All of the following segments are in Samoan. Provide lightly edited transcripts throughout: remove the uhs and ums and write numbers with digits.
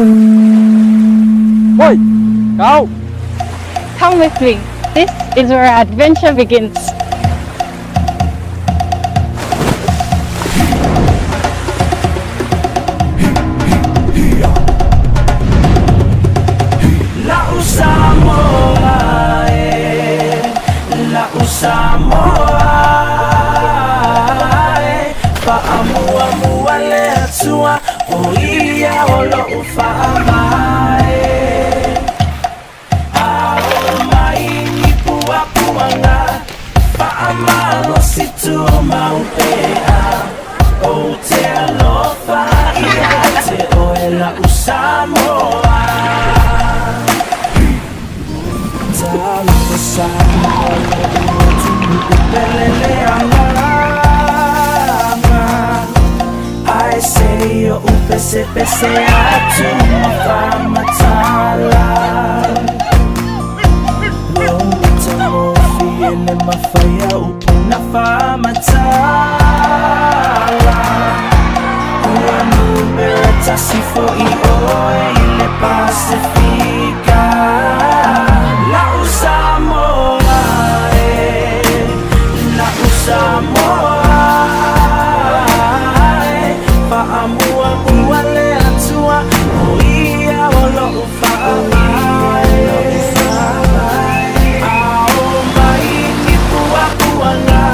Oi, go! Come with me. This is where our adventure begins. La'u Samoa e, la'u Samoa e, faamuamua le Atua, o ia o lo'u faavae. A oo mai ni puapuaga, faamalosi tumau pea, ou te alofa ia te oe la'u Samoa. Talofa Samoa lo'u atunuu pele le agaga, ae se i oʻu pesepese atu ma faamatala. Lou matagofie le mafai a upu na faamatala. Ua numera tasi fo'i oe i le Pasefika. La'u Samoa e, la'u Samoa e, faamuamua le Atua, o ia o lo'u faavae. A oo mai ni puapuaga,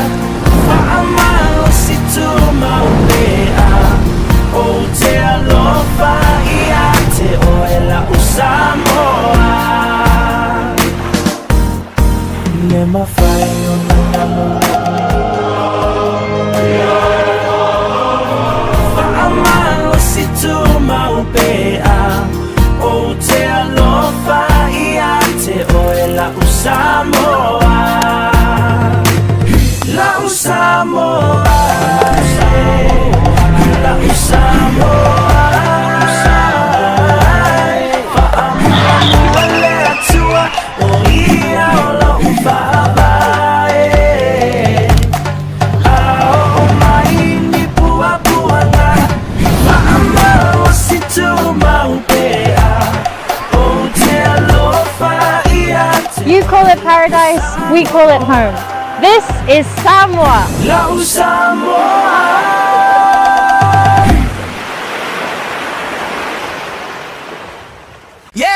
faamalosi tumau pea, ou te alofa ia te oe la'u Samoa. Le mafai ona nalo faamalosi tumau pea, ou te alofa ia te oe la'u Samoa. La'u Samoa, la'u Samoa, faamuamua le Atua, o ia o lo'u faavae. A oo mai ni puapuaga, faamalosi tumau pea, ou te alofa ia te You call it paradise, we call it home. This is Samoa. La'u Samoa.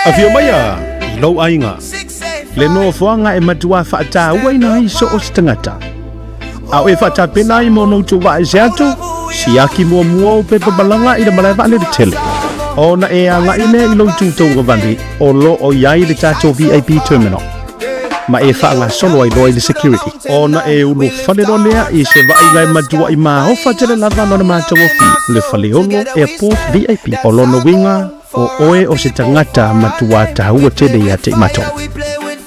Afio maia i lou aiga, le nofoaga e matua faatauaina ai so o se tagata. A o e faatapena ai mo ona utu vaa ese atu, siaki muamua ou pepa malaga i le malae vaalele tele. Ona e agai lea i lou itu tauagavale o lo o i ai le tatou VIP terminal, ma e faagasolo ai loa i le security. Ona e ulufale loa lea i se vaaiga e matuaʻi maofa tele lava lona matagofie, le Faleolo Airport VIP. O lona uiga, o oe o se tagata matuā taua tele ia te i matou.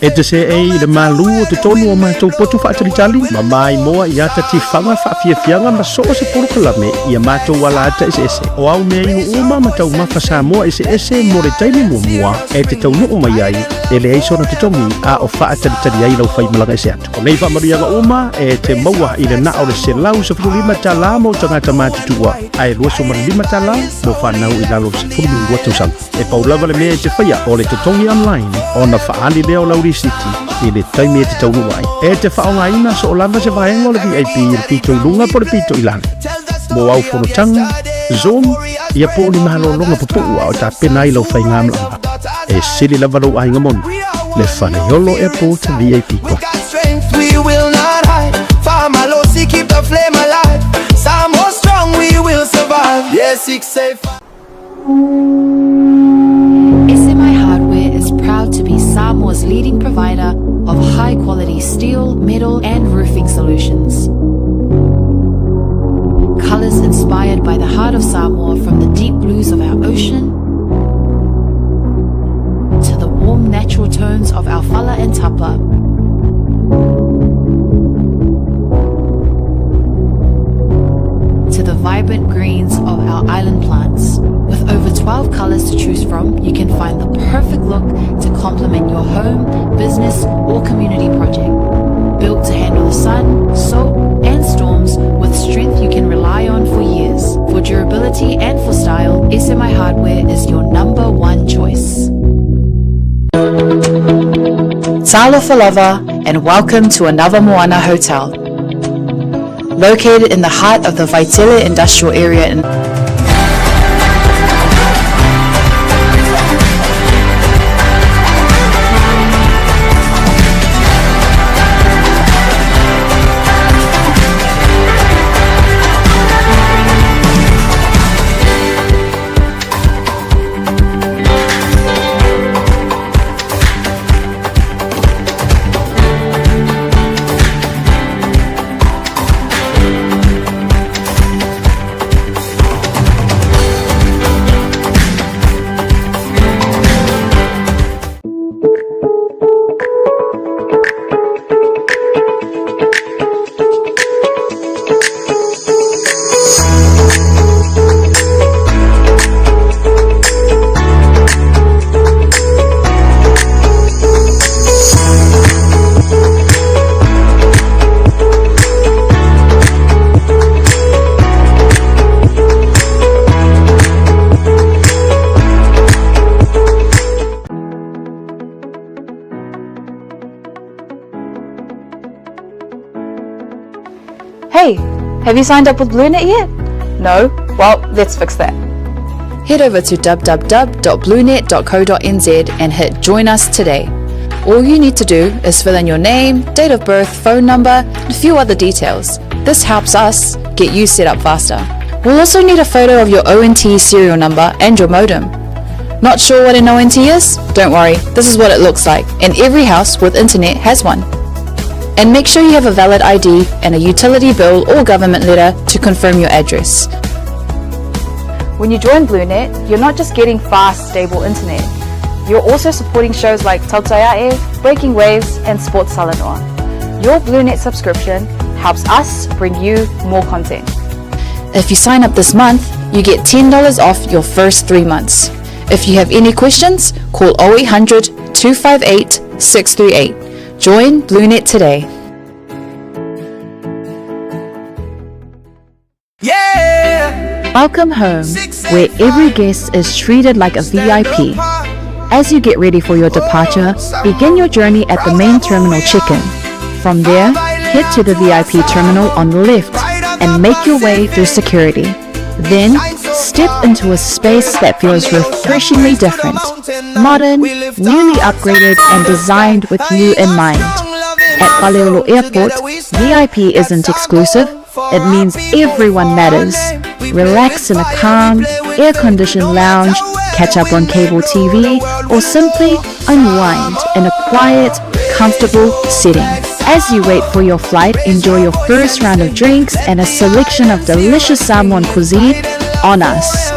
E te seei i le malū o totonu o matou potu faatalitali, ma maimoa i ata tifaga faafiafiaga ma so o se polokalame i a matou ala ata eseese. O au mea inu uma ma taumafa Samoa eseese mo le taimi muamua e te taunuu mai ai, e leai sona totogi a o faatalitali ai lau faimalaga ese atu. O nei faamanuiaga uma e te maua i le na o le $115 mo tagata matutua, ae $25 mo fanau i lalo o le 12 tausaga. E pau lava le mea e te faia o le totogi online ona faaali lea o lau lisiti i le taimi e te taunuu ai. E te faaaogaina soo lava se vaega o le VIP i le pito i luga po o le pito i lalo. Mo au fonotaga, Zoom, ia po o ni malologa pupuu a o tapena ai lau faigamalaga. E sili lava lou aiga moni, le Faleolo Airport VIP We Club. got strength, we will not hide. Faamalosi, keep the flame alive. Samoa strong, we will survive. Yeah, 6 8 5. SMI Hardware is proud to be Samoa's leading provider of high quality steel, metal, and roofing solutions. Colors inspired by the heart of Samoa, from the deep blues of our ocean to the warm natural tones of our fala and tapa. To the vibrant greens of our island plants. With over 12 colors to choose from, you can find the perfect look to complement your home, business, or community project. Built to handle the sun, salt, and storms with strength you can rely on for years. For durability and for style, SMI Hardware is your number one choice. Talofa lava and welcome to another Moana Hotel. Located in the heart of the Vaitele Industrial Area in Hey, have you signed up with BlueNet yet? No? Well, let's fix that. Head over to www.bluenet.co.nz and hit Join Us today. All you need to do is fill in your name, date of birth, phone number, and a few other details. This helps us get you set up faster. We'll also need a photo of your ONT serial number and your modem. Not sure what an ONT is? Don't worry, this is what it looks like, and every house with internet has one. And make sure you have a valid ID and a utility bill or government letter to confirm your address. When you join BlueNet, you're not just getting fast, stable internet. You're also supporting shows like Tautaiae, Breaking Waves, and Sports Talanoa. Your BlueNet subscription helps us bring you more content. If you sign up this month, you get $10 off your first three months. If you have any questions, call 0800 258 638. Join BlueNet today. Yeah. Welcome home, where every guest is treated like a VIP. As you get ready for your departure, begin your journey at the main terminal check-in. From there, head to the VIP terminal on the left and make your way through security. Then, step into a space that feels refreshingly different, modern, newly upgraded and designed with you in mind. At Faleolo Airport, VIP isn't exclusive. It means everyone matters. Relax in a calm, air-conditioned lounge, catch up on cable TV, or simply unwind in a quiet, comfortable setting. As you wait for your flight, enjoy your first round of drinks and a selection of delicious Samoan cuisine on us.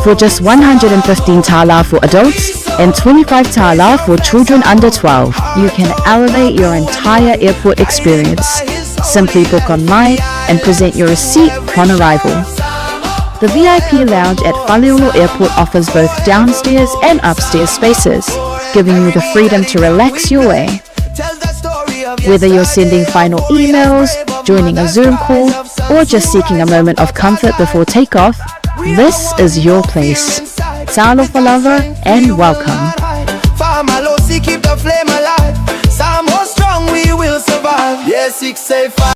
For just 115 tala for adults and 25 tala for children under 12, you can elevate your entire airport experience. Simply book online and present your receipt upon arrival. The VIP lounge at Faleolo Airport offers both downstairs and upstairs spaces, giving you the freedom to relax your way. Whether you're sending final emails, joining a Zoom call, or just seeking a moment of comfort before takeoff, this is your place. Talofa lava and welcome. Famalosi, keep the flame alive. Samoa strong, we will survive. Yeah, 685.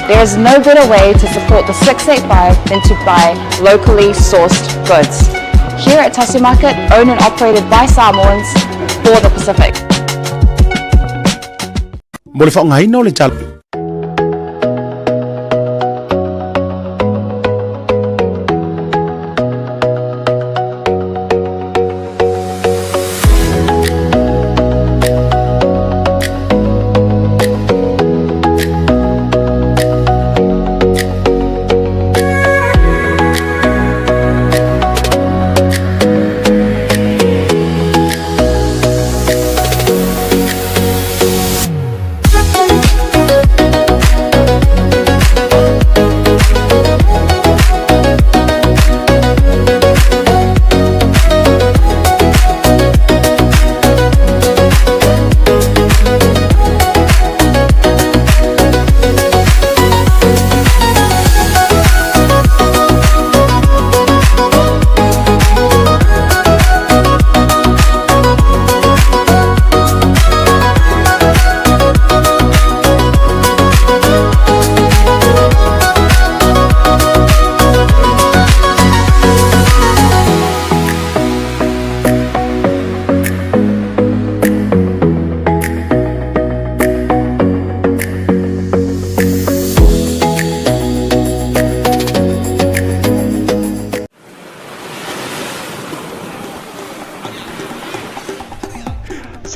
There is no better way to support the 685 than to buy locally sourced goods. Here at Tasi Market, owned and operated by Samoans for the Pacific. Mo le faaaogaina o le tala.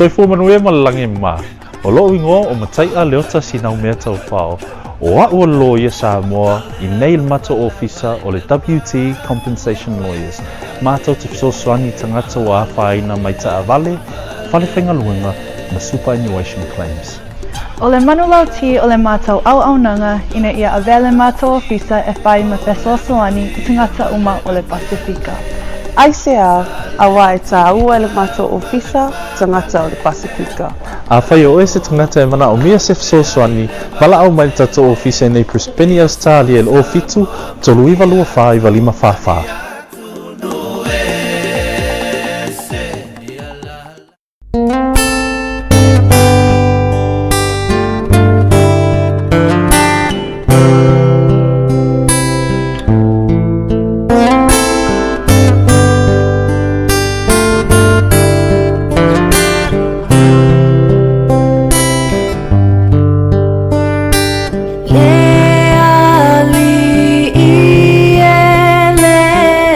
Soifua manuia ma le lagi mama. O lo'u igoa o Matai'a Leota Sinaumea Taufao, o a'u o le loia Samoa i nei le matou ofisa o le WT Compensation Lawyers, matou te fesoasoani i tagata ua afaina mai taavale, fale faigaluega ma superannuation claims. O le manulauti o le matou auaunaga ina ia avea le matou ofisa e fai ma fesoasoani i tagata uma o le Pasefika. Aisea, auā e tāua e le matou ofisa tagata o le Pasefika. Afai o oe se tagata e manaomia se fesoasoani, valaau mai i le tatou ofisa i nei Brisbane, Ausetalia i le 07 39 24 95 44. Le alii e le.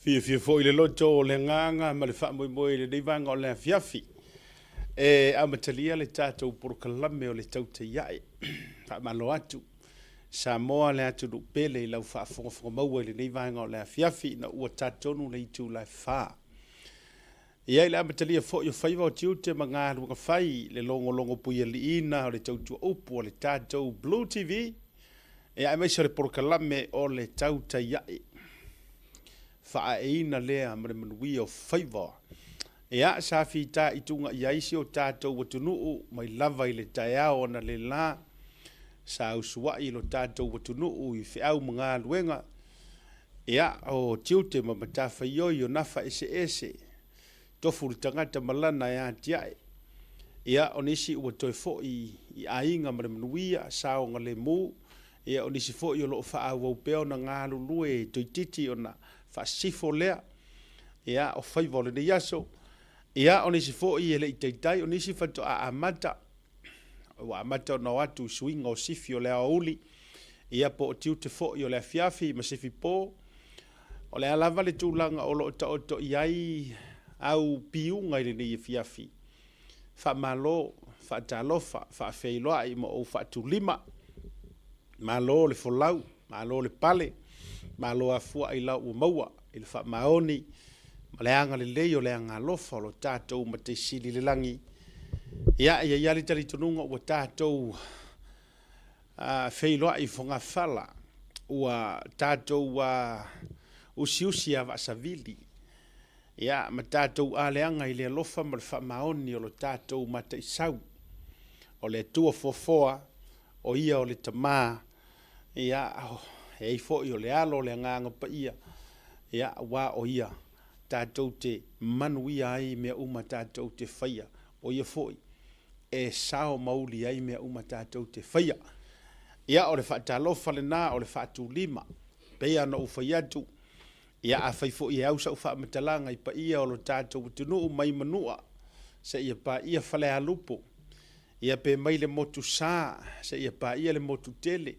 Fiafia foi le loto o le agaga ma le faamoemoe i lenei vaega o le afiafi e amatalia le tatou polokalame o le Tautai Ae. Faamalo atu Samoa le atunuu pele i lau faafogafoga maua i lenei vaega o le afiafi ina ua tatonu le itula e fa. Ia i le amatalia foi o faiva o tiute ma galuega fai, le logologo puialiiina o le tautua upu a le tatou Blue TV, ia aemaise o le polokalame o le Tautai Ae. Faaeina lea ma le manuia o faiva. Ia, sa fitaituga i ai si o tatou atunuu mai lava i le taeao analeila, sa usuai lo tatou atunuu i feau ma galuega, Ia, o tiute ma matafaioi o nafa eseese, tofu le tagata ma lana e atiae. Ia, o nisi ua toe foi i aiga ma le manuia, saogalemu, ia o nisi foi o lo o faaauau pea ona galulue toeitiiti ona faasisifo lea, ia, o faiva o lenei aso. Ia, o nisi foi e le i taitai, o nisi faatoa amata. Ua amata ona o atu i suiga o sifi o le aoauli, ia po o tiute foi o le afiafi ma sifi po. O le a lava le tulaga o lo o taoto i ai au piuga i lenei afiafi, faamalo, faatalofa, faafeiloai ma ou faatulima. Malo le folau, malo le pale, malo afua ailao ua maua i le faamaoni ma le agalelei o le agaalofa o lo tatou Matai Sili i le lagi. Ia, e i ai lava le talitonuga ua tatou feiloai i fogafala, ua tatou usiusi a vaasavili, ia, ma tatou aleaga i le alofa ma le faamaoni o lo tatou Mataisau, o le Atua foafoa, o Ia o le Tama, ia, e ai foi o le Alo o le Agaga Paia, ia, aua o Ia tatou te manuia ai i mea uma tatou te faia, o Ia foi e sao mauli ai mea uma tatou te faia. Ia, o le faatalofa lena, o le faatulima, pei lava ona ou fai atu, ia, afai foi e au sau faamatalaga i paia o lo tatou atunuu mai Manua seia paia Falealupo, ia pe mai le motu sa seia paia le motu tele,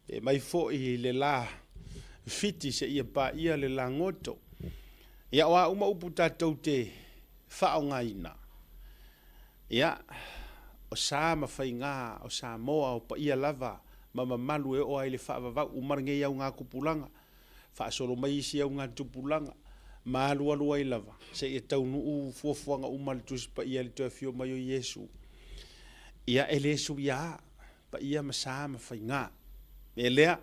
pe mai foi le la Fiti seia paia le la Goto. Ia, o a uma upu tatou te faaaogaina, ia, o sa ma faiga o Samoa, o paia lava ma mamalu e oo ai i le faavavau uma lenei augatupulaga, faasolo mai isi augatupulaga, ma alualu ai lava seia taunuu fuafuaga uma a le Tusi Paia i le toe afio mai o Iesu. Ia, e le suia lava paia ma sa ma faiga. E lea,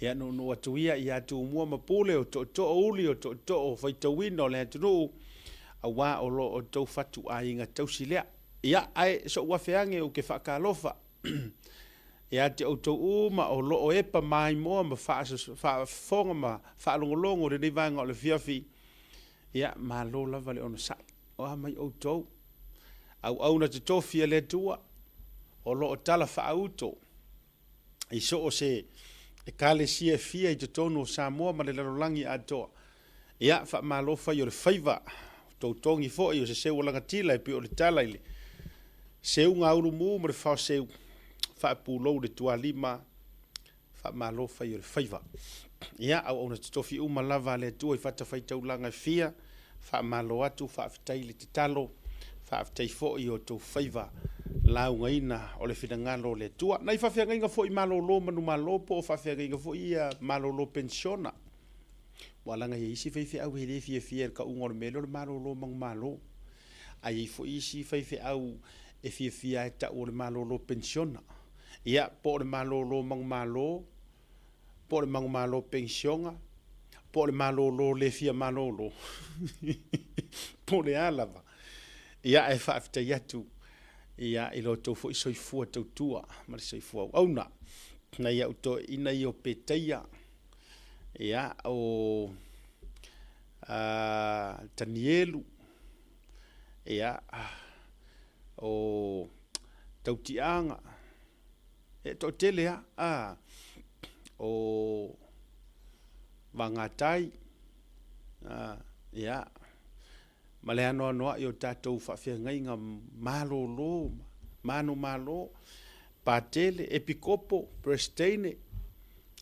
ia nuunuu atu ia ia Tumua ma Pule, o tootoo uli, o tootoo faitauina o le atunuu, aua o lo outou fatuaiga tausi lea. Ia, ae so'u afe age ou te faatalofa ia te outou uma o lo o epa maimoa ma faafofoga ma faalogologo i lenei vaega o le afiafi, ia, malo lava le onosai. O a mai outou, auauna totofi a le Atua, o lo o tala faauto i so o se Ekalesia e fia i totonu o Samoa ma le lalolagi atoa. Ia, faamalo fai o le faiva, o toutogi foi o se seu o lagatila e pei o le tala i le seuga ulumu ma le faoseu, faapulou le tualima, faamalo fai o le faiva. Ia, auauna totofi uma lava a le Atua i fatafaitaulaga e fia, Faamalo atu, faafetai le tatalo, faafetai foi i outou faiva laugaina o le finagalo o le Atua. Nai faafeagaiga foi malolo manumalo po o faafeagaiga foi ia malolo penisiona. Ua laga i ai isi faifeau e le fiafia i le tauga o le mea lea o le malolo manumalo. Ae i ai foi isi faifeau e fiafia e tau o le malolo penisiona. Ia, po o le malolo manumalo, po o le manumalo penisiona, po o le malolo le fia malolo, po o le a lava. Ia, ae faafetai atu ia, i lo outou foi soifua tautua ma le soifua auauna. Nai au toeaiina ia o Petaia, ia, o Tanielu, ia, o Tautiaga, E toatele a, a, o Vagatai, a, ia, ma le anoanoai o tatou faafeagaiga malolo, manumalo, Patele, Epikopo, Peresiteine,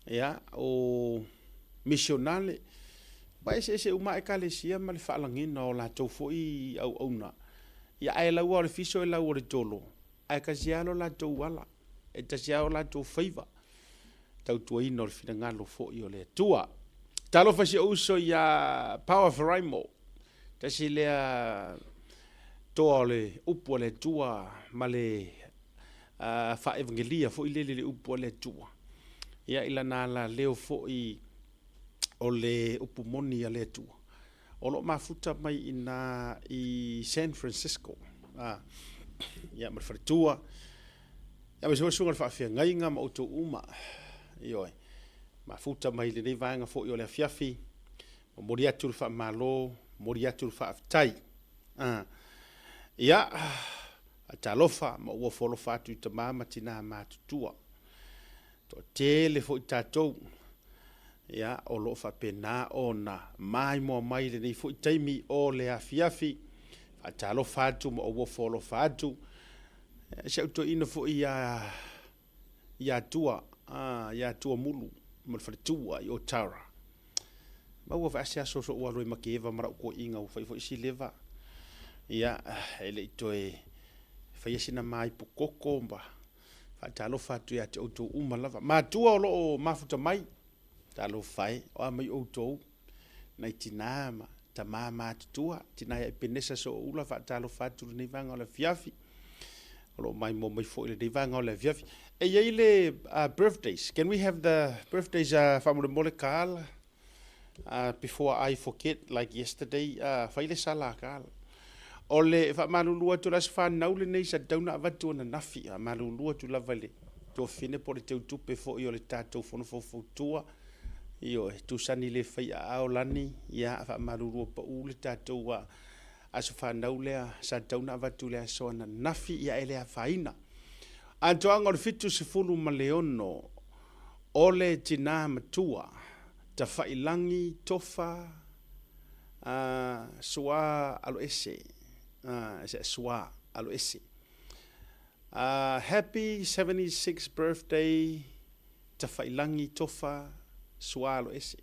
ia, o Misionale. Ua eseese uma Ekalesia ma le faalagiga o latou foi auauna. Ia ae lau lava o le fiso e lau o le tolo, ae tasi lava lo latou ala, e tasi lava o latou faiva, tautuaina o le finagalo foi o le Atua. Talofa si ou uso ia Power Faraimo, tasi lea toa o le upu a le Atua ma le faaevagelia foi lele i le upu a le Atua. Ia i lana alaleo foi o le upu moni a le Atua, o lo o mafuta mai i ina i San Francisco, a, ia, ma le faletua, ia, aemaise foi le susuga i le faafeagaiga ma outou uma, ioe, mafuta mai i lenei vaega foi o le afiafi, momoli atu le faamalo, momoli atu le faafetai. A, ia, faatalofa ma ou ofo alofa atu i tama ma tina matutua. Toatele foi tatou ia, o lo o faapena ona maimoa mai i lenei foi taimi o le afiafi. Faatalofa atu ma ou ofo alofa atu. Si au toeaina foi ia, ia Tua, ia Tua Mulu ma le faletua i Otara. Maua foi se aso so'u alu ai ma Keva ma la'u toeaiina ua fai foi si leva. Ia, e le i toe faia sina maipu koko ma Faatalofa atu ia te outou uma lava. Matua o lo o mafuta mai, talofa e, o a mai outou, nai tinā ma tamā matutua, tinā ia Epenesa Sooula, faatalofa atu i lenei vaega o le afiafi. O lo o maimoa mai foi i lenei vaega o le afiafi. E i ai le birthdays. Can we have the birthdays faamolemole Carl? Before I forget like yesterday, fai le sala a Carl. O le faamalulu atu o le aso fanau lenei sa tatau ona avatu ananafi. Faamalulu atu lava i le tuafafine po o le teutupe foi o le tatou fono faufautua. Ioe, tusani le fai aao lani, ia faamalulu pau le tatou aso fanau lea sa tatau ona avatu i le aso ananafi, ia e le afaina. Atoaga o le 76 O le tina matua, Tafailagi Tofa a Sua Aloese, a Sua Aloese. Happy 76th birthday Tafailagi Tofa Sua Aloese.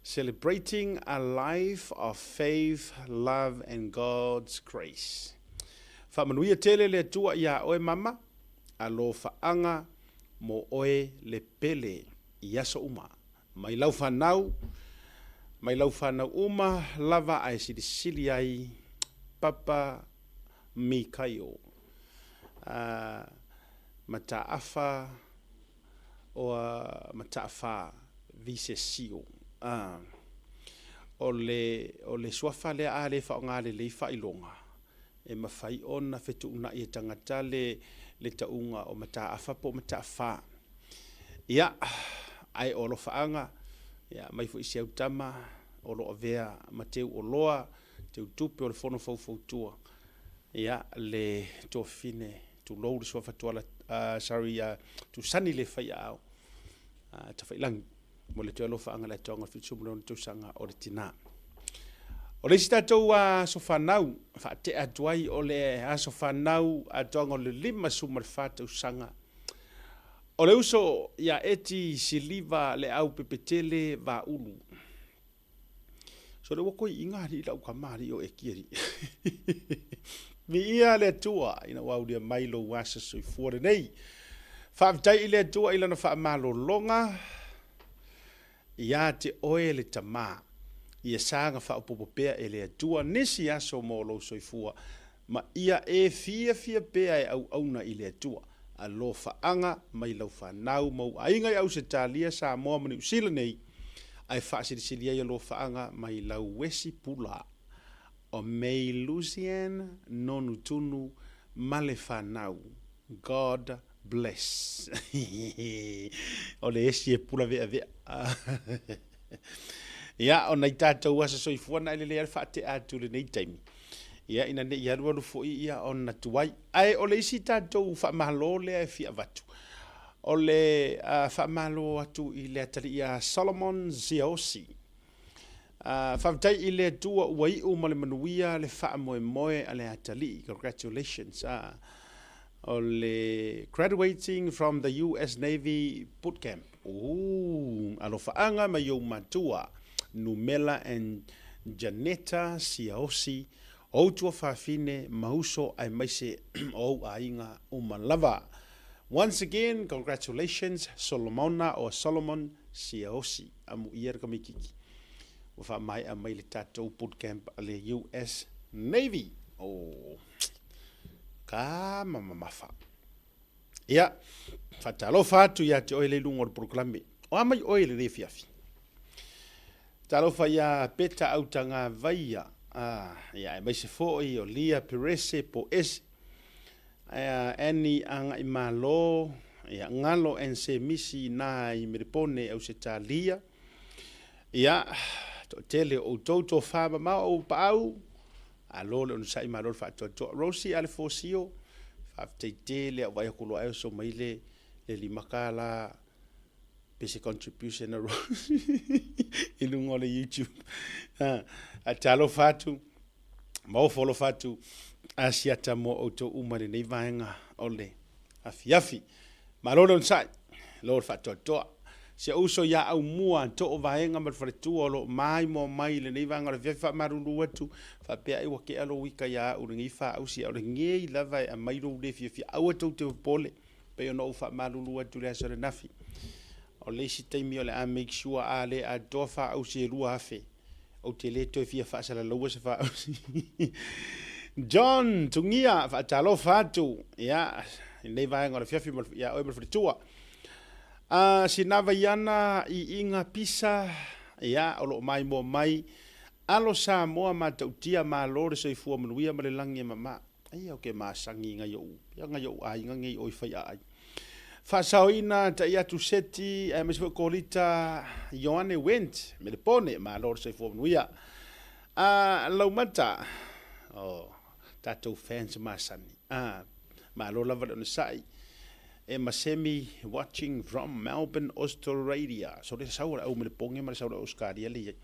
Celebrating a life of faith, love and God's grace. Faamanuia tele le Atua iā oe mama, alofaaga mo oe le pele i aso uma. Mai lau fanau, mai lau fanau uma lava ae silisili ai Papa Mikaio a Mataafa oa Mataafa Visesio a o le o le suafa lea a le faaaoga lelei faailoga E mafai ona fetuunai e tagata le le tauga o Mataafa po o Mataafa. Ia, ae o alofaaga, ia, aumai foi si au tama o lo o avea ma teu oloa, teu tupe o le fono faufautua, ia, le tuafafine, tulou le suafa Tuala, sorry, Tusani le faiaao, Tafailagi. Mo le toe alofaaga le atoaga o le 76 tausaga o le tina. O le isi tatou aso fanau, faatea atu ai o le aso fanau atoaga o le 54 tausaga. O le uso ia Eti Siliva le au pepetele Vaaulu. So le ua koi inga alii lau kama alii o Eki alii. Viia le Atua ina ua aulia mai lou aso soifua lenei. Faafetai i le Atua i lana faamalologa ia te oe le Tama. Ia saga faaopoopo pea e le Atua nisi aso mo lou soifua ma ia e fiafia pea e auauna i le Atua. Alofaaga mai lau fanau ma ou aiga i Ausetalia, Samoa ma Niusila nei, ae faasilisili ai alofaaga mai lau esi pula o May Lucian Nonutunu ma le fanau. God bless. O le esi e pula veavea. Ia, o nai tatou aso soifua na e lelei lava le faatea atu i lenei taimi. Ia, ina ne i alualu foi ia ona tuai. Ae o le isi tatou faamalo lea e fia avatu, o le faamalo atu i le atalii ia Solomon Siaosi. Faafetai i le Atua ua iu ma le manuia le faamoemoe a le atalii. Congratulations. O le graduating from the US Navy Boot Camp. Ooh, alofaaga mai ou matua. Numela and Janetta Siaosi, o ou tuafafine ma uso aemaise o ou aiga uma lava. Once again, congratulations Solomona or Solomon Siaosi. Amuia le tamaititi ua faamaea mai le tatou boot camp a le US Navy. Oh, ka ma mamafa. Ia, faatalofa atu ia te oe le luga o le polokalame. O a mai oe le le fiafi. Talofa ia Peta Autagavaia, ah, ia aemaise foi o Lia Perese po Ese, Annie Agaimalo, ia Galo and Semisi na i Melepone Ausetalia. Ia, toatele o outou tofa mamao o paau, alo le onosai malo le faatoatoa. Rosie Alefosio, faafetai tele au vai atu loa e so mai le le $5 pe se contribution a Rosie i luga o le YouTube. A talofa atu, ma ofo alofa atu Asiata mo outou uma i lenei vaega o le afiafi. Malo le onosai, lo le faatoatoa. Si ou uso ia Aumua, too vaega ma le faletua o lo o maimoa mai i lenei vaega o le afiafi faamalulu atu, faapea ai ua tea lou ika ia au i lenei faausi, a o lenei lava e aumai lou le fiafia. Aua tou te popole, pei ona ou faamalulu atu i le aso ananafi. O le isi taimi o le a make sure a le atoa faausi e 2000, Ou te le toe fia faasalalaua se faausi. John Tugia, faatalofa atu. Ia, i lenei vaega o le afiafi ma, ia oe ma le faletua. Sina Vaiana i Iga Pisa, ia, o lo o maimoa mai. Alo Samoa matautia, malo le soifua manuia ma le lagi e mama. Aia ou ke masani i ngai ou, ia ngai ou aiga nei o i Faiaai. Faasaoina tai atu Seti, aemaise foi Kolita Ioane Wendt, Melepone, malo le soifua manuia. A Laumata, oh, tatou fans masani. A, malo lava le onosai. Emma Semi watching from Melbourne, Australia. So le sau o le au Melepone ma le sau o le au Australia le iai.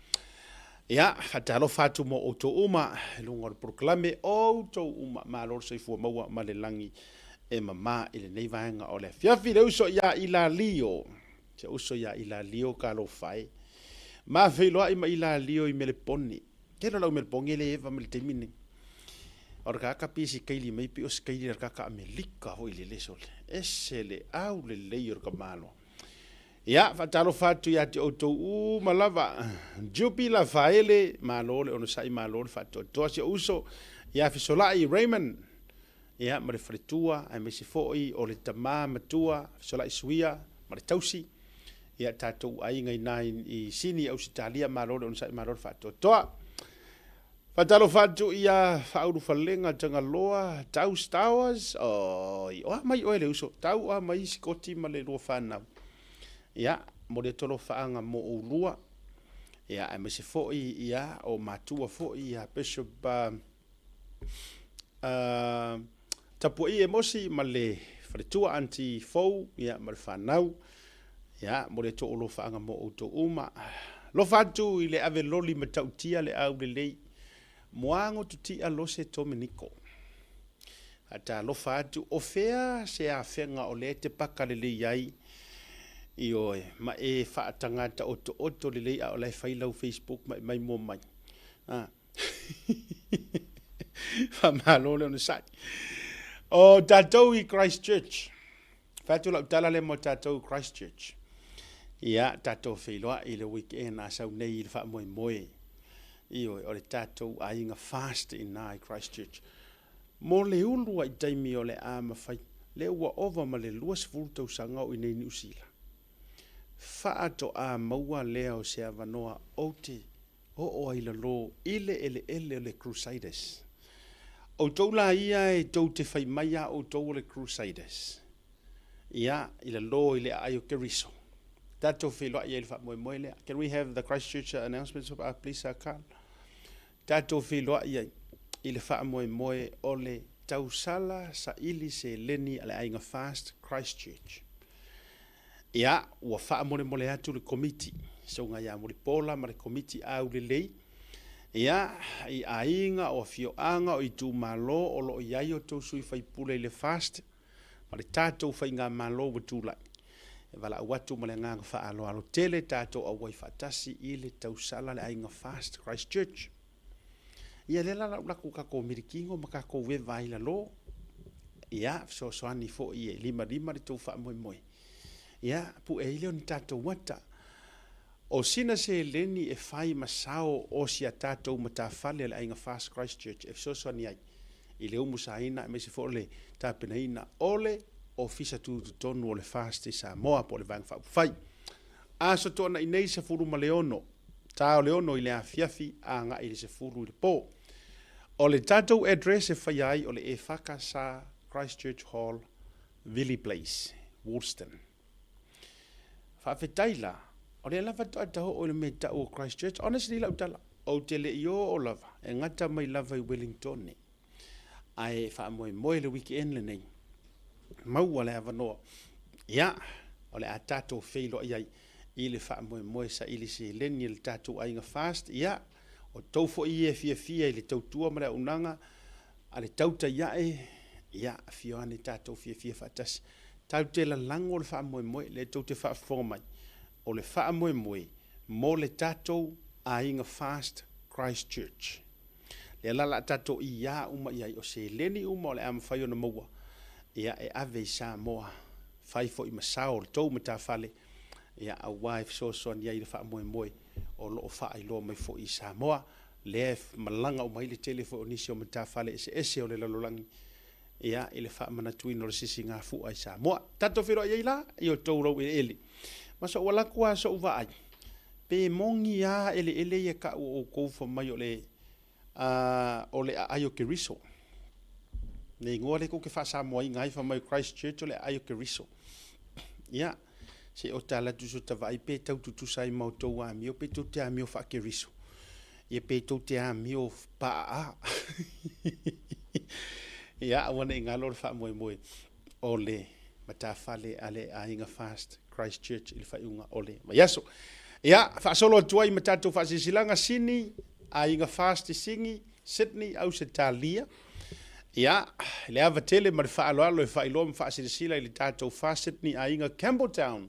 Ia, faatalofa atu mo outou uma i luga o le polokalame, outou uma, malo le soifua maua ma le lagi e mama i lenei vaega o le afiafi. Le uso ia Ilalio, se uso ia Ilalio talofa e. Ma feiloai ma Ilalio i Melepone. Tele o lau Melepone le eva ma le taimi nei. O le kaka pi si kaili mai pi o si kaili le kaka Amelika hoi le le sole. Ese le au lelei o le kamalo. Ia, faatalofa atu ia te outou uma lava. Jupi Lafaele, malo le onosai, malo le faatoatoa. Si ou uso ia Fesolai Raymond, ia, ma le faletua, aemaise foi o le tama matua, Fesolai Suia, ma le tausi. Ia, tatou aiga i ina i Sini, Ausetalia, malo le onosai, malo le faatoatoa. Faatalofa atu ia Faaulufalega Tagaloa, Tau Stowers, oi, oa mai oe le uso, tau oa mai Sikoti ma le lua fanau. Ia, momoli atu alofaaga mo oulua, ia, aemaise foi, ia, o matua foi, ia, Bishop, Tapua'i Emosi ma le faletua Aunty Fou, ia, ma le fanau. Ia, momoli atu ou alofaaga mo outou uma. Alofa atu i le ave loli matautia le aulelei. Moago tutia lose Tomeniko. Faatalofa atu, o fea se afega o lea e te paka lelei ai, ioe, ma e faatagata otooto lelei a o la e fai lau Facebook ma e maimoa mai. A. Faamalo le onosai. O tatou i Christchurch. Fai atu lau tala lea mo tatou i Christchurch. Ia, tatou feiloai i le weekend a sau nei i le faamoemoe. Ioe, o le tatou aiga fast ina i Christchurch. Mo le ulu ai taimi o le a mafai, lea ua ova ma le 20 tausaga o i nei Niu Sila. Faatoa maua lea o se avanoa ou te oo ai lalo i le eleele o le Crusaders. Outou la ia e tou te fai mai a outou o le Crusaders, ia, i lalo i le aai o Keriso. Tatou feiloai ai i le faamoemoe lea. Can we have the Christchurch announcements please, Carl? Tatou feiloai ai i le faamoemoe o le tausala saili seleni a le Aiga Fast Christchurch. Ia, ua faamolemole atu le Komiti, Susuga ia Mulipola ma le Komiti Aulelei, ia, i aiga, o afioaga, o itumalo o lo o i ai outou sui faipule i le FAST ma le tatou faigamalo ua tulai. E valaau atu ma le agaga faaaloalo tele tatou auai faatasi i le tausala le aiga Fast Christchurch. Ia lea la lau lako kakou milikino ma kakou veva ai lalo. Ia, fesoasoani foi e limalima le tou faamoemoe. Ia, pue ai lea o ni tatou ata. O sina seleni e fai ma sao o si a tatou matafale a le aiga Fast Christchurch e fesoasoani ai i le umusaina aemaise foi o le tapenaina o le Ofisa Tutotonu o le Fast i Samoa po o le Vaega Faaupufai. Aso Toonai nei 16 ta o le 6 i le afiafi agai i le 10 i le po. O le tatou address e faia ai o le EFKS Christchurch Hall, Vili Place, Woolston. Faafetai la, o lea lava faatoa ta oo i le mea tau o Christchurch. Honestly lau tala, ou te le i oo lava, e gata mai lava i Wellingtone. Ae faamoemoe le weekend lenei, maua le avanoa. Ia, o le a tatou feiloai ai i le faamoemoe saili seleni a le tatou aiga FAST. Ia, o tou foi ia e fiafia i le tautua ma le auaunaga a le tautai ae, ia, afio ane tatou fiafia faatasi. Tatou te lalago le faamoemoe, lea tou te faafofoga mai, o le faamoemoe mo le tatou aiga FAST Christchurch. Lea la la tatou iā uma i ai, o seleni uma o le a mafai ona maua, ia e ave i Samoa, fai foi ma sao o le tou matafale, ia aua e fesoasoani ai i le faamoemoe o lo o faailoa mai foi i Samoa, lea e malaga uma ai le tele foi o nisi o matafale eseese o le lalolagi, ia i le faamanatuina o le sisigafua i Samoa. Tatou feiloai ai la i outou laueleele. Ma so'u alu atu lava so'u vaai, pe moni a eleele ia tau o outou fai mai o le o le aai o Keriso. Le igoa lea tou te faasamoaina ai fai mai o Christchurch o le aai o Keriso. Ia, se i ota alu atu se ota vaai pe tau tutusa ai ma outou amio pe tou te amio faa-Keriso. Ia pe tou te amio paa. Ia, aua ne i galo le faamoemoe o le matafale a le aiga Fast Christchurch i le faaiuga o le vaiaso. Ia, faasolo atu ai ma tatou faasilasilaga Sini, aiga Fast i Sini, Sydney, Ausetalia. Ia, le ava tele ma le faaaloalo e faailoa ma faasilasila i le tatou Fast Sydney aiga Campbelltown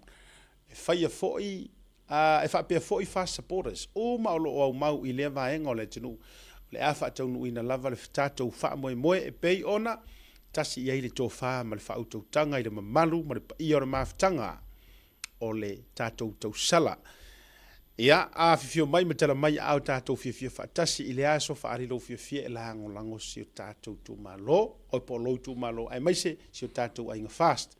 e faia foi Ā, e faapea foi FAST supporters uma o lo o aumau i lea vaega o le atunuu, o le a faataunuuina lava le tatou faamoemoe e pei ona tasi i ai le tofa ma le faautautaga i le mamalu ma le paia o le mafutaga o le tatou tausala. Ia, afifio mai ma tala mai a o tatou fiafia faatasi i le aso faaali lou fiafia e lagolago si o tatou itumalo, oi po o lou itumalo aemaise si o tatou aiga FAST.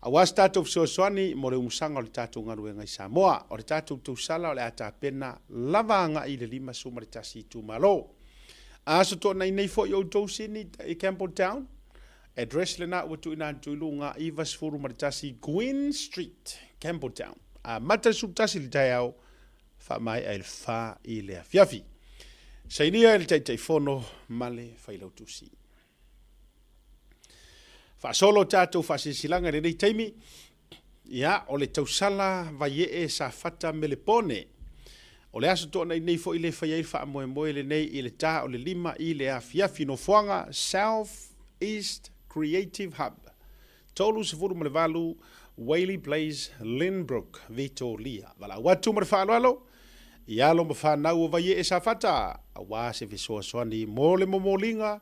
Aua se tatou fesoasoani mo le umusaga o le tatou galuega i Samoa. O le tatou tausala o le a tapena lava agai i le 51 itumalo. A aso toonai nei foi outou sini i Campbelltown, address lena ua tuuina atu i luga 91 Gwynne Street, Campbelltown. Amata le 11 i le taeao, faamaea i le 4 i le afiafi. Sainia e le Taitaifono ma le Failautusi. Faasolo tatou faasilasilaga i lenei taimi, ia, o le tausala Vaiee Safata Melepone. O le Aso Toonai nei foi le fai ai le faamoemoe lenei i le ta o le 5 i le afiafi. Nofoaga South East Creative Hub, 38 Whaley Place, Lynbrook, Vitolia. Valaau atu ma le faaaloalo i alo ma fanau o Vaiee Safata, aua se fesoasoani mo le momoliga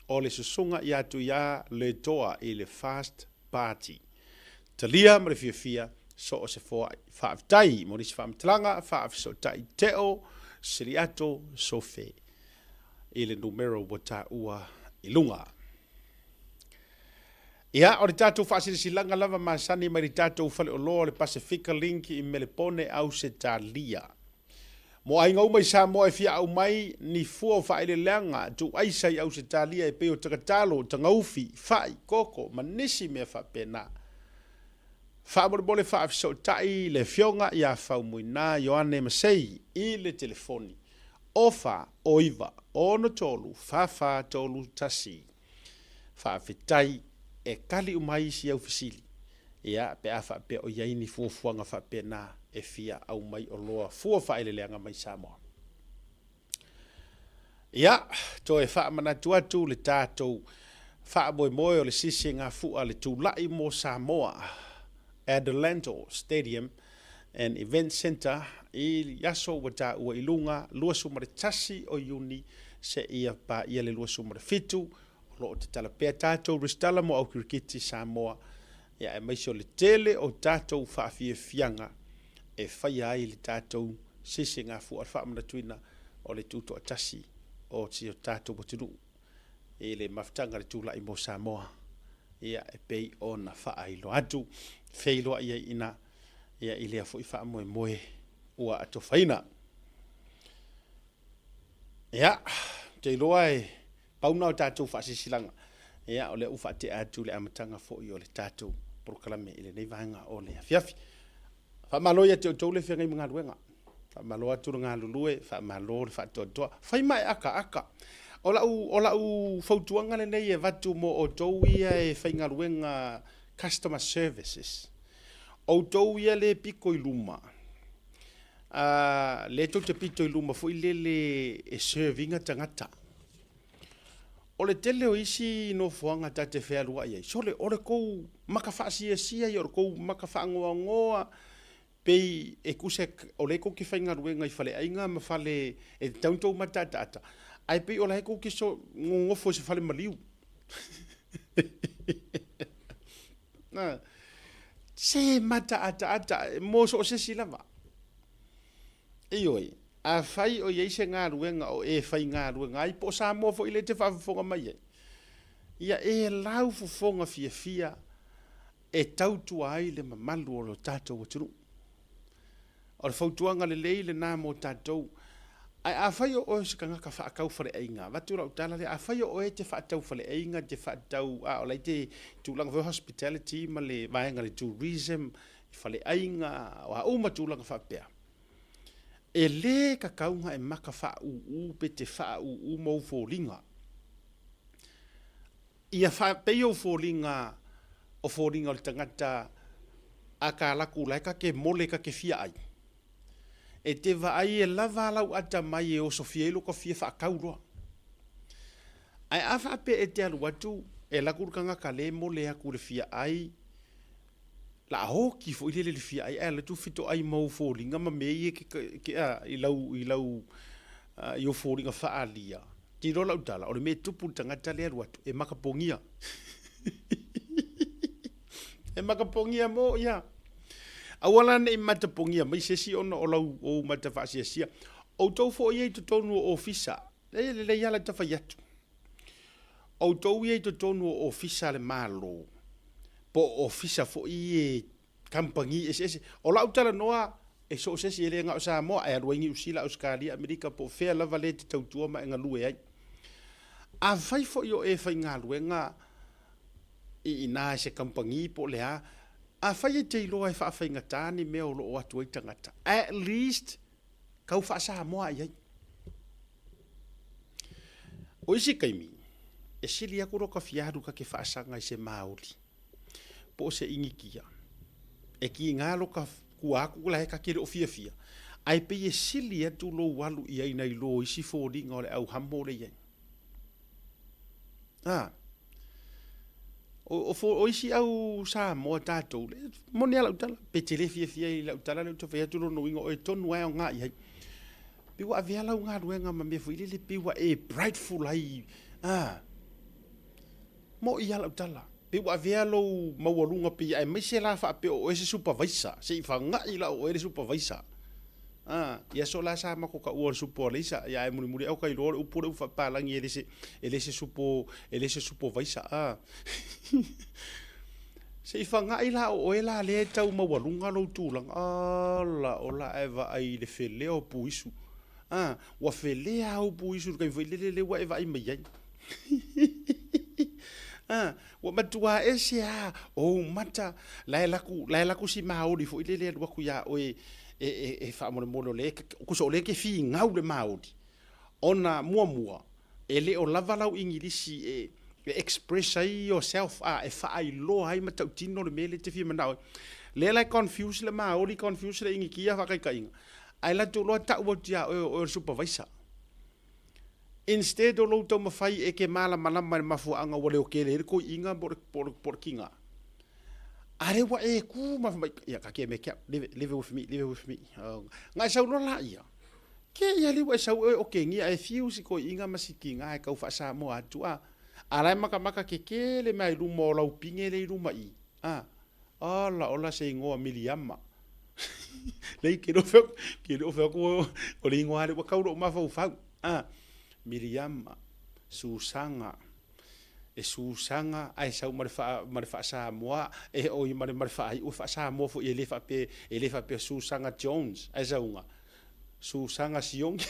o le susuga ia Tuiā Letoa i le Fast Party. Talia ma le fiafia so o se foai. Faafetai mo nisi faamatalaga, faafesootai Teo Siliato Sofe i le numera ua taua i luga. Ia, o le tatou faasilasilaga lava masani mai le tatou faleoloa o le Pasefika Link i Melepone, Ausetalia. Mo aiga uma i Samoa e fia aumai ni fua o faaeleeleaga tuuaisa i Ausetalia e pei o takatalo, tagaufi, fai, koko ma nisi mea faapena. Faamolemole faafesootai le Afioga ia Faumuina Ioane Masei i le telefoni 0 4 9 6 3 4 4 3 1. Faafetai e tali uma ai isi au fesili, ia, pe a faapea o i ai ni fuafuaga faapena e fia aumai oloa fua faaeleeleaga mai Samoa. Ia, toe faamanatu atu le tatou faamoemoe o le sisi e gafu'a le tulai mo Samoa. Adelanto Stadium and Event Centre i aso ua taua i luga, 21 o Iuni seia paia le 27, o lo o tatala pea tatou resitala mo au kirikiti Samoa, ia aemaise o le tele o tatou faafiafiaga e faia ai le tatou sisigafua o le faamanatuina o le tutoatasi o si o tatou atunuu i le mafutaga le tulai mo Samoa, ia e pei ona faailoa atu, feiloai ai ina ia i lea foi faamoemoe ua atofaina. Ia, ou te iloa e pau na o tatou faasilasilaga, ia o lea ua faatea atu le amataga foi o le tatou polokalame i lenei vaega o le afiafi. Faamalo ia te outou le feagai ma galuega. Faamalo atu le galulue, faamalo le faatoatoa. Fai ma e akaaka. O lau, o lau fautuaga lenei e avatu mo outou ia e faigaluega customer services. Outou ia le pito i luma, a, lea tou te pito i luma foi lele e serve ina tagata. O le tele o isi nofoaga ta te fealuai ai, sole, o le kou maka faasiasia ia, o le kou maka faangoangoa, pei e tusa o lea tou te faigaluega i faleaiga ma fale e tatau ona tou mataataata, ae pei o la e tou te nonofo i se fale maliu. Se mataataata mo so o se isi lava. Ioe, afai o i ai se galuega o e faigaluega ai, po o Samoa foi lea e te faafofoga mai ai, ia e lau fofoga fiafia e tautua ai le mamalu o lo tatou atunuu. O le fautuaga lelei lena mo tatou. Ae afai o oe o se tagata faatau faleaiga, avatu lau tala lea, afai o oe e te faatau faleaiga, te faatau, a o la e te tulaga foi hospitality ma le vaega o le tourism, i faleaiga, o a uma tulaga faapea, e le tatau ona e maka faaūū pe te faaūū ma ou foliga. Ia faapei ou foliga o foliga o le tagata a ka laku la e ka ke mole ka ke fia ai. E te vaai e lava lau atamai e osofia ai lo ka fia faatau loa. Ae a faapea e te alu atu e laku le tagata le mole atu i le fia ai, la a oti foi lele i le fia ai ae alu atu fetoai ma ou foliga ma mea ia ke, ke, a, i lau, i lau, i ou foliga faaalia. Tilo lau tala, o le mea e tupu i le tagata lea e alu atu, e makapogia. E makapogia mo ia. Aua la ne i matapogia mai se isi ona o lau ou mata faasiasia. Outou foi ia i totonu o ofisa, e lelei lava le ta fai atu. Outou ia i totonu o ofisa a le Malo, po o ofisa foi e kamupani eseese. O lau talanoa, e so o se isi, e le na o Samoa, ae alu ai Niu Sila, Ausetalia, Amerika, po o fea lava lea e te tautua ma e galue ai. Afai foi o e faigaluega i ina i se kamupani po o le a, afai e te iloa e faafaigata ni mea o lo o atu ai tagata, at least tau faa-Samoa i ai. O isi taimi, e sili atu lota fia alu ta te faasaga i se Māori po o se Initia, e kiga lota kua atu la e ta te le o fiafia, ae pei e sili atu lou alu i ai nai lo isi foliga o le au hamo le i ai. A, o, o, o isi au Samoa tatou, le, moni a lau tala, pe te le fiafia i lau tala lea ou te fai atu lona uiga o e tonu lava e aoga i ai. Pei ua avea lau galuega ma mea foi lele pei ua e prideful ai, a, moʻi lava lau tala. Pei ua avea lou maualuga pei aemaise la faapea o oe se supervisor, se i faga'i la o oe le supervisor. A, i aso la sa matou taua o le supo a Leisa, ia ae mulimuli ae o ta iloa o le upu lea ua faapalagi e le se, e le se supo, e le se supervisor, a. Se i faga'i la o oe la lea e tau maualuga lou tulaga, ala, ola ae vaai i le felea o puisu. A, ua felea au puisu i le taimi foi lele lea ua e vaai mai ai. A, ua matua ese lava ou mata, la e laku, la e laku si maoli foi lele e alu atu ia oe e, e, e faamolemole o lea, tusa o lea e te finau le maoli, ona muamua, e le o lava lau Igilisi e, e express ai yourself, a, e faailoa ai matautino le mea lea e te fia manao ai. Lea la e confuse le maoli, confuse le Inikia faataitaiga, ae latou loa tau atu ia oe o oe o le supervisor. Instead o lou taumafai e ke malamalama i le mafuaaga ua leotele ai le toeaina po o le, po o le, po o le tiga. A lea ua e ku ma fai mai, ia ka ke me kia, leave it, leave it with me, leave it with me. Oh, ngai sau loa la ia. Ke ia le ua e sau oe o ke ngia e fiu si koi'iga ma si kiga e kau faa-Samoa atu a. A la e makamaka ke kele mea i luma o lau pinge le i luma i. A. Ola ola se ingoa Miliama. Lei ke le o fai atu, ke le o fai atu o le ingoa lea ua kau lo'u mafaufau. A. Miliama, Susaga, e Susaga ae sau ma le faa, ma le faa-Samoa, e oi ma le, ma le faaiu e faa-Samoa foi e le faapea, e le faapea Susaga Jones, ae sauga Susaga Siogi.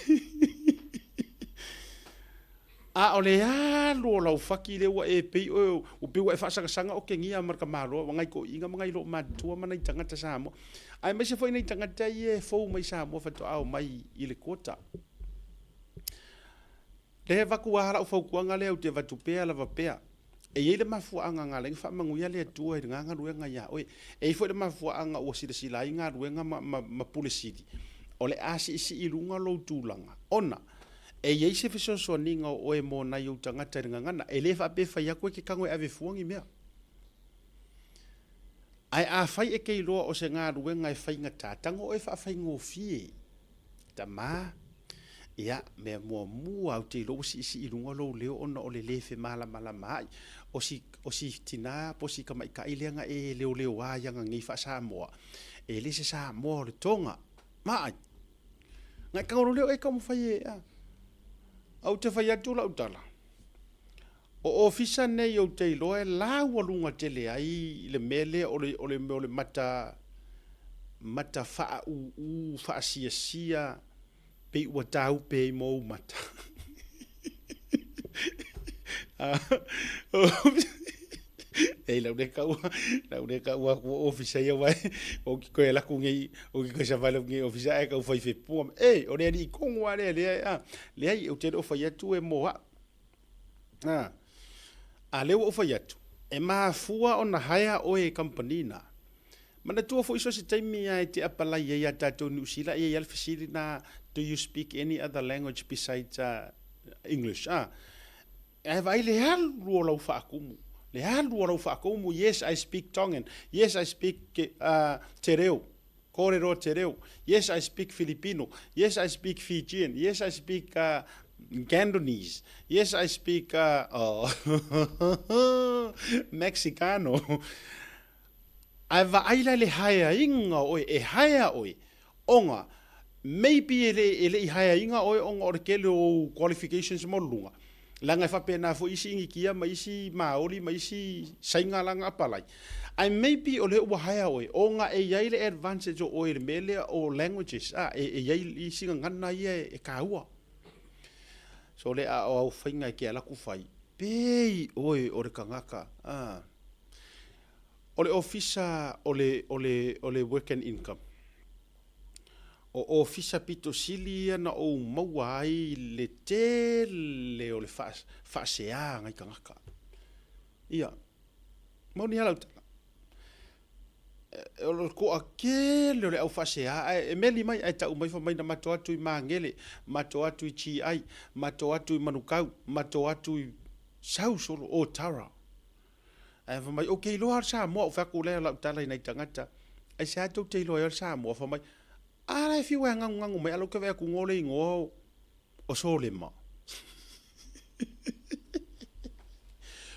A o le alu o lau faki lea ua e pei oe, ua pei ua e faasagasaga okegia ma le tamaloa ua nai toeaiina ma nai loomatutua ma nai tagata Samoa, aemaise foi nai tagata ia e fou mai Samoa faatoa omai i le quota. Lea e avatu lava lau fautuaga lea ou te avatu pea lava pea. E i ai le mafuaaga na ala ai ona faamanuia le Atua i lena galuega ia oe. E i ai foi le mafuaaga ua silasila ai galuega ma, ma, ma Pule Sili, o le a siisii i luga lou tulaga, ona e i ai se fesoasoaniga o oe mo nai ou tagata i le gagana. E le faapea e fai atu e te tago e ave fua ni mea. Ae afai e te iloa o se galuega e faigata, tago oe e faafaigofie. Tama, Ia, mea muamua ou te iloa ua siisii i luga lou leo ona o le le femalamalamaai. O si, o si tina po o si tamaitai lea na e leoleoa i ana nei faa-Samoa, e le se Samoa o le Toga. Vaai, na e tago loa lea o e taumafai e, a. Ou te fai atu lau tala, o ofisa nei ou te iloa e laualuga tele ai le mea lea o le, o le mea o le mata, mata faaūū faasiasia pei ua tāupe ai ma ou mata. Ei lau le kaua, lau le kaua atu o ofisa ia wai, o ki koe laku nei, o ki koe savale nei ofisa e kau fai fepunga. Ei, o le alii kongo a lea, lea, a, leai, ou te le o fai atu e mo au. A, a lea ua ou fai atu, e mafua ona haea oe e kamupani na. Manatua foi so o se taimi lava e te apalai ai ia tatou i Niu Sila, e i ai lava le fesili lena, do you speak any other language besides English? A, ae vaai le alu o lau faatumu, le alu o lau faatumu, yes I speak Tongan, yes I speak te reo, kōrero te reo, yes I speak Filipino, yes I speak Fijian, yes I speak Cantonese, yes I speak oh, Mexicano. Ae vaai la i le haeainga o oe, e haea oe, ona maybe e le, e le i haeaina oe ona o le tele o ou qualifications mo luga, leaga e faapena foi isi Initia ma isi Maori ma isi Saina la na apalai. Ae maybe o lea ua haea oe ona e i ai le advantage o oe i le mea lea o languages, a, e, e i ai isi gagana ia e, e taua. So le a o au faiga e ke ala atu fai, pei oe o le tagata, a. O le ofisa o le, o le, o le Work and Income, o ofisa pito sili ia na ou maua ai le tele o le faa, faasea nai tagata. Ia, moni lava lau tala. O le toatele o le au faasea, ae e meli mai, ae tau mai fai mai na matou atu i Magele, matou atu i GI, matou atu i Manukau, matou atu i Sau solo, Otara. Ae fai mai, ou te iloa lava le Samoa, ou fai atu lea lau tala i nai tagata, aisea tou te iloa ai o le Samoa? Fai mai, a la e fiu e ganuganu mai, a la ou te vaai atu ngo le igoa o Solema.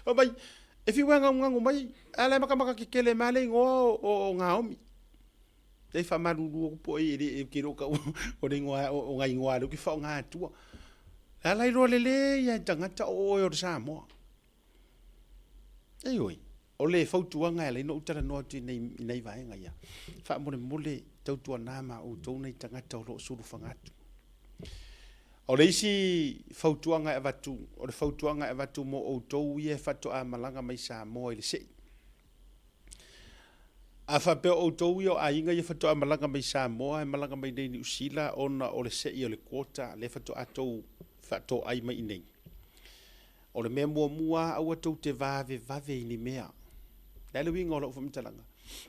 Fai mai, e fiu e ganuganu mai, a la e matamata kekele mai le igoa o Naomi. E faamalulu atu po o e le ou te iloa tau o le igoa o nai igoa lea ou te faaaoga atua. A la iloa lelei lava e tagata o oe o le Samoa. Ioe, o le fautuaga e ala ai ona ou talanoa atu i nai vaega ia, faamolemole tautuana ma outou nai tagata o lo o sulufaga atu. O le isi fautuaga e avatu, o le fautuaga e avatu mo outou ia e faatoa malaga mai Samoa i le sei. A faapea o outou ia o aiga ia faatoa malaga mai Samoa e malaga mai nei i Niu Sila ona o le sei o le quota lea faatoa tou faatoai mai i nei. O le mea muamua, aua tou te vavevave i ni mea. O le a le uiga o lau faamatalaga?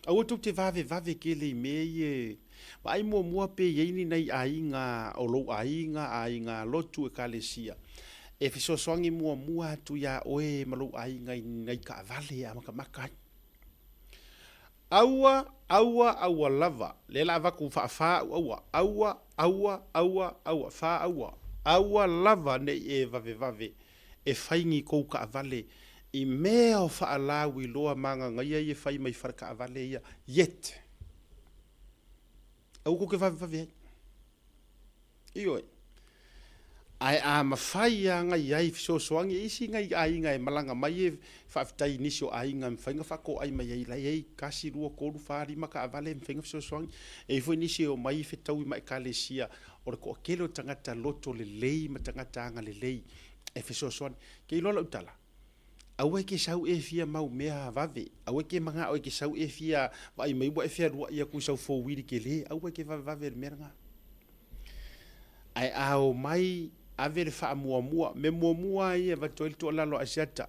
Aua tou te vavevave tele i mea ia e vaai muamua pe i ai ni nai aiga o lou aiga, aiga lotu, ekalesia e fesoasoani muamua atu iā oe ma lou aiga i ni nai taavale e amatamata ai. Aua, aua, aua lava, lea la avatu faafa au aua, aua, aua, aua, aua, fa aua, aua lava ne i e vavevave e fai ni kou kaavale i mea o faalauiloa magagaia ia e fai mai fale kaavale ia, yet aua kou te vavevave ai. Ioe. Ae a mafai lava ona i ai fesoasoani e isi nai aiga e malaga mai e faafetai i nisi o aiga e mafai ona faatoai mai ai, la e i ai tasi, lua, tolu, fa, lima taavale e mafai ona fesoasoani. E i ai foi nisi e omai fetaui ma ekalesia, o le toatele o tagata loto lelei ma tagata agalelei e fesoasoani. E te iloa lau tala, aua e te sau e fia mau mea vave, aua e te manao e te sau e fia vaai mai ua e fealuai atu i sau fouili tele, aua e te vavevave i le mea lena. Ae a omai ave le faamuamua, mea muamua lava ia e avatu ai le tuualalo a Asiata,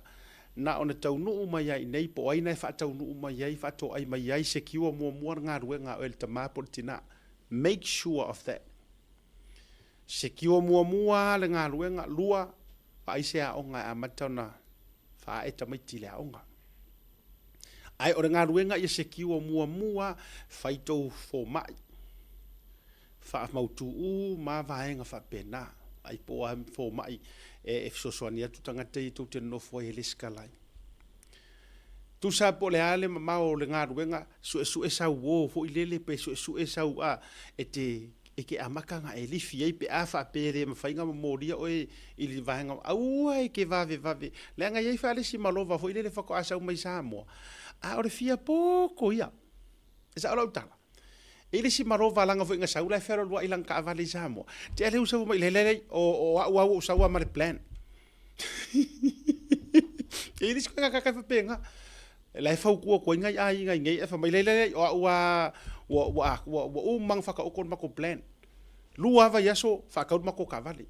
na ona taunuu mai lava i inei po o ai na e faataunuu mai ai, faatoai mai ai, secure muamua le galuega a oe le tama po o le tina. Make sure of that. Secure muamua lava le galuega, lua, vaai se aoga e amata ona faaae tamaiti i le aoga. Ae o le galuega ia secure muamua, fai tou fomai, faamautu uma lava vaega faapena, ai po o a fomai e fesoasoani atu tagata ia tou te nonofo ai e lesitala ai. Tusa po o le a le mamao o le galuega, suesue sau uo foi lele pe suesue sau a, e te e te amata ona e lifi ai pe a faapea e le mafai ona momolia oe i le vaega, aua e te vavevave, leaga e i ai faalesi malova foi lele faatoa sau mai Samoa, a o le fia poto ia. E sao lau tala? E i ai le isi malova leaga foi na sau la e fealualuai lana taavale i Samoa, tea lea ua sau mai, leai leai leai, o au lava ua ou sau lava ma le plan. E i ai le isi tagata e faapena. La e fautua atu ai nai aiga i nei ae fai mai, leai, leai, leai, o au lava ua, ua, ua, ua uma ona whakaoko le matou plan. Lua lava vaiaso whaatau le matou taavale.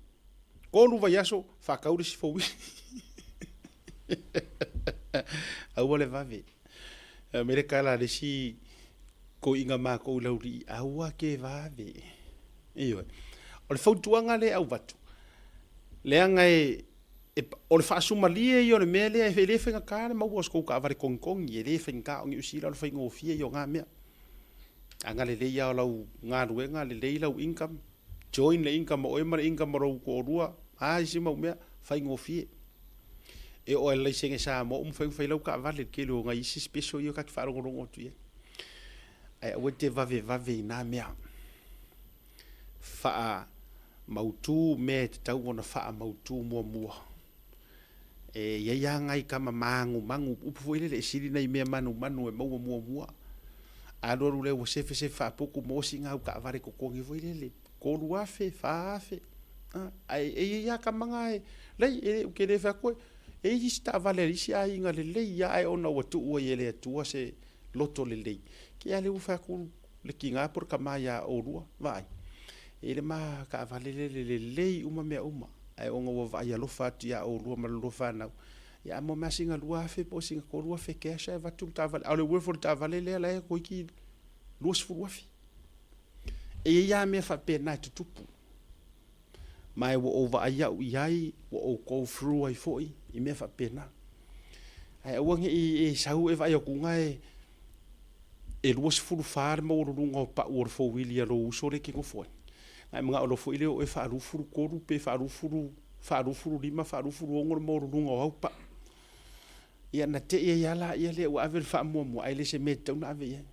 Tolu vaiaso whaatau le isi four-wheel. Aua le vave. Aumai le tala a le isi toeaina matou i Laulii, aua ke vave. Ioe. O le fautuaga lea e auvatu, leaga e, e, o le faasumalie ia o le mea lea, e le faigata le maua o se tou taavale togitogi, e le faigata, o Niu Sila o le faigofie ia o na mea. Agalelei lava o lau galuega, lelei lau income, join le income o oe ma le income o lou toalua, a isi mau mea, faigofie. E oo lava i le laisene Samoa ua mafai ona fai lau taavale i le tele o nai isi special ia ta te faalogologo atu i ai. Ae aua e te vavevave i na mea. Faamautu mea e tatau ona faamautu muamua. E i ai lava nai tama manumanu, upu foi lele e sili nai mea manumanu e maua muamua. Alualu lea ua sefesefe faaputu maua sina au taavale totogi foi lele, 3000, 4000. Ae e i ai lava tama na e, leai, ou te le fai atu e i ai isi taavale a isi aiga lelei lava ae ona ua tuu ai e le Atua se loto lelei. Ke a lea ua fai atu le tina po o le tama ia oulua, vaai, e i ai le ma taavale lea e lelei uma mea uma, ae ona ua vaai alofa atu ia oulua ma le lua fanau, ia a maua mai lava sina 2000 po o sina 3000 cash ae avatu le taavale. A o le worth o le taavale lea la e toeitiiti 20,000. E i ai lava mea faapena e tutupu. Ma e ua ou vaai au i ai, ua ou go through ai foi i mea faapena. Ae aua ne i e sau e vaai atu ga e e 24 le maualuluga o pau o le four-wheel a lou uso lea e te nofo ai. Na e manao loa foi lea o oe faa-23 pe faa-20, faa-25, faa-26 le maualuluga o au pau. Ia na te i ai lava laia lea ua ave le faamuamua ae le se mea e tatau ona ave i ai.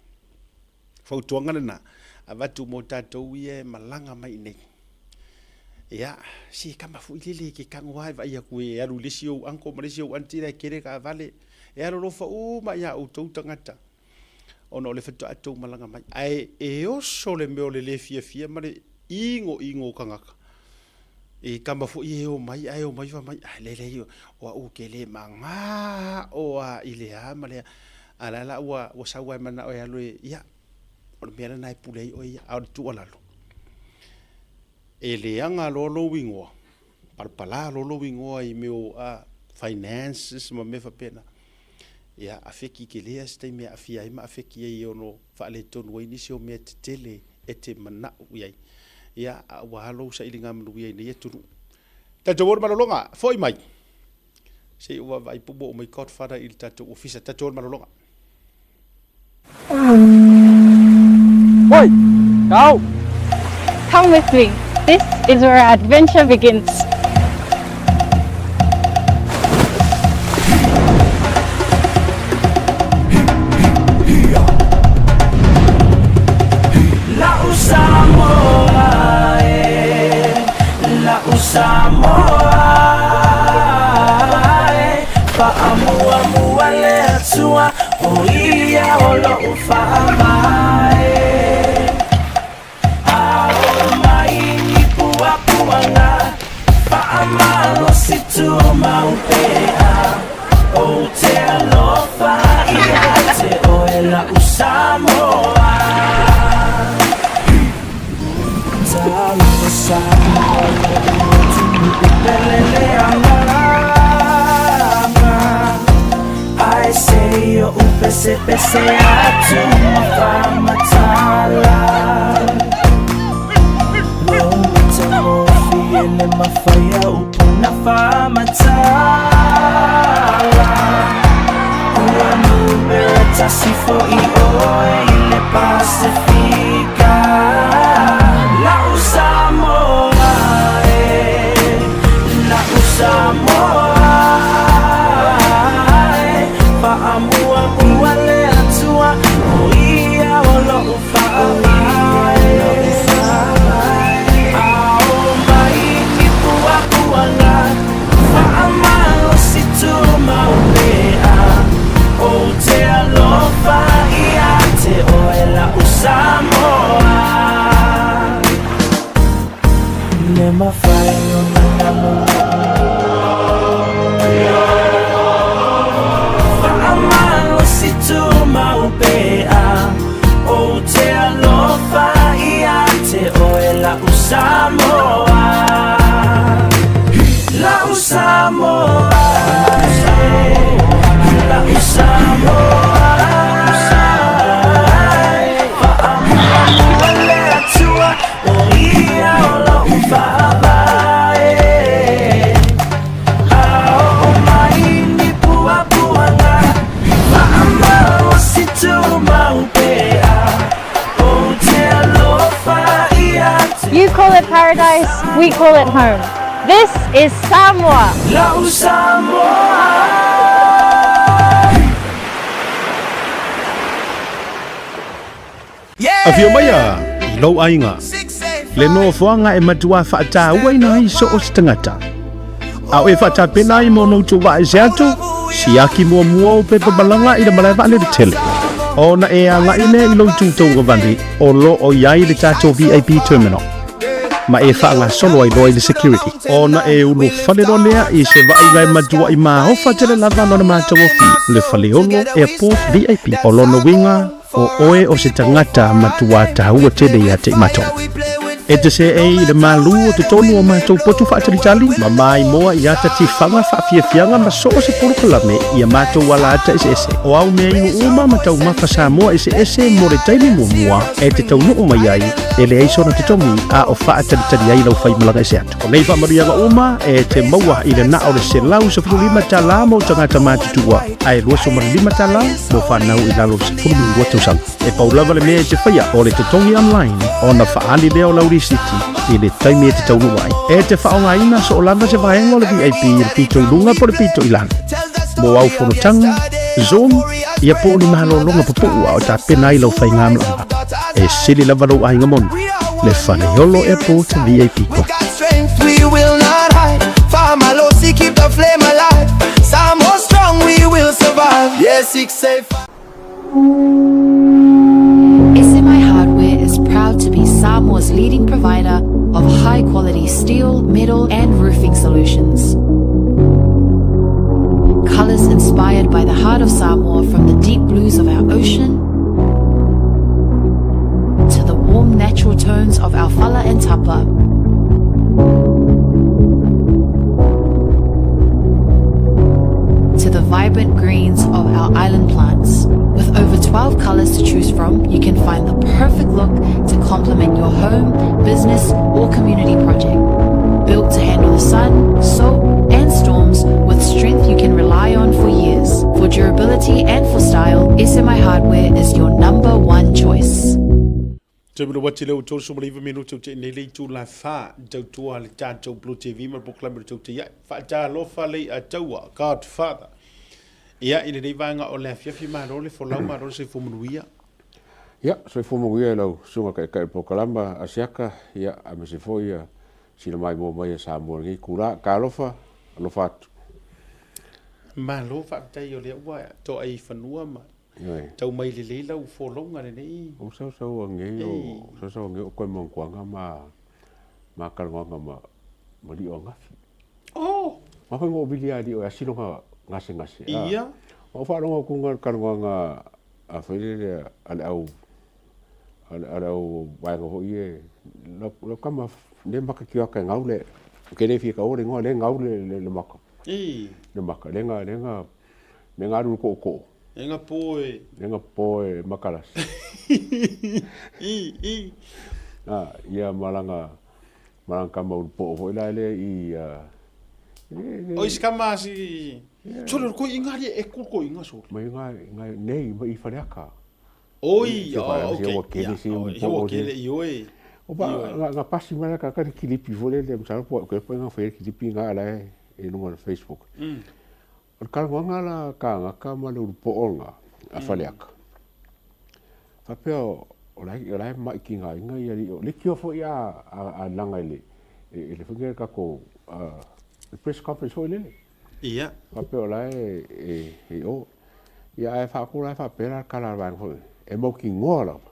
Fautuaga lena avatu mo tatou ia e malaga mai i inei. Ia, se tama foi lele e te tago lava e vaai atu e alu i le isi ou uncle ma le isi ou aunty la e tele taavale. E alolofa uma ia outou tagata ona o le faatoa tou malaga mai. Ae e oso le mea o le le fiafia ma le inoino o tagata. E tama foi e omai ae omai fai mai, ai leai leai o au ou te le magao lava i le a ma le a. A o la la ua sau lava e manao e alu e, ia, o le mea lena e pule ai oe ia. A o le tuualalo, e leaga loa lou igoa, palapala loa lou igoa i mea o finances ma mea faapena, ia afeki tele lava se taimi e aafia ai ma afeki ai e ono faaletonu ai nisi o mea tetele e te manao i ai, ia, a ua a lou sailiga manuia i nei atunuu. Tatou o i le malologa, foi mai, se i ou vaavaai po ua oo mai Godfather i le tatou ofisa. Tatou o i le malologa. Oi! Go! Come with me. This is where our adventure begins. La'u Samoa e, la'u Samoa e, fa'amuamua le Atua, o ia o lo'u fa'avae. Ao mai ni puapuaga, fa'amalosi tumau pea, ou te alofa ia te oe la'u Samoa. Talofa Samoa lo'u atunuu pele le agaga, ae se i o'u pesepese atu ma faamatala. Lou matagofie le mafai a upu na faamatala. Ua numera tasi fo'i oe i le Pasefika. La'u Samoa e, la'u Samoa e, fa'amuamua le Atua, o ia o lo'u fa'avae. Ao mai ni puapuaga, fa'amalosi tumau pea, ou te alofa ia te oe la'u Samoa. Le mafai ona namu fa'amalosi tumau pea, ou te alofa ia te oe la'u Samoa. La'u Samoa, la'u Samoa, fa'amuamua le Atua, o ia o lo'u fa'avae. Ao mai ni puapuaga, fa'amalosi tumau pea, ou te alofa ia te You call it paradise, we call it home. This is Samoa. La'u Samoa. Afio maia i lou aiga, le nofoaga e matuā faatauaina ai so o se tagata. A o e faatapena ai mo ona utuuvaa ese atu, siaki muamua ou pepa malaga i le malae vaalele tele. Ona e agai lea i lou itu tauagavale o lo o i ai le tatou VIP Terminal, ma e faagasolo ai loa i le security. Ona e ulufale loa lea i se vaaiga e matuaʻi maofa tele lava lona matagofie, le Faleolo Airport VIP. O lona uiga, o oe o se tagata matuā taua tele ia te i matou. E te seei i le malū o totonu o matou potu faatalitali, ma maimoa i ata tifaga faafiafiaga ma so o se polokalame i a matou alaata eseese. O au mea inu uma ma taumafa Samoa eseese mo le taimi muamua e te taunuu mai ai, e leai sona totogi a o faatalitali ai lau faimalaga ese atu. O nei faamanuiaga uma e te maua i le na o le $115 mo tagata matutua, ae $25 mo fanau i lalo o le 12 tausaga. E pau lava le mea e te faia, o le totogi online ona faaali lea o lau lisiti i le taimi e te taunuu ai. E te faaaogaina soo lava se vaega o le VIP i le pito i luga po o le pito i lalo. Mo au fonotaga, Zoom, ia po o ni malologa pupuu a o tapena ai lau faigamalaga. E sili lava lou aiga moni, le Faleolo Airport VIP We Club. got strength, we will not hide. Fa'amalosi, keep the flame alive. Samoa strong, we will survive. Yeah, 6 8 5. SMI Hardware is proud to be Samoa's leading provider of high quality steel, metal, and roofing solutions. Colors inspired by the heart of Samoa, from the deep blues of our ocean to the warm natural tones of our fala and tapa. To the vibrant greens of our island plants. With over 12 colors to choose from, you can find the perfect look to complement your home, business, or community project. Built to handle the sun, salt, and storms with strength you can rely on for years. For durability and for style, SMI Hardware is your number one choice. Taimi le uati lea ua 39 minute o tea nei le itula fa tautua le tatou Blue TV ma le polokalame o le Tautai Ae. Faatalofa lei a taua, Godfather. Ia, i lenei vaega o le afiafi, malo le folau, malo le soifua manuia. Ia, soifua manuia i lau susuga taitai o le polokalama a Siaka, ia, aemaise foi ia sina maimoa mai a Samoa i lenei itula. Talofa, alofa atu. Malo faafetai o lea ua toa i fanua ma tau mai lelei lau folauga lenei. O sausau anei o sausau anei o koe mantuaga ma ma kalanoaga ma ma lio angafi. Oh! Ma foi ngo vili a lio e asilo nga gasegase. Ia. Ma o faalogo atu nga kalanoaga a foi lele a le au a le au vaega foi e lau kama le maka kioaka e gau le ke le fia taua le igoa le gau le le maka. I. Le maka le nga le nga le nga alu tootoo. Le nga po e. Le nga po e makalasi. I i. A ia malaga malaga kama ulu poo foi la le i a O isi kama si Sole ko inga ri e ku ko inga sole. Ma inga inga nei ma i Faleata. Oi, oh, okay. Ua kele si ua kele i oe. O ba nga pasi mai ka ka kilipi fo le le msalo po ko po nga fo kilipi nga ala e luga o le Facebook. O le talanoaga la kāgaka ma le ulupo'o ga a Faleata, faapea o la e o la e ma'i tigaina ia alii o leitioa foi a a laga i le i le foi lea tatou le press conference foi lele. Ia. Faapea o la e e i o. Ia ae faaku la e faapea la le tala a le vaega foi e mautinoa lava.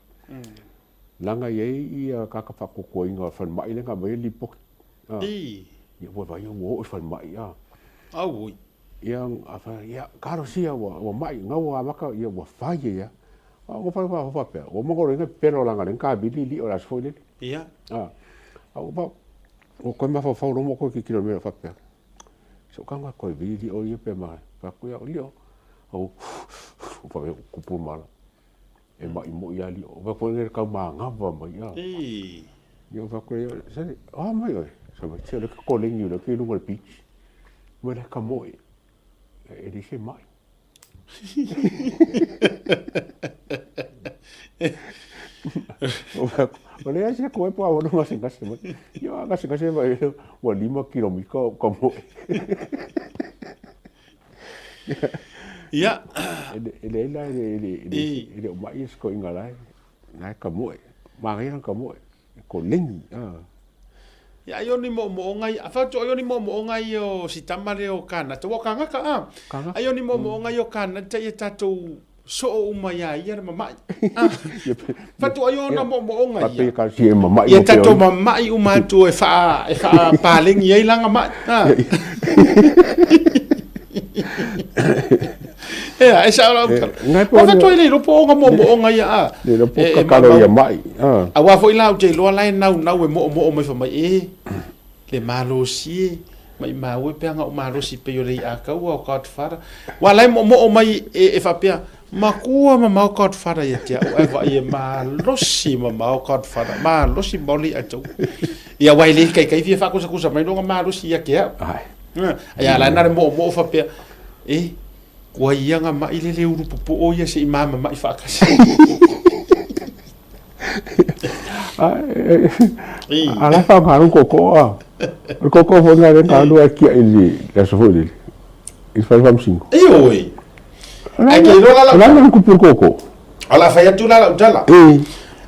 Leaga e i ai ia tagata faatuatuaina o le falemai lea na aumai ai le lipoti. I. Ia ua vaai ua oo i falemai a. Auoi. Ia a fai ia kalosia ua ua mai na ua amata ia ua fai e ia. A ua fai fa faapea ua maua loa pepelo leaga lea na kamili lio i le aso foi lele. Ia. A a ua pa ua toe mafaufau loa ma toe tilotilo i le mea faapea. Se o kanga toe vili lio ia pe ma fai atu ia lio. Au ua fai kupu mala. E maʻi moʻi lava lio. Ua fai atu tau manava mai a. Ia ua fai atu ia, sole, o a mai oe? Fai mai, se o lea ke koleni o lea ke i luga o le beach. Mai lea ka moe. E leai se maʻi. O lea se koe po awono gasegase mai. Ia gasegase mai ua 5 kilomita o ka moe. Ia. E leai la, e le o maʻi se toeaina la e ka moe. Manaia lana ka moe, e koleni. Ia, ai o ni moomooga ia, fautua ai o ni moomooga ia o si tama lea o Kanata, ua o Kagaka a? Ai o ni moomooga ia o Kanata ia tatou soo uma iā ia le mamaʻi. Fautua ai o ona moomooga ia. Ia tatou mamaʻi uma atu e faa e faapalegi ai lana maʻi. Ea, e sao lau tala. Ua fautua ai le iloa po o ona moomooga ia a. Le iloa po o kakalo ia maʻi. Aua foi la ou te iloa la e naunau e moomoo mai fai mai e le malosi e. Maimau e pe ana ou malosi pei o le i'a kaua o Godfather. Ua la e moomoo mai e, e faapea, makua mamao Godfather ia te a'u ae vaai e malosi mamao Godfather, malosi mamao le i'a taua. Ia aua e le kaikai fia faakusakusa mai lona malosi ia te a'u. Ai a la e na le moomoo faapea, e, kua ia nga ma'i le le ulu popoo ia se'i mamama'i faatasi. A la faamalo koko a. O le koko foi lena lea na alu ai kiaʻi i le aso foi lele. I le fale faamasino. Ioe. Ae ke iloa la lau. O le a le kupu o le koko? O le a fai atu la lau tala.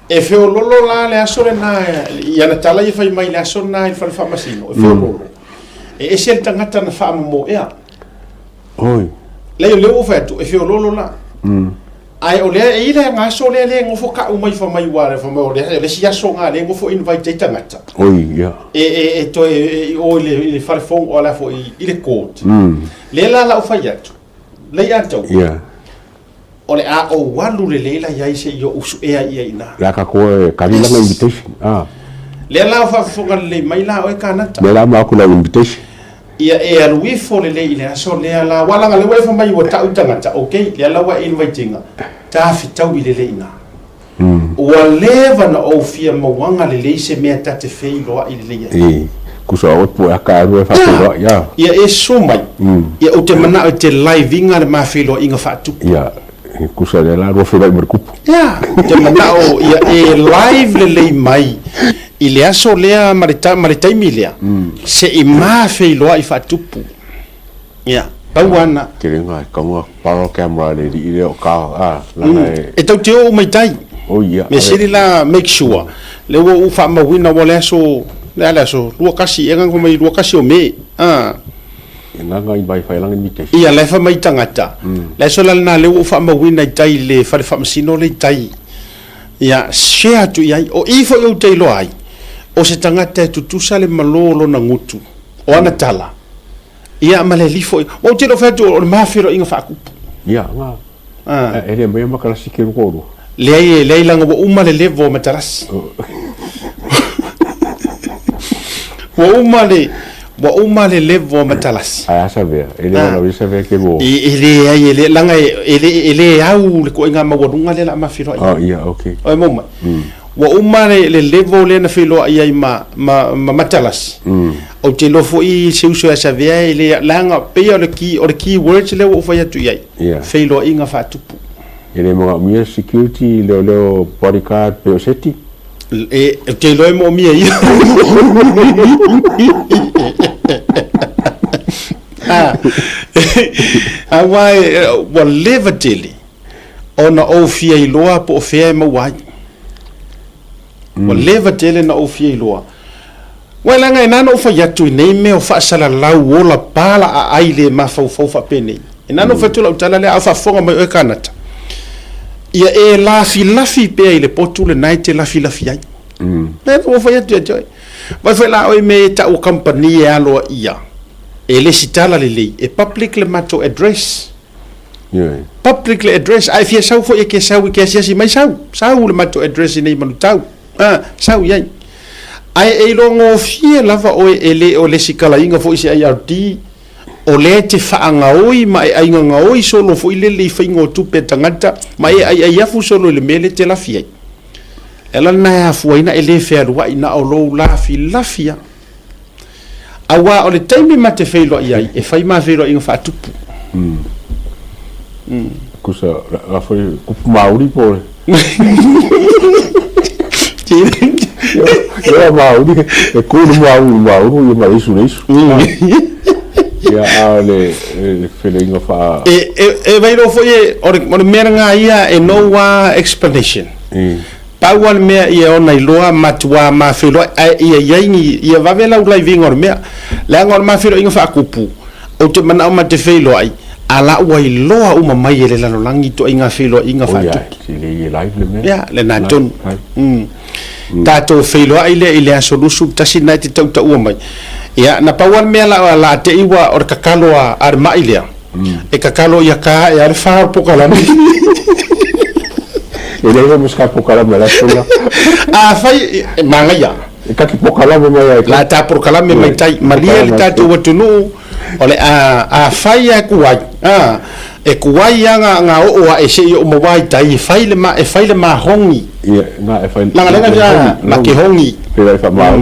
E feololo la le aso lena i ana tala ia fai mai i le aso lena i le fale faamasino, e feololo. E ese le tagata na faamomoea. Oi. Leai o lea ua ou fai atu, e feololo la. Ae o lea e i le aso lea lea e nofo ka'u mai fai mai ua fai mai o le le isi aso na lea e nofo invite ai tagata. Oi ia. E e e toe e i o i le i le fale fono o le a foi i le court. Lea la la ou fai atu. Lea ia te au. Ia. O le a ou alu lelei la iai se'i ou su'ea ia i ina. Le a tatou e kali lana invitation. Ah. Lea la o faafofoga lelei mai la oe Kanata. Lea la ma aku lau invitation. Ia e alu ifo lelei i le aso lea la aua leaga lea ua e fai mai ua ta'u i tagata ok lea la ua e invite ina tafitaui lelei ina. Ua leva na ou fia mauaga lelei se mea ta te feiloa'i lelei ai. E. Kusa o pu a ka alu e whawhiroa, ia. Ia e susu mai, ia ou te manao e te live iga le ma feiloaiga faatupu. Ia, kusa lea la lua feiloai ma le kupu. Ia, ou te manao ia e live lelei mai i le aso lea ma le ma le taimi lea, se i ma feiloai faatupu. Ia, pau ana. Tele nga kaunga paro camera le lii lea o ka, a, lana e. E tau te oo mai tai. Oh ia. Mea sili la make sure, lea ua ou faamauina ua le aso, le a le aso, 21 ea gagafo mai 21 o Me, a. E gaga i mai fai lagi mi te. Ia, la e fai mai tagata, le aso la lena lea ua ou faamauina i tai i le fale faamasino lea i tai. Ia, share atu i ai, o i foi ou te iloa ai, o se tagata e tutusa le malo o lona gutu, o ana tala, Ia, ma le alii foi. Ua ou tele o fai atu o le ma feiloaiga faakupu. Ia, nga. Ah. E le maia matalasi ke loko olu. Leai, leai langa ua uma le level o matalasi. Ua uma le, ua uma le level o matalasi. Ai asa vea, e le wala wisa vea ke lo. E, e leai, e le, langa e, e le, e le au le koinga maualuga lea la ma feiloai. Oh, ia, okay. Oi mau mai. Ua uma le, le level lea na feiloai ai ma, ma, ma matalasi. Ou te iloa foi i se uso ia Savea e le, leaga pei o le key, o le key words lea ua ou fai atu i ai, Yeah. feiloaiga faatupu. E le manaomia security, leoleo, bodyguard pe o seti? E, ou te iloa e moomia ia. Ah, aua e, ua leva tele ona ou fia iloa po o fea e maua ai. Ua leva tele na ou fia iloa. Ua leaga e na ona ou fai atu i nei mea o faasalalau ola pala aai le mafaufau faapenei. E na ona ou fai atu lau tala lea a o faafofoga mai oe Kanata. Ia e lafilafi pea i le potu lena e te lafilafi ai. Lea ua fai atu ia te oe. Vai foi la oe i mea e tau o kamupani e aloaia e lesitala lelei, e public le matou address. Public le address, a e fia sau foi e ke sau i ke asiasi mai sau. Sau le matou address i nei Manutau. A, sau i ai. Ae e iloa gofie lava oe e le o lesikalaina foi se IRD, o lea e te faagaoi ma e aigagaoi solo foi lele i faiga o tupe a tagata ma e aiaiafu solo i le mea lea e te lafi ai. E ala lena e afua ai na e le fealuai na o lou lafilafi lava. Aua o le taimi ma te feiloai ai, e fai ma feiloaiga faatupu. Kusa, la foi kupu Māori po o le. Ia Māori, e kū le Māori Māori, ia ma leisu leisu. Ia a o le feleiga wha... E, e, e wairo foi e, o le, o le mea ngā ia e no wa explanation. Pau lava le mea ia ona iloa matua ma feiloai ae ia iai ni ia vave lau laiviga o le mea. Leaga o le ma feiloaiga faakupu, ou te manao ma te feiloai, a la ua iloa uma mai e le lalolagi ituaiga feiloaiga faatupu. Ia, lena tonu. Umm. Tatou feiloai lea i le aso 21 lena e te tautaua mai. Ia, na pau lava le mea la, la te i ua o le kakalo a, a le mai lea. E kakalo ia ka ae a le fa o le pokalame. E leai ma se ka pokalame a la sola. Afai e manaia. E kaki pokalame mai ai. La ta pokalame mai tai. Malie le tatou atunuu o le a afai a ku ai. A e ku ai a nga nga oo a e se i o mawa i tai e fai le ma e fai le mahongi. Ia nga e fai. Langa lenga ja ma ke hongi. Pera i fa mau.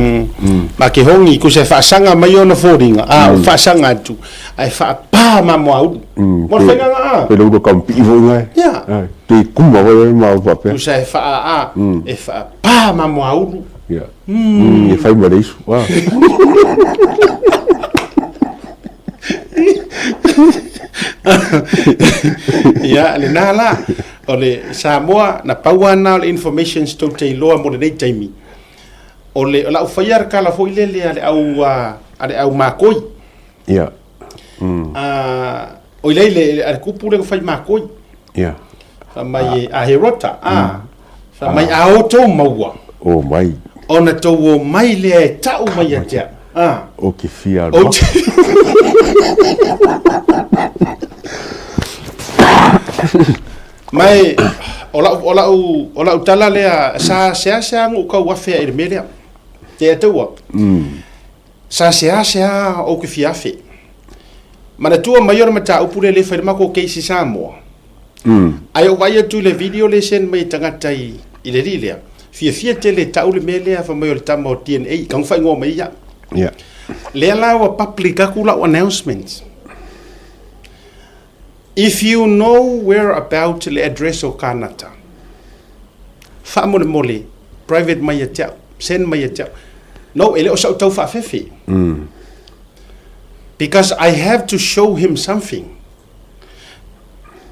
Ma ke hongi ku se faasaga mai ona foliga a o faasaga atu. Ae faapā ma moaulu. Mo le faiganga a. Pe le ua kampii foi ngai. Ia. Pe kuma foi ai mau faapea. Tusa e faa a, e faapā ma moaulu. Ia. E fai ma le isu. Ia, lena la. O le Samoa, na pau lava lena o le informations tou te iloa mo lenei taimi. O le, o lau faia le kala foi lele a le au, a le au makoi. Ia. A, o ilei le, a le kupu le fai makoi. Ia. Fa mai e, a he rota, a. Fa mai a o tō maua. O mai. Ona tō o mai lea e tau mai a te a. O ke fia O te... Mai, o lau, o lau, o lau tala lea, sa seasea ngou kau afe i le mea lea. Te atua. Sa seasea ou ke fia afe. Manatua mai o le mataupu lea le fai le makou case i Samoa. Ae ou vaai atu i le video lea send mai e tagata i, i le alii lea. Fiafia tele e tau le mea lea fai mai o le tama o DNA, kau faaigoa mai ia. Ia. Lea la ua public atu lau announcement. If you know where about le address o Kanata, faamolemole, private mai ia te au, send mai ia te au. No, e le o sa'u tau faafefe. Because I have to show him something.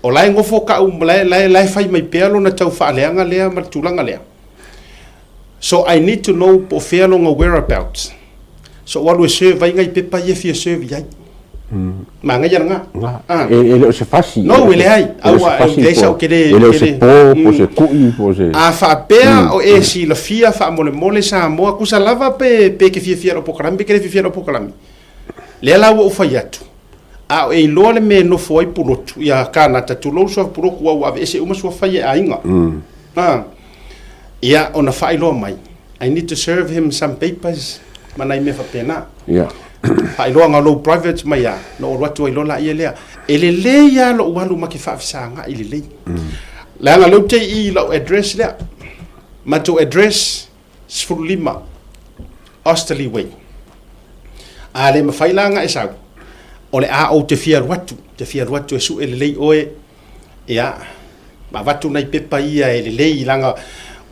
O la e gofo ka'u, la e, la e fai mai pea lona tau faaleaga lea ma le tulaga lea. So I need to know po o fea lona whereabouts. So ou alu e serve ai ngai pepa ia e fia serve i ai. Manaia lena. Na, e le o se fasi. No, e leai. Aua, e leai sau ke le... E le o se po, po o se ku'i, po o se... A faapea o e silafia faamolemole Samoa, tusa lava pe, pe ke fiafia i lau polokalame pe ke le fiafia i lau polokalame. Lea la ua ou fai atu, a o e iloa le mea e nofo ai Pulotu, ia Kanata, tulou le suafa Pulotu aua ua aveese uma suafa ia e aiga. A, ia, ona faailoa mai, I need to serve him some papers ma nai mea faapena. Ia. Faailoaga o lou private mai a, na ou alu atu ai loa laia lea. E lelei lava lou alu ma ke faafesagai lelei. Leaga o lea ou te i i lau address lea. Matou address, 15 Osterley Way. A le mafai la ona e sau, o le a ou te fia alu atu, te fia alu atu e sue lelei oe, ia, ma avatu nai pepa ia e lelei, leaga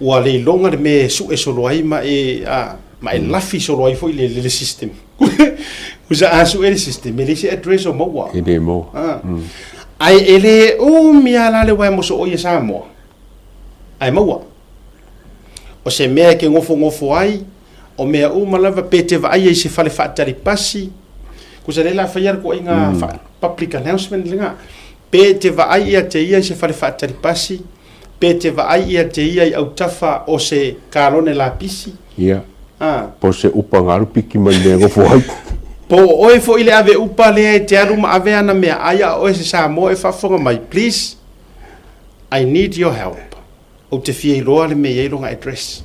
ua le iloga le mea e sue solo ai ma e, a, ma e lafi solo ai foi le, le, le system. Kusa a sue le system, e leai se address o maua. E le maua. A. Ae e le umi lava la le uaea mosooi e Samoa, ae maua. O se mea e ke gofogofo ai, o mea uma lava pe te vaai ai i se fale faatali pasi, kusa lea la faia le koaiga public announcement lena, pe te vaai ia te ia i se fale faatali pasi, pe te vaai ia te ia i autafa o se kalone lapisi. Ia. Po o se upa galu piki mai le mea e gofo ai. Po o oe foi le ave upa lea e te alu ma ave ana meaai a o oe se Samoa e faafofoga mai, please, I need your help. Ou te fia iloa le mea e i ai lona address.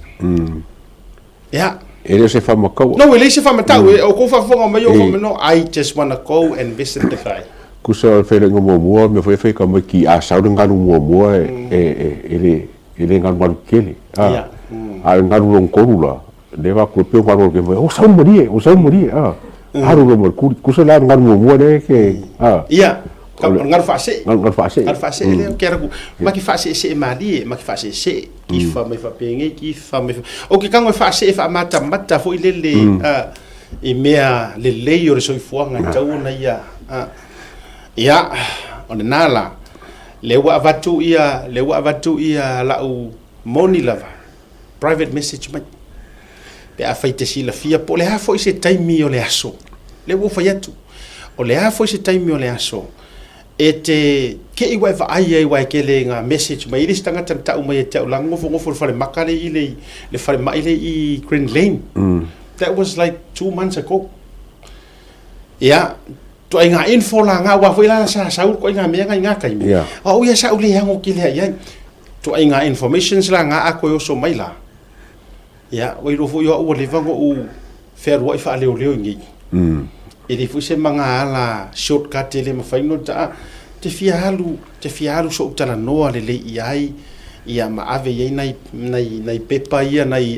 Ia. E le o se faamatau. No, e leai se faamatau. O kou faafofoga mai ou faa, no, I just wanna go and visit the guy. Tusa o le feiloaiga muamua, o le mea foi e fai tamaiti a sau le galu muamua e le e le galugalu tele. A o le galu lona tolu la, lea va atu e pei o galu alu o sau malie, o sau malie, a. Alu loa ma le kuli. Tusa la o le galu muamua lea e ke, a. Ia, o le galu faasee. Galu faasee. Galu faasee lea, ke ala ku, ma ke faaseesee malie, ma ke faaseesee, kifa mai faapenei, kifa mai. O ke tago e faasee faamatamata foi lele, a, i mea lelei o le soifuaga e tatau ona ia, a. Ia, o lena la, lea ua avatu ia, lea ua avatu ia lau moni lava, private message mai. Pe afai e te silafia po o le a foi se taimi o le aso, lea ua ou fai atu, o le a foi se taimi o le aso, e te te i ua e vaai ai aua e tele ngā message mai. E le isi tagata na tau mai ia te au, la nofonofo i le falemaka lea i le, le falemai lea i Green Lane. That was like 2 months ago. Ia, ituaiga info la ngā, aua foi la sa sau ituaiga mea nga i ngā taimi. O au ia sa ou le ago tele ai ai. Ituaiga informations la ngā a koe oso mai la. Ia, ua iloa foi o au ua leva ona ou fealuai faaleoleo i nei. E leai foi se magaala shortcut e le mafai ona taa. Te fia alu, te fia alu so'u talanoa lelei i ai, ia ma ave i ai nai, nai, nai pepa ia, nai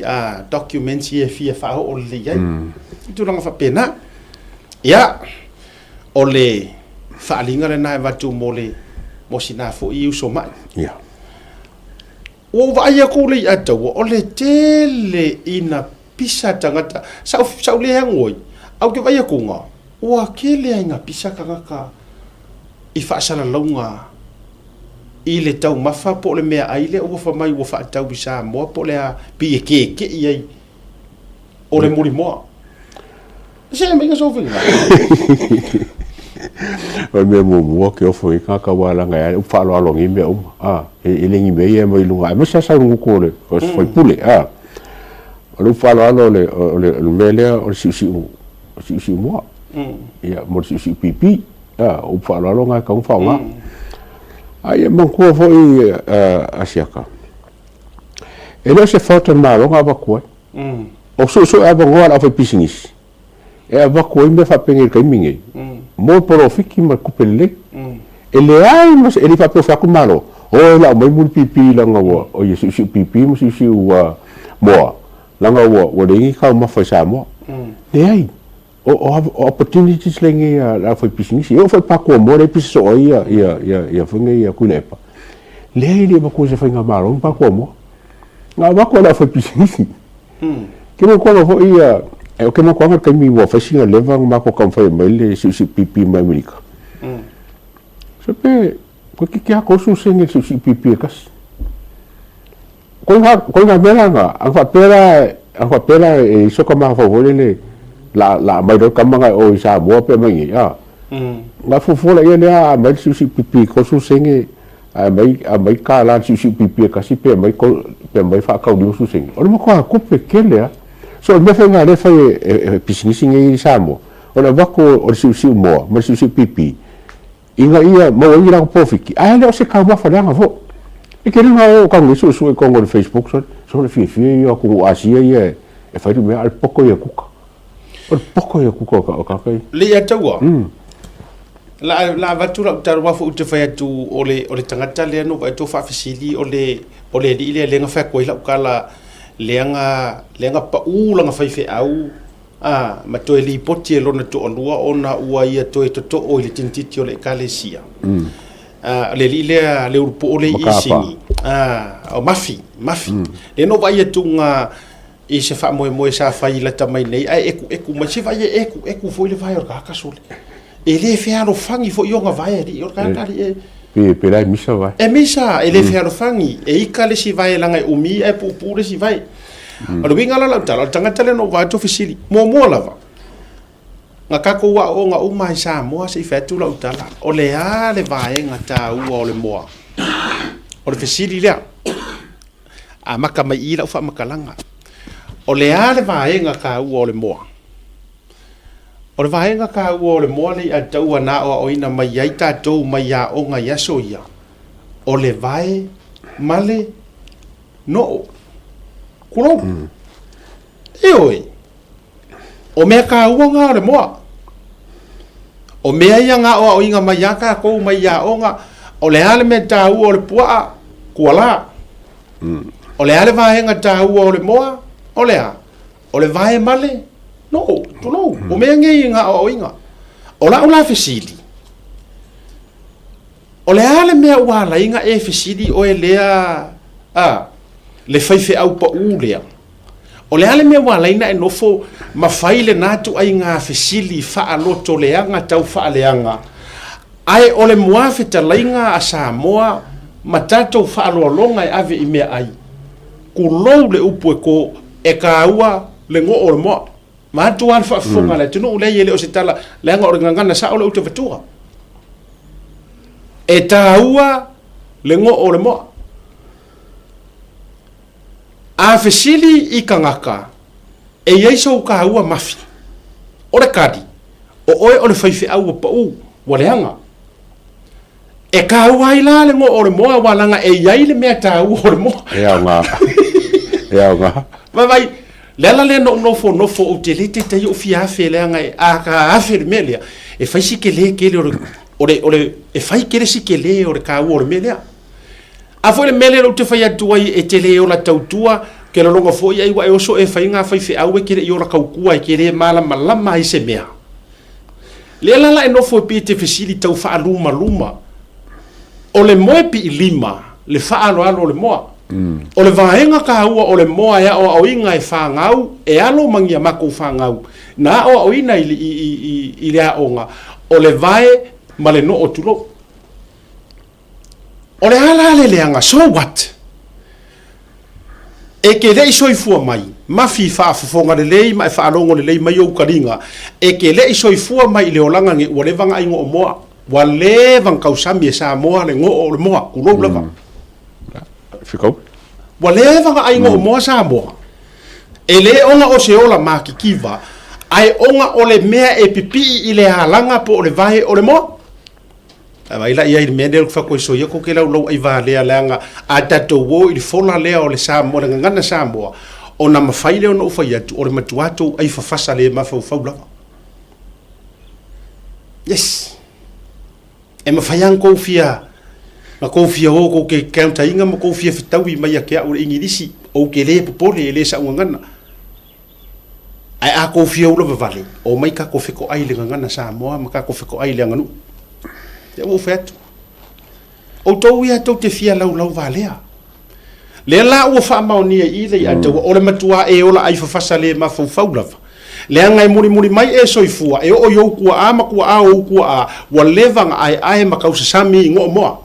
documents ia e fia faaoo lelei ai. I tulaga faapena. Ia, o le faaaliga lena e avatu mo le, mo sina foi uso mai. Ia. Ua ou vaai atu le i'a taua, o le tele ina pisa tagata, sa ou, sa ou le ago ai, ae ou te vaai atu ga, ua tele lava ina pisa tagata i faasalalauga i le taumafa po o le meaai lea ua fai mai ua faatau i Samoa po o le a, pei e keke'i ai o le mulimoa. Se mea sou finagalo. O le mea muamua ke ofo i tagata aua leaga e ala upu faaaloalo nei mea uma a e le ni mea ia e aumai i luga aemaise lava sau i le gutu o le o se faipule a. O le upu faaaloalo o le o le mea lea o le siusiu siusiu moa ia mo le siusiu pipi a o upu faaaloalo na e tatau ona faaaoga. A ia manatua foi Asiata e le o se fault a le Malo na avatu ai. O suesue avanoa a le aufaipisinisi e avatu ai mea faapenei i le taimi lenei mo le polofiti ma le tupe lelei. E leai ma se, e le i faapea o fai atu le Malo, o e lau mai mulipipi leaga ua, oi siusiu pipi ma siusiu moa leaga ua, ua leai ni taumafa i Samoa. Leai, o, o, o opportunities lenei a le aufaipisinisi. E oo foi i Pakuamoa lea e pisa soo ai ia, ia, ia, ia foi nei ia Tuilaepa. Leai e le i avatua e se faigamalo ni Pakuamoa. Na avatu e le aufaipisinisi. Ke makuaga foi ia, e o ke makuaga le taimi ua fai sina leva na matou taumafai e aumai le siusiu pipi mai Amerika. So pe, toeitiiti lava 30 sene le siusiu pipi e tasi. Ko ina mea la na, ana faapea la, ana faapea la e i ai so ta mafaufau foi lele, la, la aumai loa le tama na e o i Samoa pe aumai i inei, a. Ona fuafua laia lea a aumai le siusiu pipi i 30 sene, ae aumai, aumai $1 le siusiu pipi e tasi pe aumai, pe aumai faatau 50 sene. O le matua tupe tele lava. So o le mea foi lena o lea e fai e pisinisi nei i Samoa, o le avatu o le siusiu moa ma le siusiu pipi, ina ia maua ai ni latou polofiti, ae le o se taumafa leaga foi. E tele na o tau nei suesue i totonu o le Facebook, sole, sole fiafia ia o atunuu Asia ia e fai le mea, a o le poto ia kuka. O le poto ia kuka o tagata ia. Le ia taua. La la avatu lau tala aua foi ou te fai atu o le o le tagata lea na ou vaai atu o faafesili o le o le alii lea lea na fai atu ai lau tala lea na lea na pau lana faifeau A, ma toe lipoti e lona toalua ona ua ia toe totoo i le tinititi o le Ekalesia. A, le alii lea, le ulupoo lea i Sini. A, o Mafi, Mafi. Lea na ou vaai atu ga i se faamoemoe sa fai lata mai nei, ae ekueku mai, se vaai e ekueku foi le vae o le tagata sole. E le fealofani foi ona vae alii, o le tagata alii e... Pe, pe la e misa vae. E misa, e le fealofani, e ika le isi vae leaga e umi ae puupuu le isi vae. O le uiga la o lau tala, o le tagata lea na ou vaai atu o fesili, muamua lava, na tatou aooga uma i Samoa se i fai atu lau tala, o le a le vaega taua o le moa? O le fesili lea. Amata mai i i lau faamatalaga. O le a le vaega taua o le moa? O le vaega taua o le moa lea i Alataua na aoaoina mai ai tatou mai aoga i aso ia, o le vae ma le noo. Kulou. Ioe. O mea taua na o le moa. O mea ia na aoaoina mai ia tatou mai aoga, o le a le mea taua o le puaa, kuala. O le a le vaega taua o le moa, o le a? O le vae ma le noo, tulou. O mea nei na aoaoina. O lau la fesili, o le a le mea ua ala ai ona e fesili oe lea, a, le faifeau pau lea? O le a le mea ua ala ai ona e nofo ma fai lena ituaiga fesili faalotoleaga tau faaleaga, ae o le muafetalaiga a Samoa ma tatou faaaloaloga e ave i meaai? Tulou le upu e to, e taua le goo o le moa. Vaeatu lava le faafofoga a le atunuu, leai e le o se tala, leaga o le gagana sao lea ou te avatua. E taua le goo o le moa. A fesili i tagata, e i ai sou taua mafi? O le tali, o oe o le faifeau ua pau, ua leaga. E taua ai la le goo o le moa aua leaga e i ai le mea taua o le moa. E aoga. E aoga. Vaai, le ala lea na ou nofonofo ou te le taitai ou fia afe leaga e a ka afe le mea lea, e fai si tele tele o le, o le, o le, e fai tele si tele o le taua o le mea lea. A foi le mea lea ou te fai atu ai e te le ola tautua, ke lologa foi ai ua e oso e fai ngā faifeau e ke le i ola tautua e ke le malamalama ai se mea. Lea la la e nofo e pei e te fesili tau faalumaluma. O le moe piilima, le faaaloalo o le moa. O le vaega taua o le moa e aoaoina e fanau, e alo ma ni a matou fanau, na aoaoina i, i, i, i le aoga, o le vae ma le noo tulou. O le a la le leaga? So what? E te le i soifua mai, mafi faafofoga lelei ma e faalogo lelei mai ou taliga, e te le i soifua mai i le olaga nei, ua leva ona ai goo moa, ua leva ona tausami e Samoa le goo o le moa, tulou lava. Ua leva ona ai goo moa Samoa. E le ona o se ola makikiva, ae ona o le mea e pipii i le alaga po o le vae o le moa. A vaai la i ai i le mea lea ou te fai atu ai, soia ko ke laulau ai valea leaga a tatou o i le fola lea o le Samoa, le gagana Samoa, ona mafai lea ona ou fai atu, o le matua tou ai fafasa le mafaufau lava. Yes. E mafai lava ona tou fia, na tou fia o tou te counter ina ma tou fia fetaui mai ia te au i le Igilisi, ou te le popole, e le sa'u gagana. Ae a kou fia ula vavale, omai takou fetoai i le gagana Samoa ma takou fetoai i le aganuu. Lea ua ou fai atu. Outou ia tou te fia laulau valea. Lea la ua faamaonia i i le Aiataua, o le matuā e ola ai fafasa le mafaufau lava. Leaga e mulimuli mai e soifua, e oo i ou tua'a ma tua'a o ou tua'a, ua leva na aeae ma tausasami i goomoa.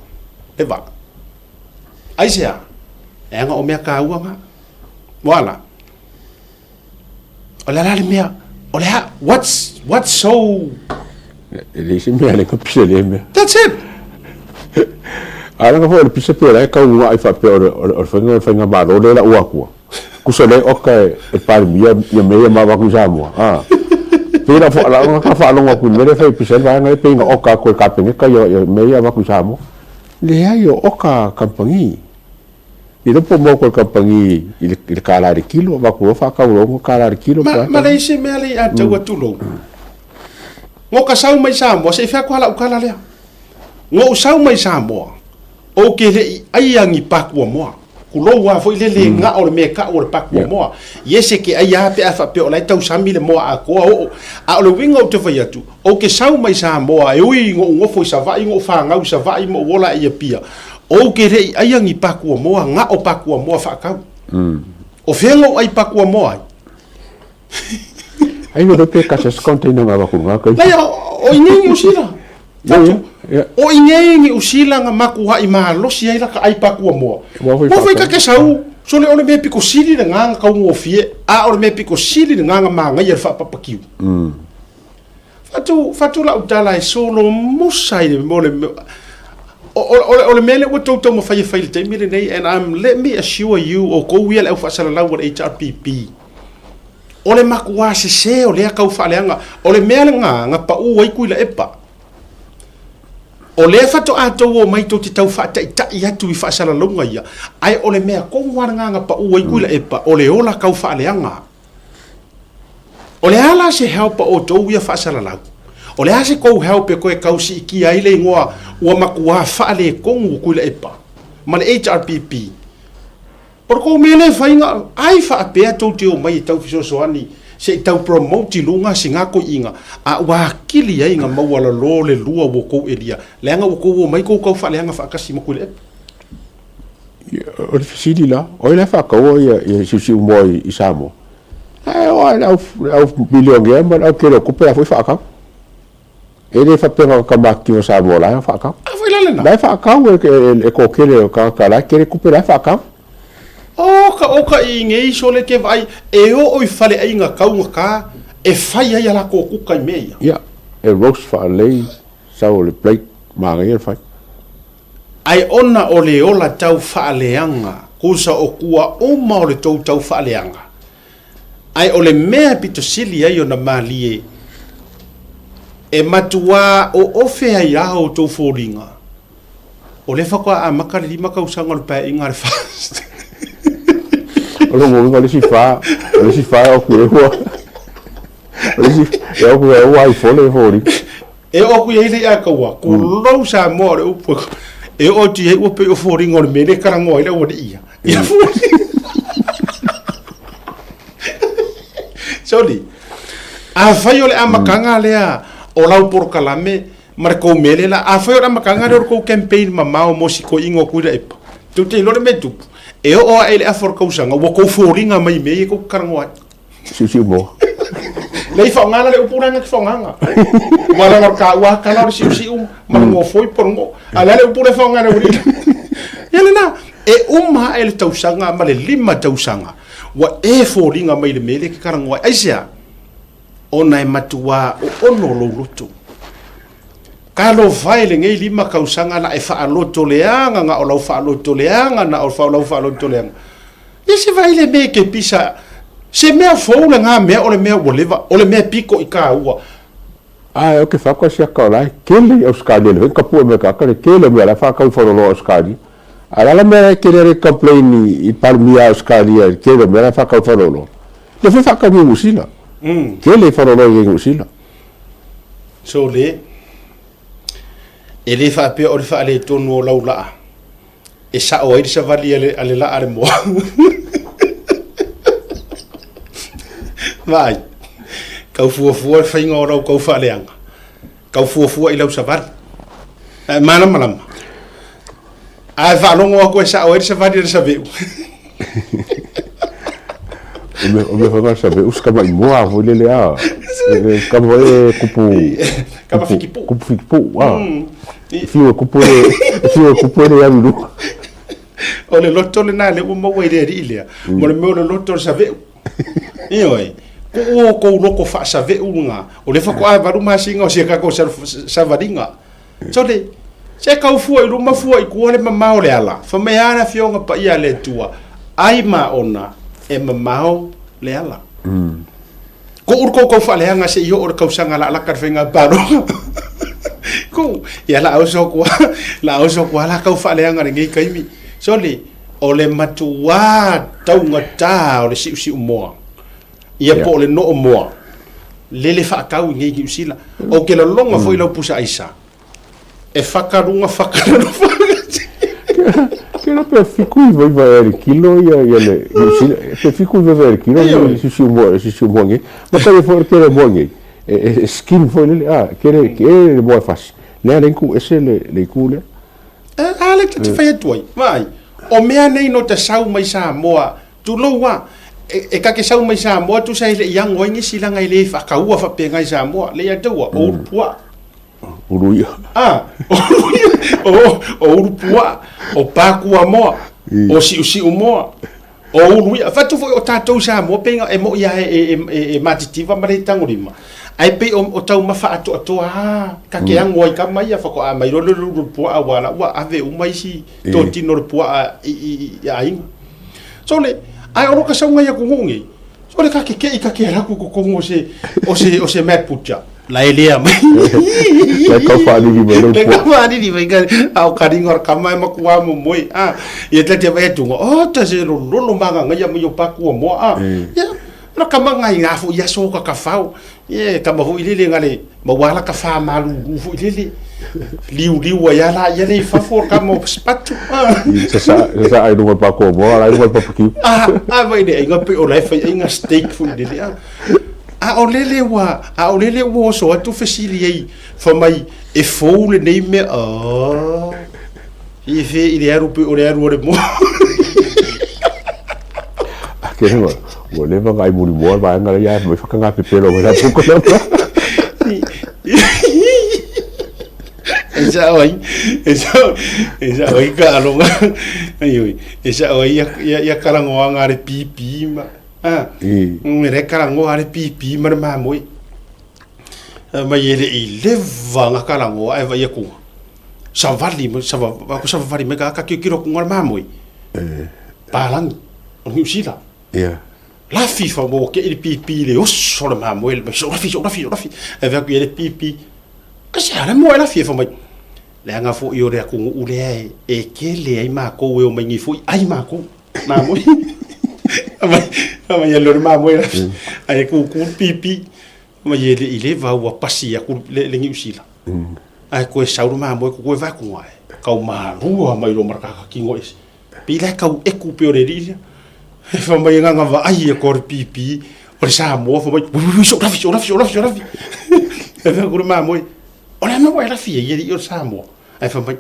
Leva. Aisea? Leaga o mea taua na. Ua ala. O le a la le mea? O le a? What's, what's so... E leai se mea le ka pisa lea mea. That's it! A leaga foi o le pisa pei o la e tau ua'i faapea o le, o le faiga o le faigamalo lea la ua atua. Tusa lea oka e, e Palemia ia mea ia ma avatu i Samoa. A. Pei la la ka faalogo atu i le mea lea e fai e pisa ai le vaega lea pei na oka atu e Kapeneta ia, ia mea ia avatu i Samoa. Leai o oka kamupani. Iloa po o maua koe kamupani i le, i le kālā i le kilo, avatu loa faatau loa $6 i le kilo. Ma, ma le isi mea le i atau atu lou. Ngo ka sau mai Samoa, se i fai atu lava lau tala lea. Ngo ou sau mai Samoa, ou ke le i aia ni pakuamoa. Kulou lava foi le le gao le mea e tau o le pakuamoa. Yes e ke aia lava pe a faapea o la e tausami le moa atoa oo. A o le uiga ou te fai atu, ou ke sau mai Samoa e ui ina ou nofo i Savaii, ina ou fanau i Savaii ma ou ola i Apia, Ou ke le i aia ni pakuamoa, gao pakuamoa faatau. O fea gou ai pakuamoa ai? Ai no pe kasa se container nga vaku nga kai. Leai, o inei Niu Sila. Fatu. O inei Niu Sila nga makuaʻi malosi ai la ka ai pakuamoa. Ua foi ka ke sau, sole o le mea piko sili le nga nga kaugofie, a o le mea piko sili le nga nga magaia le faapapakiu. Fatu, fatu lau tala e solo musa i le mo le o, o, o, o le mea lea ua tou taumafai e fai i le taimi lenei and I'm, let me assure you o kou ia le au faasalalau a le HRPP o le makuā sesē o lea kau faaleaga o le mea lena na paʻu ai Tuilaepa o lea faatoa tou omai tou te tau faataitai atu i faasalalauga ia ae o le mea tonu lava lena na paʻu ai Tuilaepa o le ola kau faaleaga. O le a la se help a outou ia faasalalau? O le a se kou help e koe kau siitia ai le igoa ua makuā faaletonu o Tuilaepa ma le HRPP? O le kou mea lea e fai na ai faapea tou te omai e tau fesoasoani se i tau promote i luga sina toeaiina a ua atili ai na maualalo le lua ua tou elia leaga ua tou omai tou tau faaleaga faatasi ma Tuilaepa. O le fesili la, o ai la e faataua ia, ia siusiumoa i, i Samoa? Ae o le au, le au milionea ma le au tele o tupe la foi faatau. E le faapea na o tamaitiiti o Samoa la e faatau. A foi la lena. La e faatau e, e, e toatele o tagata la e tele tupe la e faatau. O ka o ka i nei sole ke vaai e oo i faleaiga taugata e fai ai a latou kuka i mea ia. Ia, e roast faalelei, sau o le plate, manaia le fai. Ae ona o le ola tau faaleaga, kusa o kua uma o le tou tau faaleaga. Ae o le mea e pito sili ai ona malie, e matuā oofe ai a outou foliga, o lea faatoa amata le lima tausaga o le paeaiga a le FAST. O lona uiga o le isi fa, o le isi fa e oku e ua, o le isi e oku e ua ai fole e foliga. E oo atu i ai le ia kaua, kulou Samoa o le upu e oo atu i ai ua pei o foliga o le mea lea e talanoa ai le aualii ia. Ia foliga. Sorry. Afai o le amataga lea o lau polokalame ma le kou mea lea la, afai o le amataga lea o le kou campaign mamao mo si toeaina o Tuilaepa, tou te iloa le mea e tupu, e oo ae i le afa o le tausaga ua tou foliga mai i mea ia tou te talanoa ai. Siusiu moa. Lei faaaoga la le upu lea na te faaaogaina. Ua leaga o le taua tala o le siusiu ma le gofoi po o le go. A o le a le upu lea e faaaoga e le aualii? Ia lena, e uma ae le tausaga ma le 5 tausaga ua e foliga mai le mea lea e te talanoa ai. Aisea? Ona e matuā oono lou loto. Talofa e lenei 5 tausaga la e faalotoleaga na o lau faalotoleaga na o lau faalotoleaga. Ia se vaai le mea e ke pisa, se mea fou lena mea o le mea ua leva, o le mea piko i kāua. Ae ou te fai atu siaka o la e tele i Ausetalia le ka pue me ka le tele mea la whakau i Wharoroa Ausetalia. A la la mea e tele le complain i Palemia Ausetalia le tele mea la whakau i Wharoroa. Le foi whakau i Nusila. Tele i Wharoroa i Nusila. So le, e le faapea o le faaletonu o lau laa. E sao ai le savali a le, a le laa a le moa. Vaai. Tau fuafua le faiga o lau tau faaleaga, tau fuafua i lau savali. Ae malamalama. Ae faalogo atu e sao ai le savali a le saveu. O mea foi save'u se tama'i moa foi lele a. Tama foi e kupu Kama fikipu'u. Kupu fikipu'u a. Fiu e kupu e fiu e kupu e le alu i luga. O le loto lena lea ua maua i le alii lea, mo le mea o le loto o le save'u. Ioe, kuu o kou loko faasave'u lena, o lea faatoa 8 masina o si a tatou savaliga. Sole, se tau fua i luma fua i tua le mamao o le ala, fai mai lava le Afioga Paia a le Atua, ai ma ona e mamao le ala. Kuu le tou tau faaleaga se i oo le tausaga laalaka le faiga palota. Kuu, ia la oso atu lava, la oso atu lava la tau faaleaga i lenei taimi. Sole, o le matuā taugata o le siusiumoa, ia po o le noomoa, lele faatau i nei Niu Sila. Ou te lagona foi lau pusa aisa, e faka luga faka lalo faka. Kela pe 79 ea le kilo ia ia le Niu Sila, pe 79 ea le kilo ia le siusiumoa siusiumoa nei. Ma kai foi le tele moa nei, e skin foi lele, a, kele kele le moa e fasi. Lea le itu ese le le itu lea. A lea ta te fai atu ai, vaai, o mea nei no te sau mai Samoa, tulou a, e ta te sau mai Samoa tusa e le i ago ai nisi leaga e le faataua faapena i Samoa, le ia taua, o ulu puaa. Ulu ia. A, o, o ulu puaa, o pakuamoa, o siusiumoa, o ulu ia. Fatu foi o tatou i Samoa pei e moi lava e matitiva ma le tagolima, ae pei o taumafa atoatoa lava ta te ago ai tama ia faatoa mai loa le ulu puaa aua la ua ave uma isi totino o le puaa i aiga. Sole, ae o lo ka sauga i atunuu nei, sole ka te kei ka te alu atu i totonu o se, o se, o se mad butcher. La e lea mai. Lai kau whaalili mai lau pua. Lai kau whaalili mai ka, a o karinga o kama e makuā mo moe. A, ia te te vai atunga, oh, ta se lolo manga ngai mai o pakua moa. A, ia, na kama ngai ngā fo ia so ka kawhau. Ia, kama fo i lele ngale, ma wala ka wha malu fo i lele. Liu liu a ia la, ia le fafo kama o spatu. Sa sa, sa ai lunga pakua moa, lai lunga papakiu. A, a vai le, inga pe o lai fai inga steak fo i lele. A, A o lele ua, a o lele ua oso atu fesili ai, fai mai, e fou lenei mea, oh, i fe i le alu pei o le alu o le moa. A ke rewa, ua leva ngai muli moa vaega lea ia mai whakangā pepelo mai la puka na E sao ai, e sao, e sao ai ka aloga, ai oi, e sao ai ia, ia, ia karangoanga le pipi ma, A, me le karangoa le pipi ma le mamoe. Mai e le i leva nga karangoa e vai aku. Savali, sava, aku savavali mai ka ka kiro ku ngā mamoe. Palangi, o Niu Sila. Yeah. Lafi fa mo ke i le pipi le oso le mamoe le mai so lafi so lafi so lafi. E vai aku i le pipi. Ka se ala mo e lafi e fa mai. Leaga foi o le atunuu lea e kele ai makou e omai nei foi ai makou. Mamoe. Mai mai e lore mamoe la. Ai ku ku pipi. Mai e le i le va ua pasi aku le le Niu Sila. Ai koe sau le mamoe ku koe va ku ai. Kau malua mai lo maraka ka kingo ese. Pi la kau eku pe o le ri. E fa mai nganga va ai e kor pipi. O le Samoa fa mai ui ui so rafi so rafi so rafi so rafi. E fa ku le mamoe. O le ana wa rafi e i o le Samoa. Ai fa mai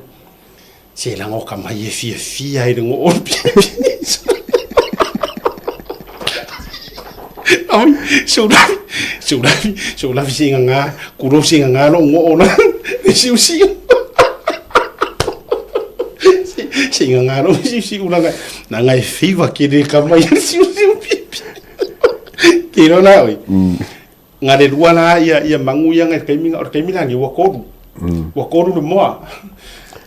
Se lago ka mai e fiafia ai le goo o le pipi. Ai, se ulafi, se ulafi, se ulafi se nganga, kulo se nganga lo ngoo na, le siu siu. Se nganga lo siu siu la na ngai fiva ke le ka mai le siu siu pipi. Ke lo na oi. Nga le lua la ia ia mangu ia ngai kaimi nga o kaimi la ni ua kolu. Ua kolu le moa.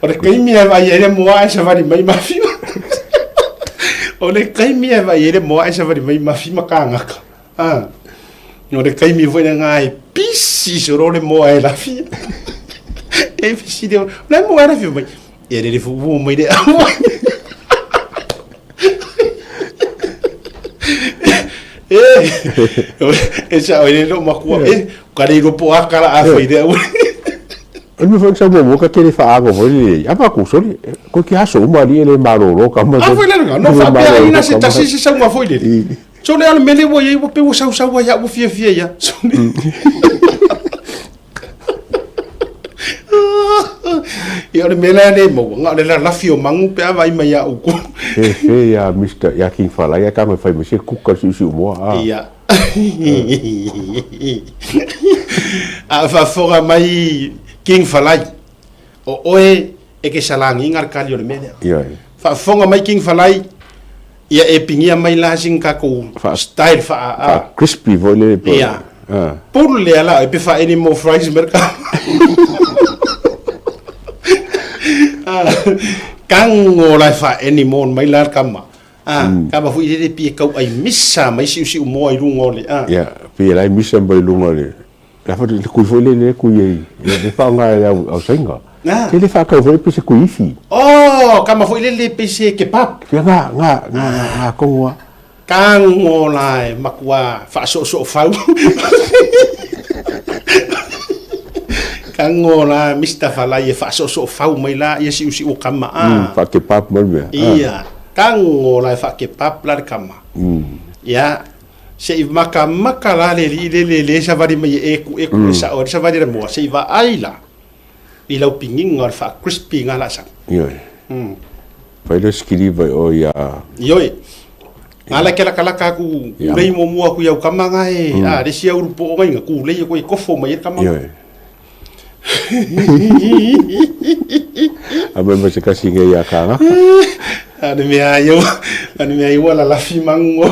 O le kaimi e vai ele moa e savali mai mafi. O le kaimi e vai ele moa e savali mai mafi ma ka ngaka. Ah. O le kaimi foi nga e pisi soro le moa e lafi. E pisi le le moa e lafi mai. E le fu mai le E, e sa oi le makua, e, ka le ropo a kala a fai le au. O le mea foi sa muamua ka tele faaago foi lelei, a maku sole, koe ki aso uma ali e le malolo ka ma. A foi le no faapea ina se tasi se sauga foi lele. Sole a le mele ua iai ua pei ua sausau ai au ua fiafia ia. Sole. Ia o le mea lea le maua, na o le lalafi o magu pe a vaai mai ia outou. Fe fe ia Mister ia King Falai ae tago e fai mai se kuka le siusiu moa a. Ia. A o faafofoga mai King Falai, o oe e ke salagiga le kali o le mea lea. Ioe. Faafofoga mai King Falai, ia e pigia mai la sina tatou style faa a. Faa crispy foi lele pe. Ia. Pulu lea la e pe faa any more fries me ka. Kango la fa any more mai la kama. Ah, kama foi lele pi e kau ai misa mai siusiu moa i luga o le a. Ia, pi e lai misa mai luga o le La foi le kui foi le le kui ei. Le whaonga e au, au sainga. Ah. Te le whakau foi pe se kui ifi. Oh, kama foi le le pe se kebab. Ia ngā, ngā, ngā, ngā, ngā kongoa. Kango la e makua whaasoosoo fau. Kango la Mr. Falai e whaasoosoo fau mai la ia siusiu o kama. Ah. Whakebab mai mea. Ah. Ia, kango la e whakebab la le kama. Ia, Se i makamaka la le alii le le le savali mai e eku eku e sao ai le savali a le moa, se i vaai la i lau pigiga o le faa-crispy ga laasaga. Ioe. Fai le sikili mai oe ia. Ioe. Ga la ke lakalaka aku kulei muamua aku i au kama ga e, a, le isi au ulu poo ga inga kulei aku e kofo mai ai le kama. Ioe. A mai ma se kasi ngai ia kanga. A le mea ai ua, a le mea ai ua lalafi mango.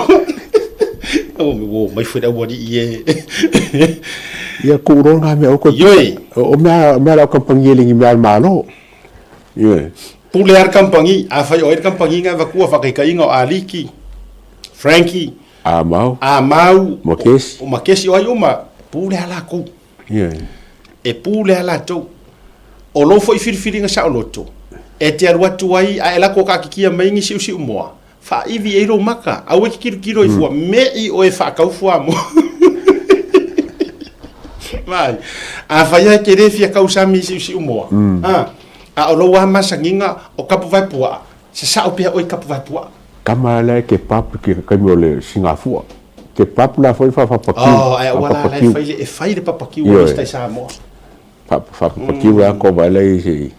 O me wo mai foi au alii e. Ia ku ro nga mea o koe. Ioe. O mea mea lau kampangi e lengi mea al malo. Ioe. Pule a le kampangi, a fai o ai le kampangi nga avakua whakaikainga o Aliki, Frankie, A mau. A mau, Makesi. O Makesi o ai uma, pule a lakou. E pule a latou. O lou foi filifiliga saoloto, e te alu atu ai a e lako kakikia mai ni siusiu moa, faaivi ai lou maka, aua e te tilotilo i fua, me'i oe e faakau fuamoa. Vai. Afai lava e te le fia kausami i siusiu moa, a, a o lou lava masagiga o kapuvae puaa, sasao pea oe i kapuvae puaa. Kama la e kebab ke kaimi o le Singafua. Kebab la foi faapapakiu. Oh, ae aua la la e fai le e fai le papakiu a Mr Samoa. Faapapakiu la ko vai la i se.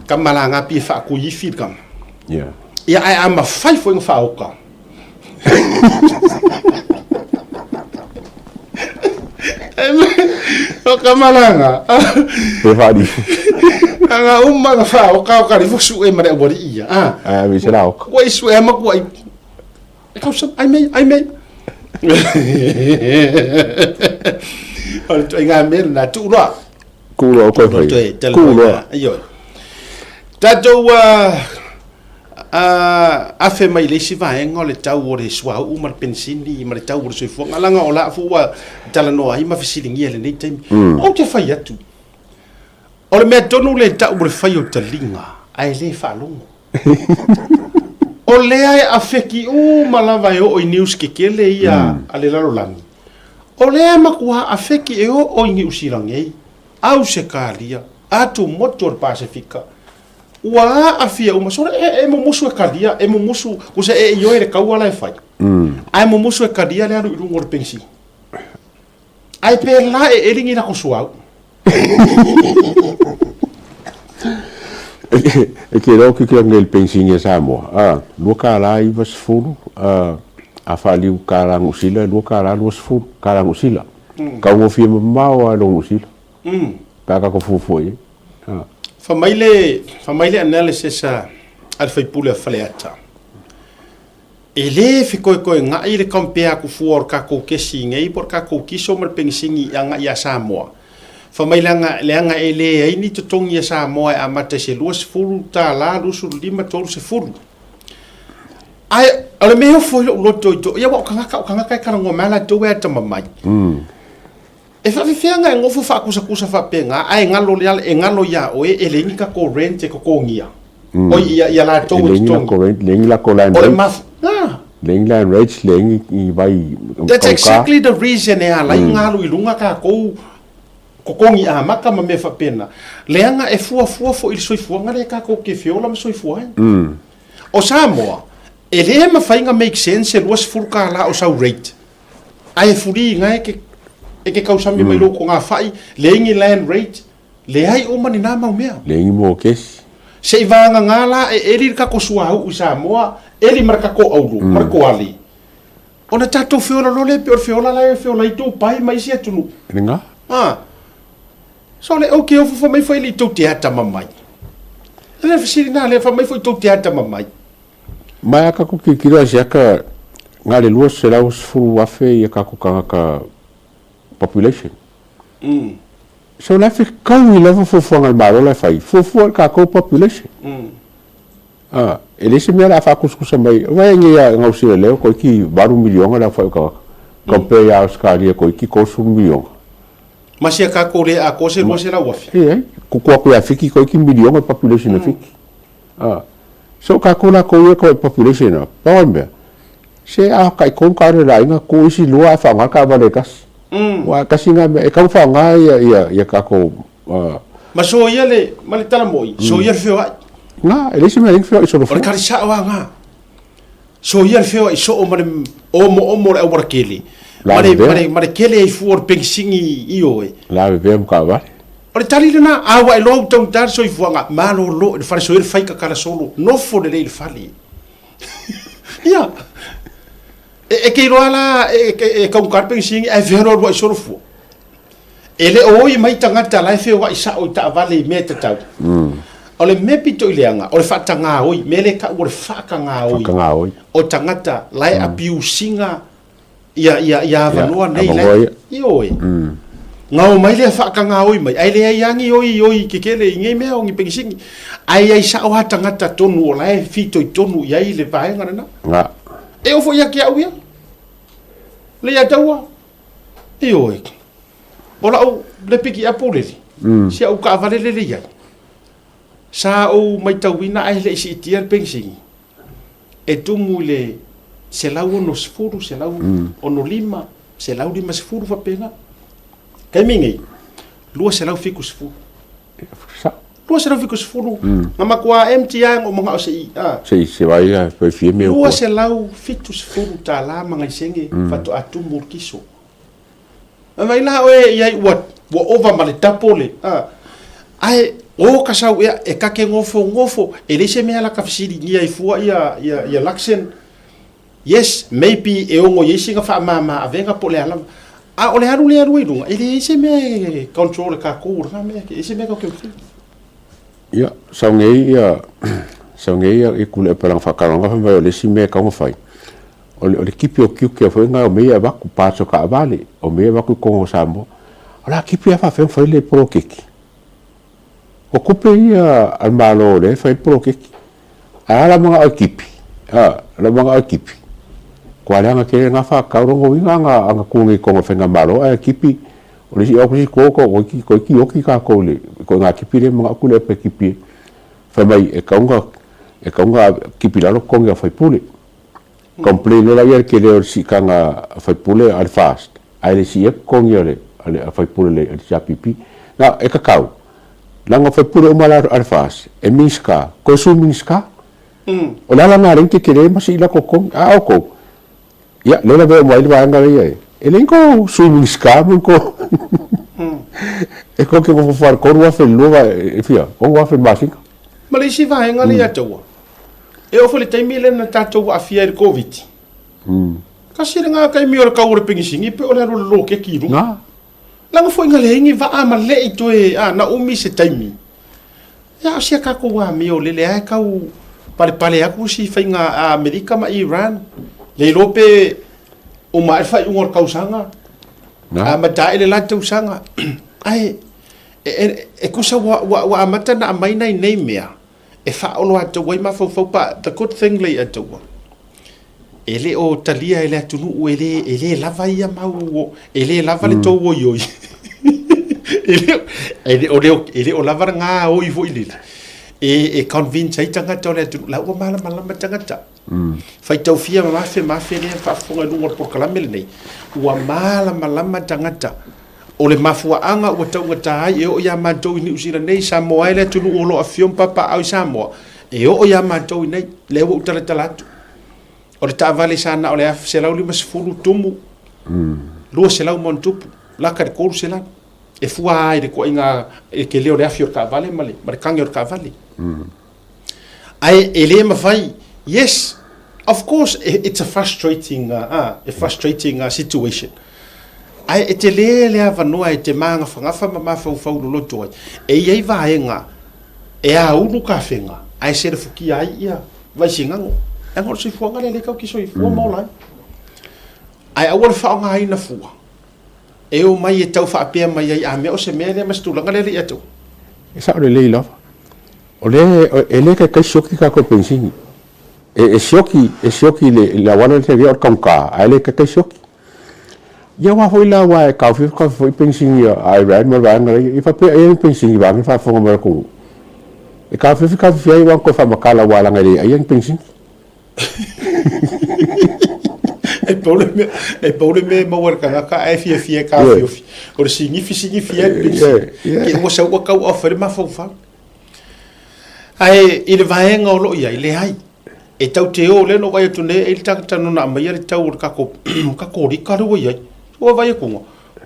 Kama la ngapi e faakuifi le kama. Yeah. Ia ae a mafai foi ona faaoka. O kama la nga. Pe faali. Anga uma na faaoka o kalifo sue ma le aualii ia. Ah. Ae ave se la oka. Ua i sue ma kua i. E kausa, ai mei, ai mei. O le ituaiga mea lena, tuu loa. Tuu loa o koe fai. Tuu loa. Ioe. Tatou afe mai le isi vaega o le tau o le suauu ma le penisini ma le tau o le soifuaga, leaga o la foi ua talanoa ai ma fesiligia i lenei taimi. Ou te fai atu, o le mea tonu lea e tau o le fai o taliga, ae le faalogo. O lea e afeki uma lava e oo i news kekele ia a le lalolagi. O lea e matua afeki e oo i Niu Sila nei, Ausekalia, atumotu o le Pasefika. Ua aafia uma. Sole e, e mumusu e kalia, e mumusu, kusa e ioe le kaua la e fai. Ae mumusu e kalia le alu i luga o le penisini. Ae pēlā e elingi lako suauu. E te iloa ki te nei le penisini a Samoa, a, $2.90, a, a faaliu kālā Niu Sila, $2.20 kālā Niu Sila. Taugofie mamao lava i lo Niu Sila, pe a tatou fuafua i ai. A. Fai mai le, fai mai le analysis a, a le faipule a Faleata, E le fekoekoegaʻi le compare aku fua o le kakou kesi nei po o le kakou kiso ma le penisini i agaʻi iā Samoa. Fai mai leaga, leaga e leai ni totogi a Samoa e amata i se $20, 25, 30. Ae o le mea e ofo ai loʻu loto i to, ia aua o tagata, o tagata e talanoa mai a latou e atamamai. E faafefea ona e nofo faakusakusa faapena ae galo le e galo iā oe e leai ni tatou rent e totogia oi ia ia latou E e leai ni totogi. latou rent, leai ni latou land O le rates, maf ah. leai ni land rates, leai ni ni vai That's kauka. exactly the reason e ala ai ona alu i luga tatou totogi amata ma mea faapena, leaga e fuafua foi i le soifuaga lea tatou te feola ma soifua ai. O Samoa. E le mafai na make sense e 20 tala o sau rate ae free na e ke e ke kausami mai lou togafai, leai ni land rate, leai uma ni na mau mea. Leai ni mokesi. Se i vagagā la e eli le tatou suauu i Samoa, eli ma le tatou aulu, ma le koali, ona tatou feola loa lea pei o le feola la e feola ai Dubai ma isi atunuu. Lena. A. So le ok ofo fai mai foi le tou te atamamai. O le fesili na lea fai mai foi tou te atamamai. Ma a kakou tilotilo a siaka na le 210,000 ia kakou tagata population. So la fekaui lava fuafuaga a le Malo la e fai, fuafua i le kakou population. A, e leai se mea o le a faakusakusa mai, vaai nei ia Gausi leo toeiti 8 miliona le aofai o tagata, compare ia Ausetalia toeiti 30 miliona. Ma sia kakou le atoa se 200,000. E leai, tutu atu ia Fiti toeiti miliona le population a Fiti. A, so kakou lakou ia ka population a, pau o le mea, se a tai tolu taavale a le aiga, tuu isi lua ae faaaoga le taavale e tasi. Aua e tasi lena mea, e tatau ona faaaoga ia, ia, ia tatou, a. Ma soia le, ma le tala moi, soia le feoai. Na, e leai se mea e leai ni feoai solofua. O le tali sao lava lena. Soia le feoai soo ma le omoomo o le aualatele, ma le, ma le, ma le kele ai fua o le penisini ioe. Lavevea ma taavale. O le tali lena, a ua e iloa ua taugata le soifuaga, malolo i le fale, soia le fai tatala solo, nofo lelei i le fale. Ia, e, e te iloa la, e, e, e taugata le penisini ae fealualuai solo fua. E le o oi mai tagata la e feoai sao i taavale i mea e tatau. O le mea pito i leaga, o le faatagaoi, mea lea e tau o le faatagaoi. Faatagaoi. O tagata la e abuse ina ia, ia, ia avanoa nei la avanoa e, ia. ioe. Na omai lea faatagaoi mai, ae leai lava ni oi oi kekele i nei mea o ni penisini. Ae i ai sao lava tagata tonu o la e fitoitonu i ai le vaega lena. Na. E oo foi ia te au ia. Le ia taua. Ioe. O lau le piki apu lele, si au taavale lele i ai, sa ou matauina ae le i siitia le penisini, e tumu i le 160, 165, 150 faapena. Taimi nei, 270. 270, na matua empty lava na ou manao se i, a. Se i se vai a foi fia mea kua. 270 tala ma nai sene faatoa tumu le kiso. Vaai la oe i ai ua ua ova ma le double le, a. Ae o ka sau ea e kake gofogofo, e leai se mea la ka fesiligia ai fua ia ia ia Luxon. Yes, maybe e ono i ai sina faamama avega po o le a lava. A o le alu lea alu ai i luga, e leai se mea e control e tatou o lena mea, e leai se mea tatou te faia. Ia, sau nei ia, sau nei ia i kule pe langa whakaranga whai mai o le isi mea e kaunga whai. O le, o le kipi o kiuke foi ngā o mea e avaku pātso ka avale, o mea e avaku i Kongo Samoa. O la kipi a whawheo whai le polokeki. O kupe ia a le Malo lea e fai le poloketi. Ae a la manga o kipi, a, la manga o kipi. Kua leaga tele nga whakau rongo winga anga, anga ku nei konga whenga Malo, ae kipi, o le si au kusi ko ko ko ki ko ki oki ka ko le, ko nga kipi le manga ku le pe kipi. Whai mai e kaunga, e kaunga kipi lalo konga whai pule. Complain le la ia ke le o si kanga whai pule a le fast. Ae le si e kongi o le, a le whai pule le, a le CRPP. Na, e kakau. Langa whai pule uma la a le fast. E minska. Ko su minska. O le ala nga le ke le ma si la ko kongi. A o ko. Ia, le la ve mai le vaenga le ia e. E le ko su minska mo ko. E ko ke ko fo ko rua fe lua e fia. O wa fe masika. Ma le isi vaega lea ia taua, e oo foi i le taimi lea na tatou aafia ai i le Koviti. Kasi le taimi o le kau o le penisini pe o le alu o le loketi i luga. Leaga foi na leai ni vaa ma le'i toe, a, na umi se taimi. Ia, o sia tatou amio lele lava e tau palepale atu isi faiga a Amerika ma Iran. Le iloa pe uma ae le faaiuga o le tausaga, amata ae le la tausaga. Ae e tusa ua amata ona aumai nai nei mea e faaoloataua ai mafaufau pa the good thing lei ataua e le o talia e le atunuu e le e le lava ia mau e le lava le tou oioi e le e le o le e le o lava le gaoi foi lele e e convince ai tagata o le atunuu la ua malamalama tagata faitau fia ma afe ma afe lea faafofoga i luga o le polokalame lenei ua malamalama tagata O le mafuaaga ua taugata ai e oo iā matou i Niu Sila nei, Samoa e le atunuu o lo o afifio ma papaaao i Samoa, e oo iā matou i nei, lea ua ou talatala atu. O le taavale sa na o le 150 tumu, 200 ma ona tupu, laka i le 300. E fua lava i le ituaiga i le tele o le afi o le taavale ma le, ma le tagi o le taavale. Ae e le mafai, yes, of course it's a frustrating, a frustrating situation. Ae e tele le avanoa e te magafagafa ma mafaufau loloto ai. E i ai vaega e aulu kafega ae selefukia ai ia Vaisigano. Leaga o le soifuaga lea lea tatou te soifua ma ola ai. Ae aua le faaaogaina fua e omai e tau faapea mai ai a mea o se mea lea ma se tulaga lea le ia te oe. E sao lelei lava. O lea e le taitai sioki tatou penisini. E sioki, e sioki i le auala lea o le taugata, ae le taitai sioki. Ia aua foi la aua e taofi taofi foi penisini a Iran ma le vaega lea, ia faapea e i ai ni penisini vaeane le faafofoga mai a le atunuu. E taofiofi taofifi ai aua na toe faamatala aua leaga e le aia ni penisini. E pau le mea, e pau le mea e maua e le tagata ae fiafia e taofiofi, o le sinifi sinifi ai le penisini. Ke ua sau ua tau off ai le mafaufau. Ae i le vaega o lo o i ai, leai. E tau te o, lea na ou vaai atu nei, e i ai le tagata na ona aumaia le tau o le tatou Katorika lea ua i ai. Ua vaai atu,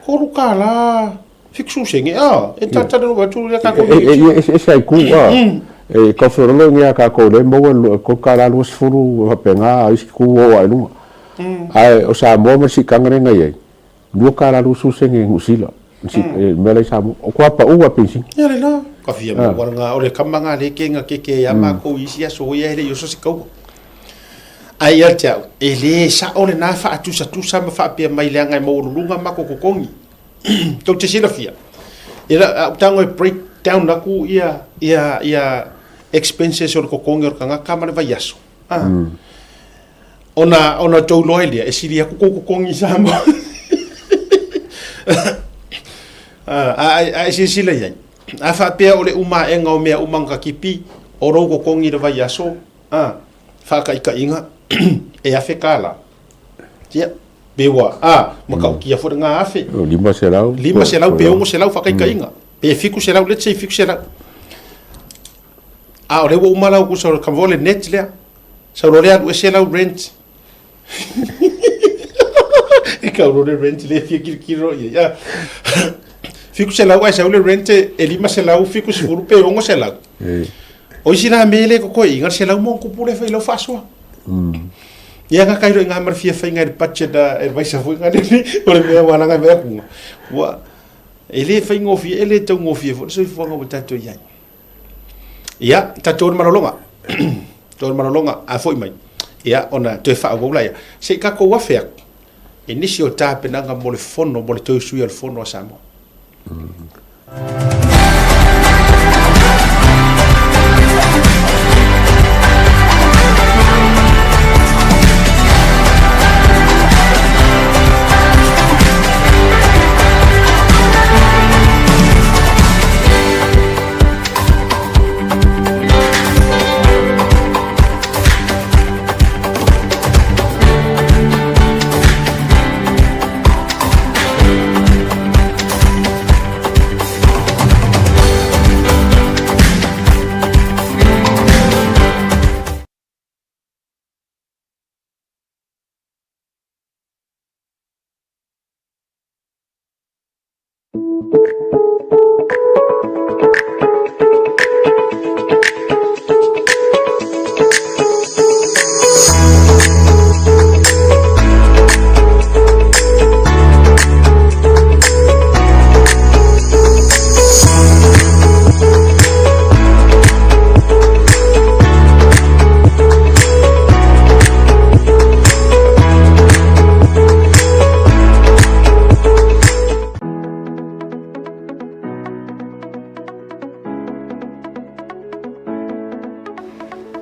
$3 70 sene, a, e tata le vaai atu lea tatou E, e, e eseese ai ku, a. E tau feololo i a tatou lea e maua le $3.20 faapena, a o isi ku ua oo lava i luga. Ae o Samoa ma le siitaga lea na i ai, $2.20 sene Niu Sila, le mea la i Samoa. O tua pau lava penisini. Ia le la, ka fia maua lena, o le kama lena lea e kega keke ai a makou i isi aso ia e le i oso se kaua. Ae ia te au, e le sao lena faatusatusa ma faapea mai leaga e maualuluga matou totogi. Tou te silafia, ia a ou tago e break down atu ia, ia, ia expenses o le totogi o le tagata ma le vaiaso, a, ona, ona tou iloa ai lea, e sili atu tou totogi i Samoa. A, a e silasila i ai, a faapea o le uma aega o mea uma na tipi, o lou totogi i le vaiaso, a, faataitaiga, e $1,000. Ia, pe ua, a, matautia foi lena 1,000. 500. 500 pe 600 faataitaiga. Pe 700, let's say 700. A o lea ua uma lau kusa o le kava o le net lea. Sau loa lea alu ese lau rent. E kau loa le rent le fia kilokilo i ai. A, 700 ae sau le rent e 570 pe 600. O isi la mea e le totoe i ga le 100 ma ono tupu lea e fai i lau faasoa. Ia ka kailo i ngā mara fia whainga i le budget a advisor foi ngā nene o le mea wā langa mea kunga. Ua, e le whaingofie, e le taungofie foi le soifuaga ua tātou i ai. Ia, tātou le malologa. Tātou le malologa, a foi mai. Ia, ona toe whaawau la ia. Se i kākou afe aku, e nisi o tāpenaga mo le fono, mo le toe usuia o le fono a Samoa.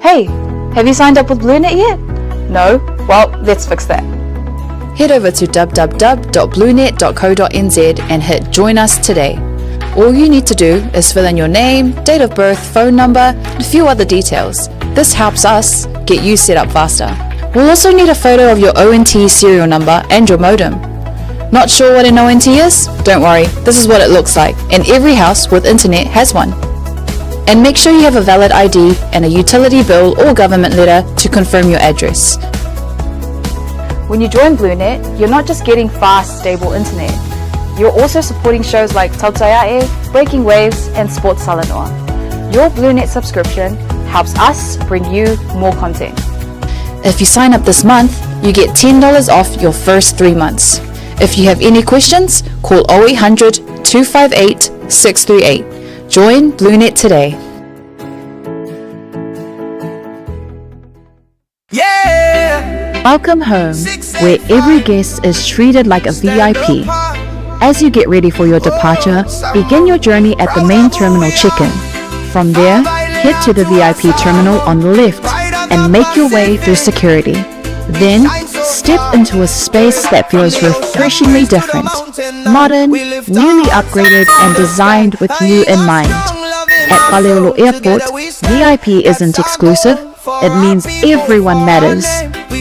Hey, have you signed up with BlueNet yet? No? Well, let's fix that. Head over to www.bluenet.co.nz and hit Join Us Today. All you need to do is fill in your name, date of birth, phone number, and a few other details. This helps us get you set up faster. We'll also need a photo of your ONT serial number and your modem. Not sure what an ONT is? Don't worry, this is what it looks like, and every house with internet has one. And make sure you have a valid ID and a utility bill or government letter to confirm your address. When you join BlueNet, you're not just getting fast, stable internet. You're also supporting shows like Tautai Breaking Waves, and Sports Talanoa. Your BlueNet subscription helps us bring you more content. If you sign up this month, you get $10 off your first three months. If you have any questions, call 0800 258 638. Join BlueNet today. Welcome home, where every guest is treated like a VIP. As you get ready for your departure, begin your journey at the main terminal check-in. From there, head to the VIP terminal on the left and make your way through security. Then, step into a space that feels refreshingly different. Modern, newly upgraded and designed with you in mind. At Faleolo Airport, VIP isn't exclusive, it means everyone matters.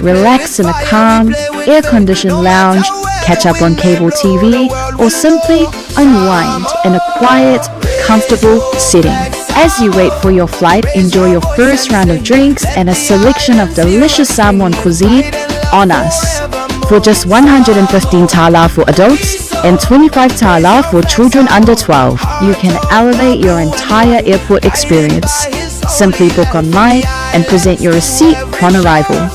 Relax in a calm, air-conditioned lounge, catch up on cable TV, or simply unwind in a quiet, comfortable setting. As you wait for your flight, enjoy your first round of drinks and a selection of delicious Samoan cuisine on us. For just 115 tala for adults and 25 tala for children under 12, you can elevate your entire airport experience. Simply book online and present your receipt upon arrival.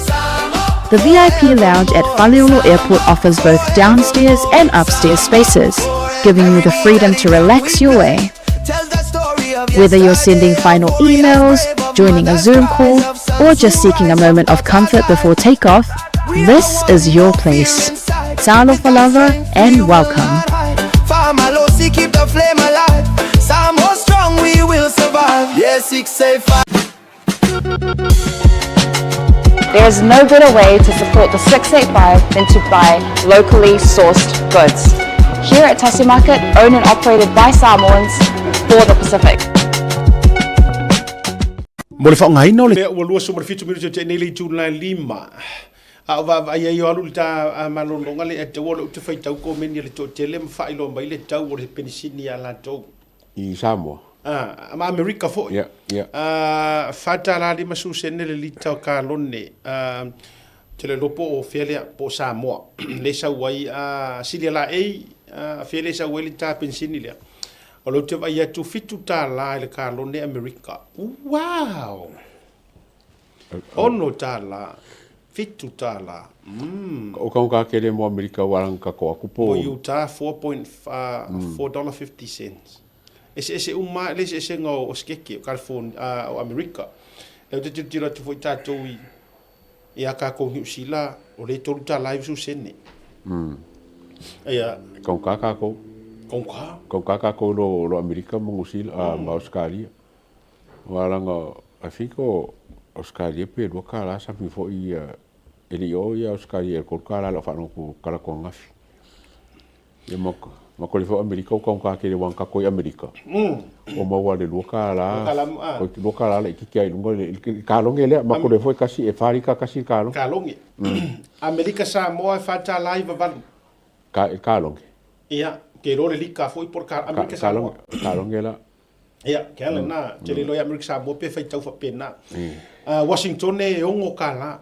The VIP lounge at Faleolo Airport offers both downstairs and upstairs spaces, giving you the freedom to relax your way. Whether you're sending final emails, joining a Zoom call, or just seeking a moment of comfort before takeoff, this is your place. Talofa lava and welcome. Famalosi, keep the flame alive. Samoa strong, we will survive. Yeah, 685. There is no better way to support the 685 than to buy locally sourced goods. Here at Tasi Market, owned and operated by Samoans for the Pacific. Mo le faaaogaina o le. Ua 27 minute o tea nei le itula e lima. A o vaavaai ai o alu i le ta malologa le taua o lea ou te faitau komeni a le toatele ma faailoa mai le tau o le penisini ia latou. I Samoa. A, ma Amerika foi. Yeah, yeah. A, $4.50 sene le lita o kalone. A, te le iloa po o fea lea, po o Samoa. Le sau ai, a, silia laei, a, fea le sau ai le ta penisini lea. O lea ou te vaai atu, $7 i le kalone Amerika. Wow! $6, $7. Mm. O ka kele mo Amerika wa ranga ka ko aku po. Mo Utah, $4.50. Eseese uma lava le eseesega o Sikeke, o California, o Amerika. Lea ou te tilotilo atu foi tatou i ia kakou Niu Sila, o lea e $3.90. Mm. Ia. Kaugā kakou. Kaugā? Kaugā kakou lo lo Amerika ma Niu Sila, ma Ausetalia. Aua leaga I think o Ausetalia pe $2 something foi ia e le i oo ia Ausetalia i le $3 i lau faalogo kalako angafi. Ia ma ma koli foi Amerika ua taugata tele aua na tatou i Amerika ua maua i le $2 $2 laitiiti lava i luga i le kalone lea ma koli foi tasi e fa lita tasi le kalone. Kalone. Amerika Samoa e $4.98. Ka i le kalone. Ia, ke iloa le lita foi po o le Amerika Samoa. Kalone la. Ia, ke ala lena, ou te le iloa i Amerika Samoa pe faitau faapena. Washingtone e $6.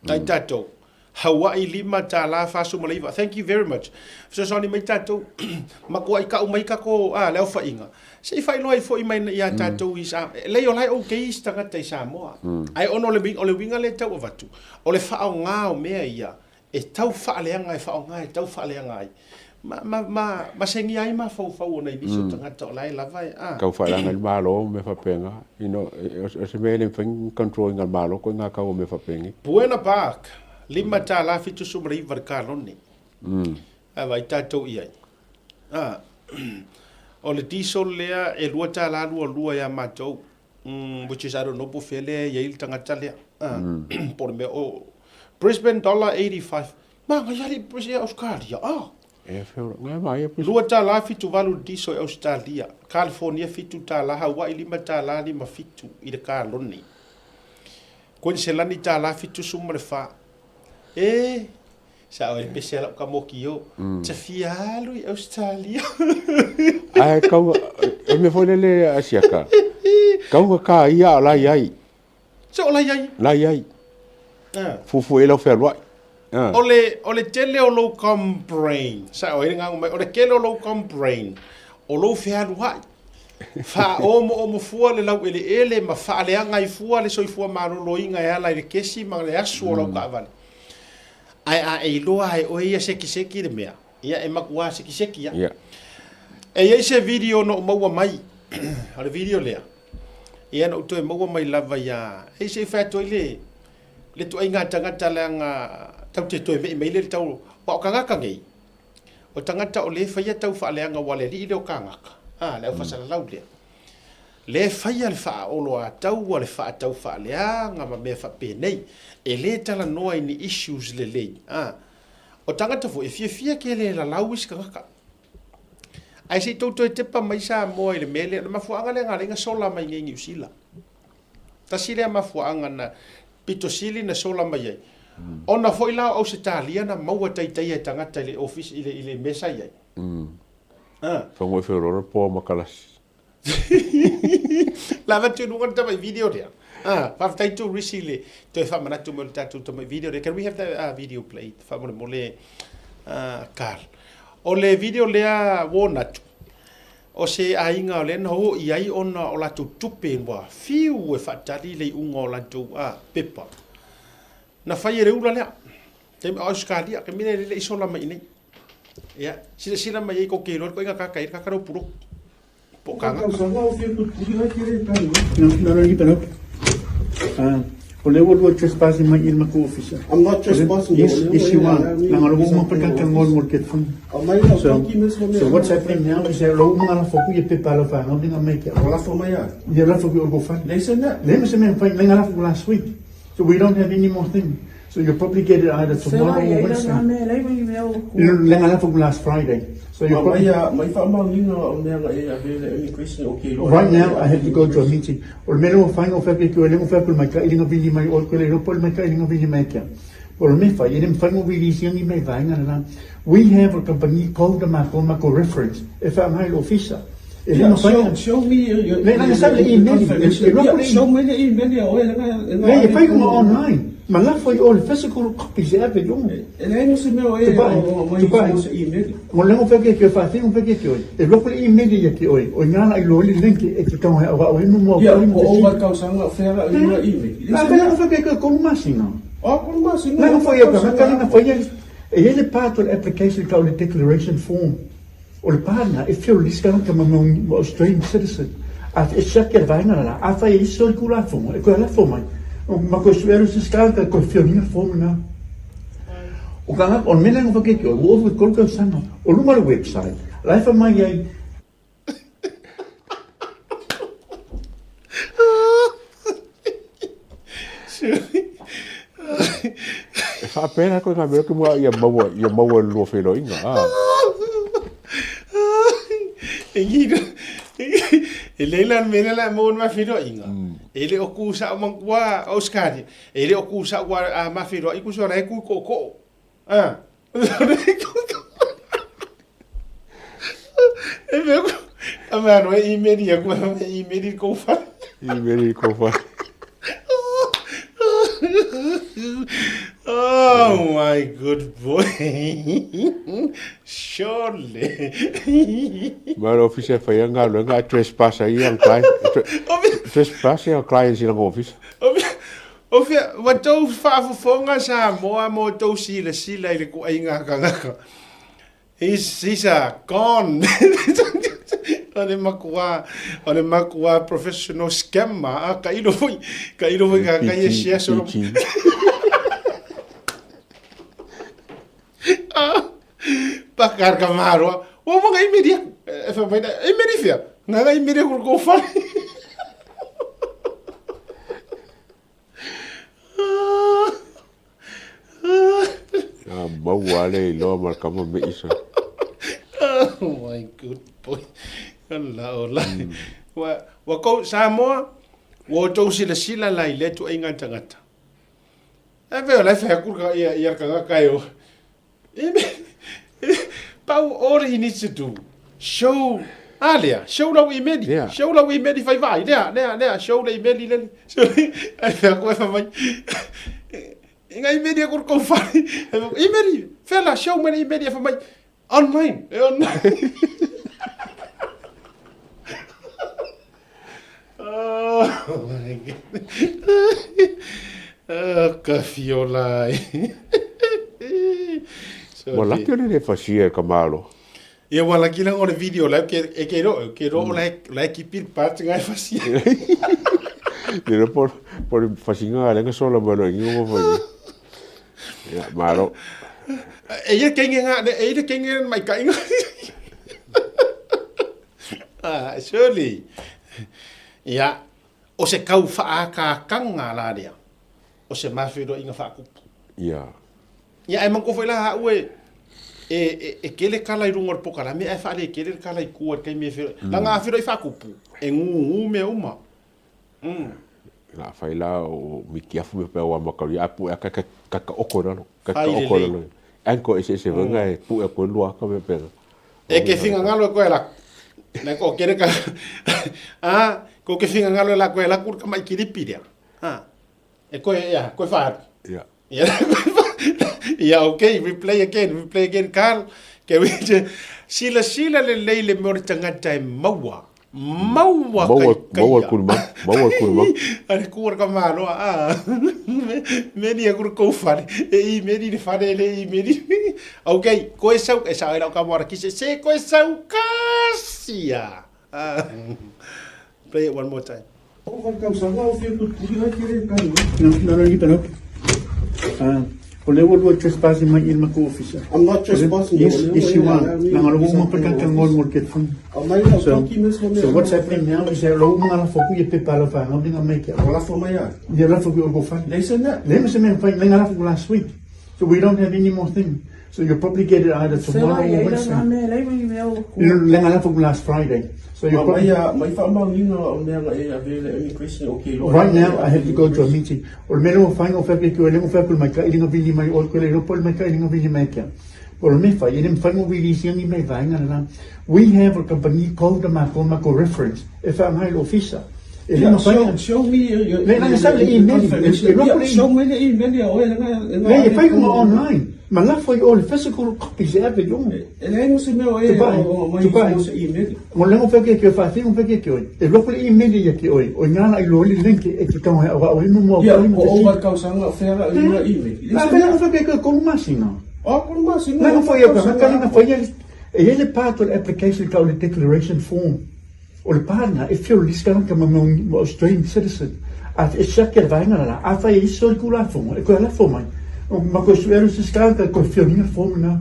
Ai tatou. Hawaii $5.49. Thank you very much. Fesoasoani mai tatou. Makuai kau mai kako a le aofaiga. Se i faailoa ai foi mai ia tatou i Samoa. E leai o la e okay isi tagata i Samoa. Ae ona o le uiga lea e tau avatu, o le faaaoga o mea ia e tau faaleaga e faaaoga e tau faaleaga ai ma, ma, ma, masegia ai mafaufau o nai nisi o tagata o la e lava e, a. Tau faaleaga i le Malo ma mea faapena. You know, o se mea e le mafai ona control ina e le Malo koe ngā tau o mea faapenei. Buena Park, $5.79 le kalone. Ae vaai tatou i ai. A, o le diesel lea e $2.22 ia matou. Which is I don't know po o fea lea e i ai le tagata lea. Po o le mea o Brisbane dollar 85. Manaia alii Brisbane e Ausetalia ah. E feola ngai mai e Brisbane. $2.78 le diesel i Ausetalia. California $7, Hawaii $5.57 i le kalone. Koiniselani $74. E Sao e pese a lau kamoki o, ta fia alu i Australia. Ae kau, o le mea foi lele a Siaka, kau ka ia a o la i ai. Se o la i ai. La i ai. Fuafua i ai lau fealuai. O le, o le tele o lou combrain, sa'o ai le gago mai, o le tele o lou combrain, o lou fealua'i, faaomoomo fua le laueleele ma faaleaga ai fua le soifua maloloina e ala i le kesi ma le asu o lau taavale. Ae a e iloa lava e oe ia sekiseki le mea, ia e matua sekiseki lava. E i ai se video na ou maua mai, o le video lea, ia na ou toe maua mai lava ia, e se i fai atu ai le, le tuaiga tagata leaga tatou te toe me'i mai le tau, aua o tagata nei, o tagata o lea e faia tau faaleaga aua o le alii lea o kānaka, a, le aufaasalalau lea, lea e faia le faaoloataua, le faatau faaleaga ma mea faapenei, e le talanoa i ni issues lelei, a. O tagata foi e fiafia tele e lalau isi tagata. Ae se i tou toe tepa mai Samoa i le mea lea, o le mafuaaga lea na ala ai ona sola mai nei i Niu Sila. Tasi lea mafuaaga na pito sili na sola mai ai, ona foi la o Ausetalia na maua taitaia e tagata i le office i le i le mea sa i ai. Ah. Whango e wheorora poa ma kalasi. La avatu i luga le tamai video lea. Ah, faafetai atu Risi i le toe faamanatu mai o le tatou tamai video lea. Can we have that video played faamolemole Carl. O le video lea ua ona atu, O se aiga o lea na o i ai ona o latou tupe ua fiu e faatali le iuga o latou pepa. Na fai e le ula lea, taimi o Ausetalia, taimi lea e le i sola mai i inei. Ia, silasila mai ai tou te iloa le ituaiga tagata e i ai le tagata lea o Pulotu, po o Kagaka. O lea ua lua trespassing mai i le matou ofisa. I'm not trespassing. Yes, yes you are. Leaga o lea ua uma patatangoa mo le telefoni. So, so what's happening now is that lo uma lafo ku ia pepa lau whanau linga mai kia. O lafo mai a? Ia lafo ku o ko whai. Leai se mea. Leai ma se mea whai, lenga lafo last week. So we don't have any more thing. So you'll probably get it either tomorrow or Wednesday. Lenga lafo ku last Friday. So you'll probably... Mai faamaoniga o mea na e ave le immigration o ke Right now I have to go to a meeting. O le mea lea ua fai, ua fai atu e le ua fai atu le maitaʻi lenga vili mai oe koe le iloa po o le maitaʻi lenga vili mai kia. O le mea fai, e le mafai ona release ina ni mea i vaega lena. We have a company called a matou, matou reference e faaaoga i le ofisa. E le mafai ona... Show me your, Le, leaga sa le email, e alu atu le Show me le email ia oe lenga, lenga. Le, e fai uma online. Ma lafo i o le physical copies e ave i luga. E leai ma se mea o e aumai i se email. Mo le fai ke ke fa fi fai ke ke oi. E loko le email ia ke oi. O ngana i lo le link e te tau he wa o mo mo Ia, po o vai tausaga o fea la i email. La fai fai ke ke ko masina. O ko masina. La fai ia ka ka na fai ia e ia le part o le application ka o le declaration form. O le part na e fill lisi ka ka mo Australian citizen. A e siaki le vaega la a fai e iso i kula form e koe la form mai. Ma koe suero se ska ka koe fill ni form na. O ka o le mea lea na whakeke oi, ua ova i te 3 tausaga, o luma o le website, la e whai mai ai. E faapena koe ngā mea ki mua ia maua, ia maua le lua wheiloinga, ā. E ngiro, e leila le mea lea maua le ma wheiloinga. E le o ku sa o mangua o skari. E le o ku sa ua a ma wheiloa i ku sa o ku ko ko. Ah. E mea ku, a mea no e imeri aku, e imeri kou whare. Imeri kou whare. Oh my good boy. Surely. Ma le ofisa e whai anga galuega a trespass ai ang client. Trespass ang clients i langa ofisa. O fea, ua tou faafofoga Samoa ma outou silasila i le kuaiga a tagata. He's, he's a gone. o le makuā, o le makuā professional scammer, a tailo foi, tailo foi ka kai e share solo. Pakar ka maroa. Ua uma ngai meria. E wha mai na, e meri whia. Ngā ngai meria kura kō whare. A maua ale i loa ma le kama me isa. Oh my good boy. Ala ola. Ua, ua kou Samoa, ua outou silasila la i lea tuaiga tagata. E pei o la e fai atu ia, ia le tagata e o. E me, pau all he needs to do, show, a lea, show lau imeli, yeah. Show lau imeli fai vaai, lea, lea, lea, show le imeli lele. Ai fai atu e fai mai. Inga imeri e kuru kou whare. Imeri, fela, show me imeri e whamai. Online, e online. Oh my God. Oh, ka fiola ai. Ua laki o le le fasia e ka malo. Ia ua laki langa o le video la ke e ke ro ke ro la la ki pil pat ngai fasia. Le po po fasinga le nga sola malo ngi mo fo. Ia malo. E ia ke nga e ia ke nga mai ka inga. Ah, surely. Ia o se kau whaakakanga la lea. O se mawhero inga whaakupu. Ia. Ia, e manko foi la ha'u e, e, e, e kele kala i runga o le pokalame ae faale kele le kala i kua i le taimi e fero. Mm. Langa a fero i whaakupu, e ngū ngū mea uma. Mm. La fai la o miki afu me pea wa makauri a pu a ka ka ka ka oko ralo ka ka oko ralo. Anko ese ese venga e pu e koe lua ka me pega. E ke finga ngalo e koe la. Na ko kere ka a ko ke finga ngalo e la koe la kur ka mai kiripi rea. Ha. E koe ia, koe whaatu. Ia. Ia, ia okay, we play again, we play again, Carl. Ke we sila sila le lei le mea o le tagata e maua. Maua kai kai. Maua kuruma, maua kuruma. Ari kua ka maloa a. Me ni aku kou whare. E i me ni whare le i me ni. Okay, koe sau e sa oi ka moara ki se se koe sau kasia. Ah. Play it one more time. O lea ua lua trespassing mai i le matou ofisa. I'm not trespassing. Yes, yes you are. Nanga lo uma pa tanga ngol ngol ke fun. So, so what's happening now is that lo uma la foku ye pepa la fa ngol nga mai ke. O la fo mai a. Ye la foku o go fa. Le se na. Le se me fa nga la foku last week. So we don't have any more thing. So you'll probably get it either tomorrow or Wednesday. Le nga la foku last Friday. So you'll probably... Right now, I have to go to a meeting. O le mea lea ua fai, o fai ke o le fai mai ka ilinga vili mai o le le pol mai ka ilinga vili mai kia. O le mea fai, e le mawhai ngo vili si angi mai vaenga la. We have a company called the Mako Mako Reference. E wha ngai lo ofisa. E le mawhai. Show me your Le nanga sa le email. Show me the email o le nga. Le e fai ngo online. Ma la foi all physical copies e ave yo. E leai mo se mea o e o mai mo se email. Mo lengo fe ke ke fa fi mo fe ke ke oi. E loko le email ia ke oi. O ngana i lo le link e ke tau he wa o mo mo ko mo. O o ka sanga fe ala i na email. La fe lengo fe ke ke ko masina. O ko masina. Lengo fo ia ka ka lengo fo ia e ele part o application ka o le declaration form. O le partner e feel list ka mo mo Australian citizen. A e siaki le vaenga la a fa e iso le kula fongo e ko la fo mai. O ma ko su eru se ska ka ko feel ni form na.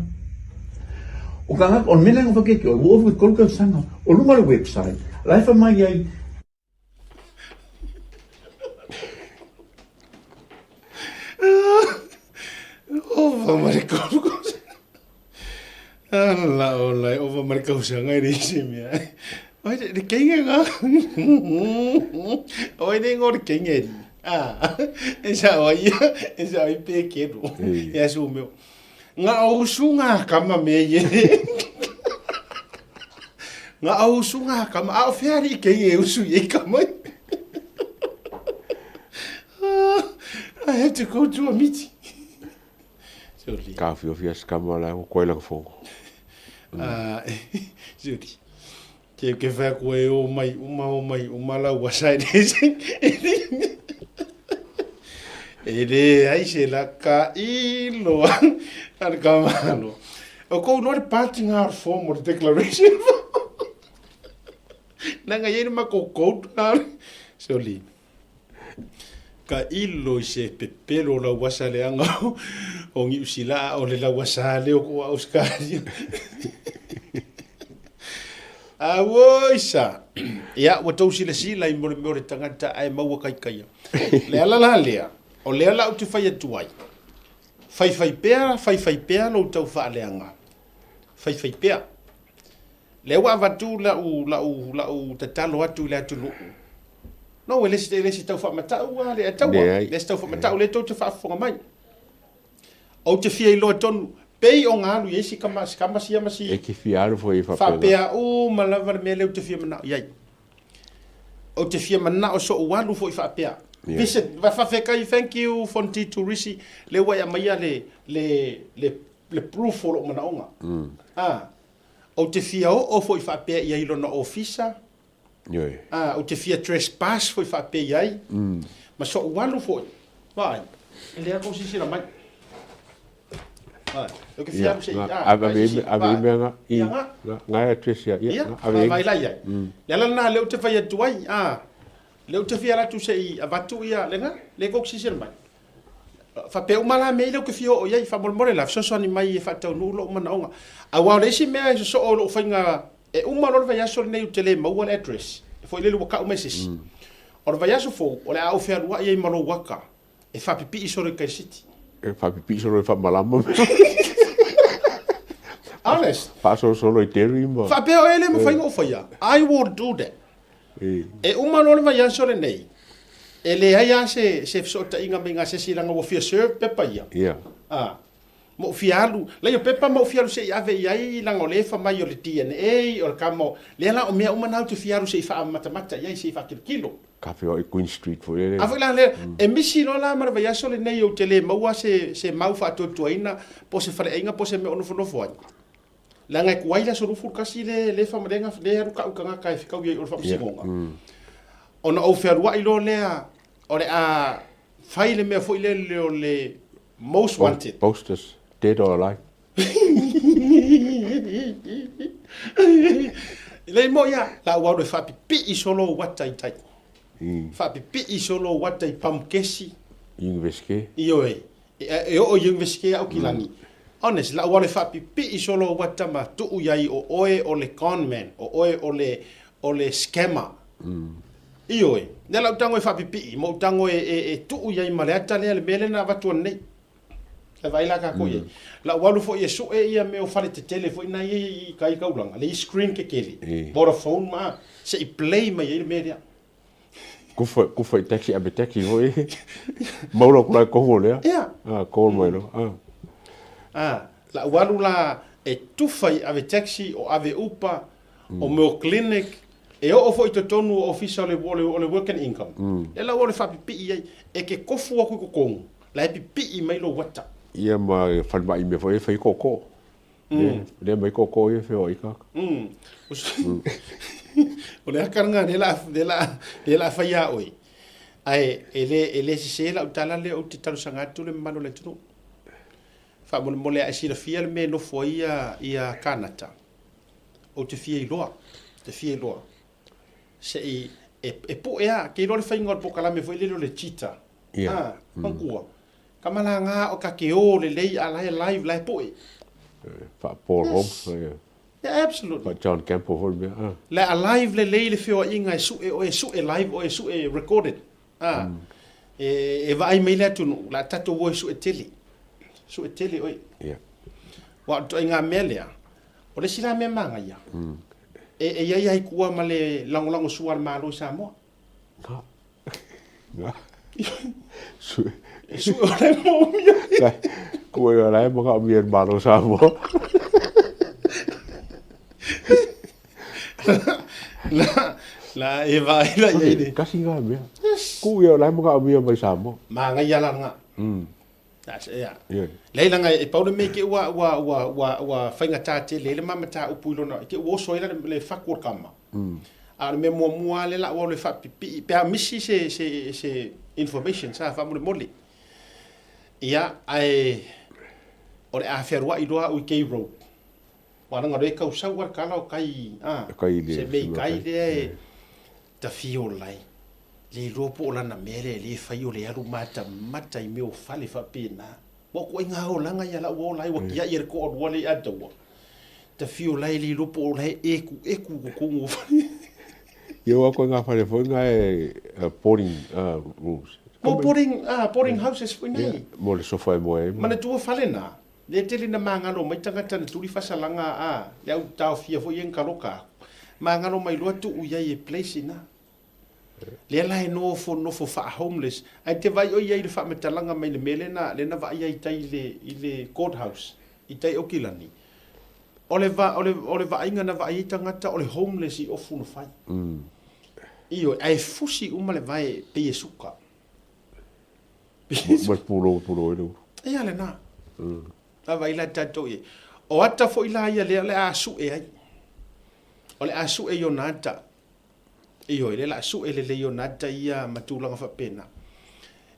O ka o mele ngo ke o o ko ko sanga o lunga le website. La fa mai ai Ova ma le kolu Ala ola e ova ma le kausaga e leai se mea. Oi le keinga nga. Oi le ngo le keinga e Ah, e sa oi, e sa oi pe kero. E asu meo. Nga o usu nga kama me ye. Nga o usu nga kama. A o feari i keinga e usu i kama. I have to go to a meeting. Surely. Ka whiowhia se kama la ko koe langa fongo. Ah, surely. Ke ke whea koe o mai, uma o mai, uma la ua sai E le ai se la ka iloa a le kamalo. O kou loa le pati ngā form o le declaration. Nanga iei le mako code ngā. Surely. Ka ilo i se pepelo o lauasa leaga o Niu Sila a o le lauasa lea o koʻu Ausekalia. Auoi sa! Ia, ua tou silasila i mo le mea o le tagata ae maua kaikaia. Le ala la lea, o lea la ou te fai atu ai, faifai pea, faifai pea lou tau faaleaga. Faifai pea. Lea ua avatu lau, lau, lau tatalo atu i le atunuu. No, e le se, e le se tau faamatau a le ataua. Leai. Le se tau faamatau, lea tou te faafofoga mai. Ou te fia iloa tonu, pei o ga alu i ai si kama, si kama sia ma si E ke fia alu foi i faapena. Faapea uma lava le mea lea ou te fia manao i ai. Ou te fia manao so'u alu foi faapea. Visit, faafetai, thank you Fonti Turisi, lea ua e aumaia le, le, le, le proof o lou manaoga. A, ou te fia oo foi faapea i ai i lona ofisa, Ioe. A, ou te fia trespass foi faapea i ai, ma so'u alu foi, vaai, e lea kou silasila mai. Vaai, ou te fia alu se i, a, ave i, ave i mea nga, i, nga e address ia, ia, ave i. Vaai la i ai. Le ala lena lea ou te fai atu ai, a, lea ou te fia alu atu se i avatu ia, le nga, lea kou silasila mai. Faapea uma la mea ia ou te fia oo i ai, faamolemole la, fesoasoani mai e faataunuu lou manaoga. Aua o le isi mea e sosoo i lou faiga, e uma loa le vaiaso lenei ou te le maua le address, e foi lele ua tau mai se isi. O le vaiaso fou, o le a ou fealuai ai ma lou ata e faapipii solo i tai city. E faapipii solo e faamalama. Honest. Faasolosolo i Derry ma. Faapea oe e le mafai ona ou faia, I will do that. E uma loa le vaiaso lenei, e leai lava se, se fesootaiga mai ga se isi leaga ua fia serve pepa ia. Ia. A, ma ou fia alu, leai o pepa ma ou fia alu se i ave i ai leaga o lea e fai mai o le DNA, o le kama o, lea la o mea uma na ou te fia alu se i faamatamata i ai, se i faatilotilo. Ka feoai i Queen Street foi lele. A foi la lea, e misi loa la ma le vaiaso lenei ou te le maua se, se mau faatuatuaina po o se faleaiga po o se mea o nofonofo ai. Leaga e tuai le aso 21 le le faamalega le alu kau tagata e fetaui ai i o le faamasinoga. Ona ou fealuai loa lea o le a fai le mea foi lele o le most wanted. Posters, dead or alive. Lei mo ia, la ua alu e faapipii solo uata i tai. Faapipii solo uata i pamukesi. Universite. Ioe. E oo i Universite a Aukilani. Honest, la ua le faapipii solo uata ma tuu i ai o oe o le con man, o oe o le, o le scammer. Ioe, lea la ou tago e faapipii, ma ou tago e, e, e tuu i ai ma le ata lea, le mea lea na avatu ananei. E vaai la kākou i ai. La ua alu foi e sue ia mea o fale tetele foi na ia i kai kaulaga, le i screen kekele, Vodafone ma, se i play mai ai le mea lea. Kufa, kufa i taxi, ave taxi foi. Maua ku lai kohu lea. Ia. Ah, call mai lo. Ah. Ah, la ua alu la e tufa i ave taxi o ave upa, o mea o clinic, e oo foi i totonu o ofisa o le, o le, o le work and income. Lea la ua alu e faapipii ai, e ke kofu aku i totonu, la e pipii mai lou ata. Ia ma falemai mea foi e fai koko. Lea mai koko ia feoai kaka. O le aka lena lea la lea la lea la fai ia oe. Ae e le e le sese lau tala lea ou te talosaga atu le mamalu o le atunuu. Faamolemole a e silafia le mea e nofo ai ia ia Kanata. Ou te fia iloa, te fia iloa. Se i e, e pue a, ke iloa le faiga o le pokalame foi lele o le cheetah. Ia. Ah, manatua. Ka malaga o ka ke o lelei a la e live la e poe. Faa Paul Holmes. Yes. Yeah, absolutely. Faa John Campbell foi mea. Ah. La a live lelei le feoaiga e sue oe, sue live oe, sue recorded. Ah. E, e vaai mai le atunuu, la tatou o e sue tele. Sue tele oe. Yeah. Wa o le ituaiga mea lea, o le isi la mea manaia, e, e i ai ai kua ma le lagolago sua a le Malo i Samoa. Nga. Nga. Sue. Sue o le mōmia. Kua i ala e maka o mia malo Samoa. La, la e vai la i le. Kasi ngā mea. Yes. Ku ia la e maka o mia mai Samoa. Māngai ala ngā. That's it, yeah. Yeah. Leai laga e pau le mea i te ua, ua, ua, ua, ua faigata tele ai le ma mataupu i lona, i te ua oso ai la le, le fatu o le kama. A o le mea muamua lava lea la ua alu e faapipii, pe a misi se, se, se information sa faamolemole. Ia, ae o le a fealuai loa au i K Road. Aua leaga o lea e tau sau lava le tala o kai, a, Kai le se mea i sua kai kai. lea e tafiola ai. Le iloa po o lana mea lea e le fai o le alu matamata i mea o fale faapena. Ua ituaiga olaga ia la ua ola ai ua tiai e le toalua lea i Ataua. Tafiola ai le iloa po o la e ekueku i totonu o fale. Ia ua koe ngā fale foi ngā e boarding rooms. Mo boarding, ah, boarding houses foi nei. Yeah, mo le sofa e moe ai. Manatua fale na, le tele na magalo mai tagata na tuli fasalaga a le au taofia foi ia na taloka aku. Magalo mai loa tuu iai e place ina. Lea la e nofo nofo faa-homeless. Ae te vaai oe i ai i le faamatalaga mai le mea lea na, lea na vaai ai i tai i le, i le court house, i tai Aukilani. O le va, o le, o le vaaiga na vaai ai tagata o le homeless i ofu na fai. Ioe, ae fusi uma le vae pei e suka. Ma le pulou e pulou ai le ulu. Ia lena. Vaavaai la tatou i ai. O ata foi la ia lea o le a sue ai. O le a sue i ona ata. Ioe, lea o le a sue lelei i ona ata ia ma tulaga faapena.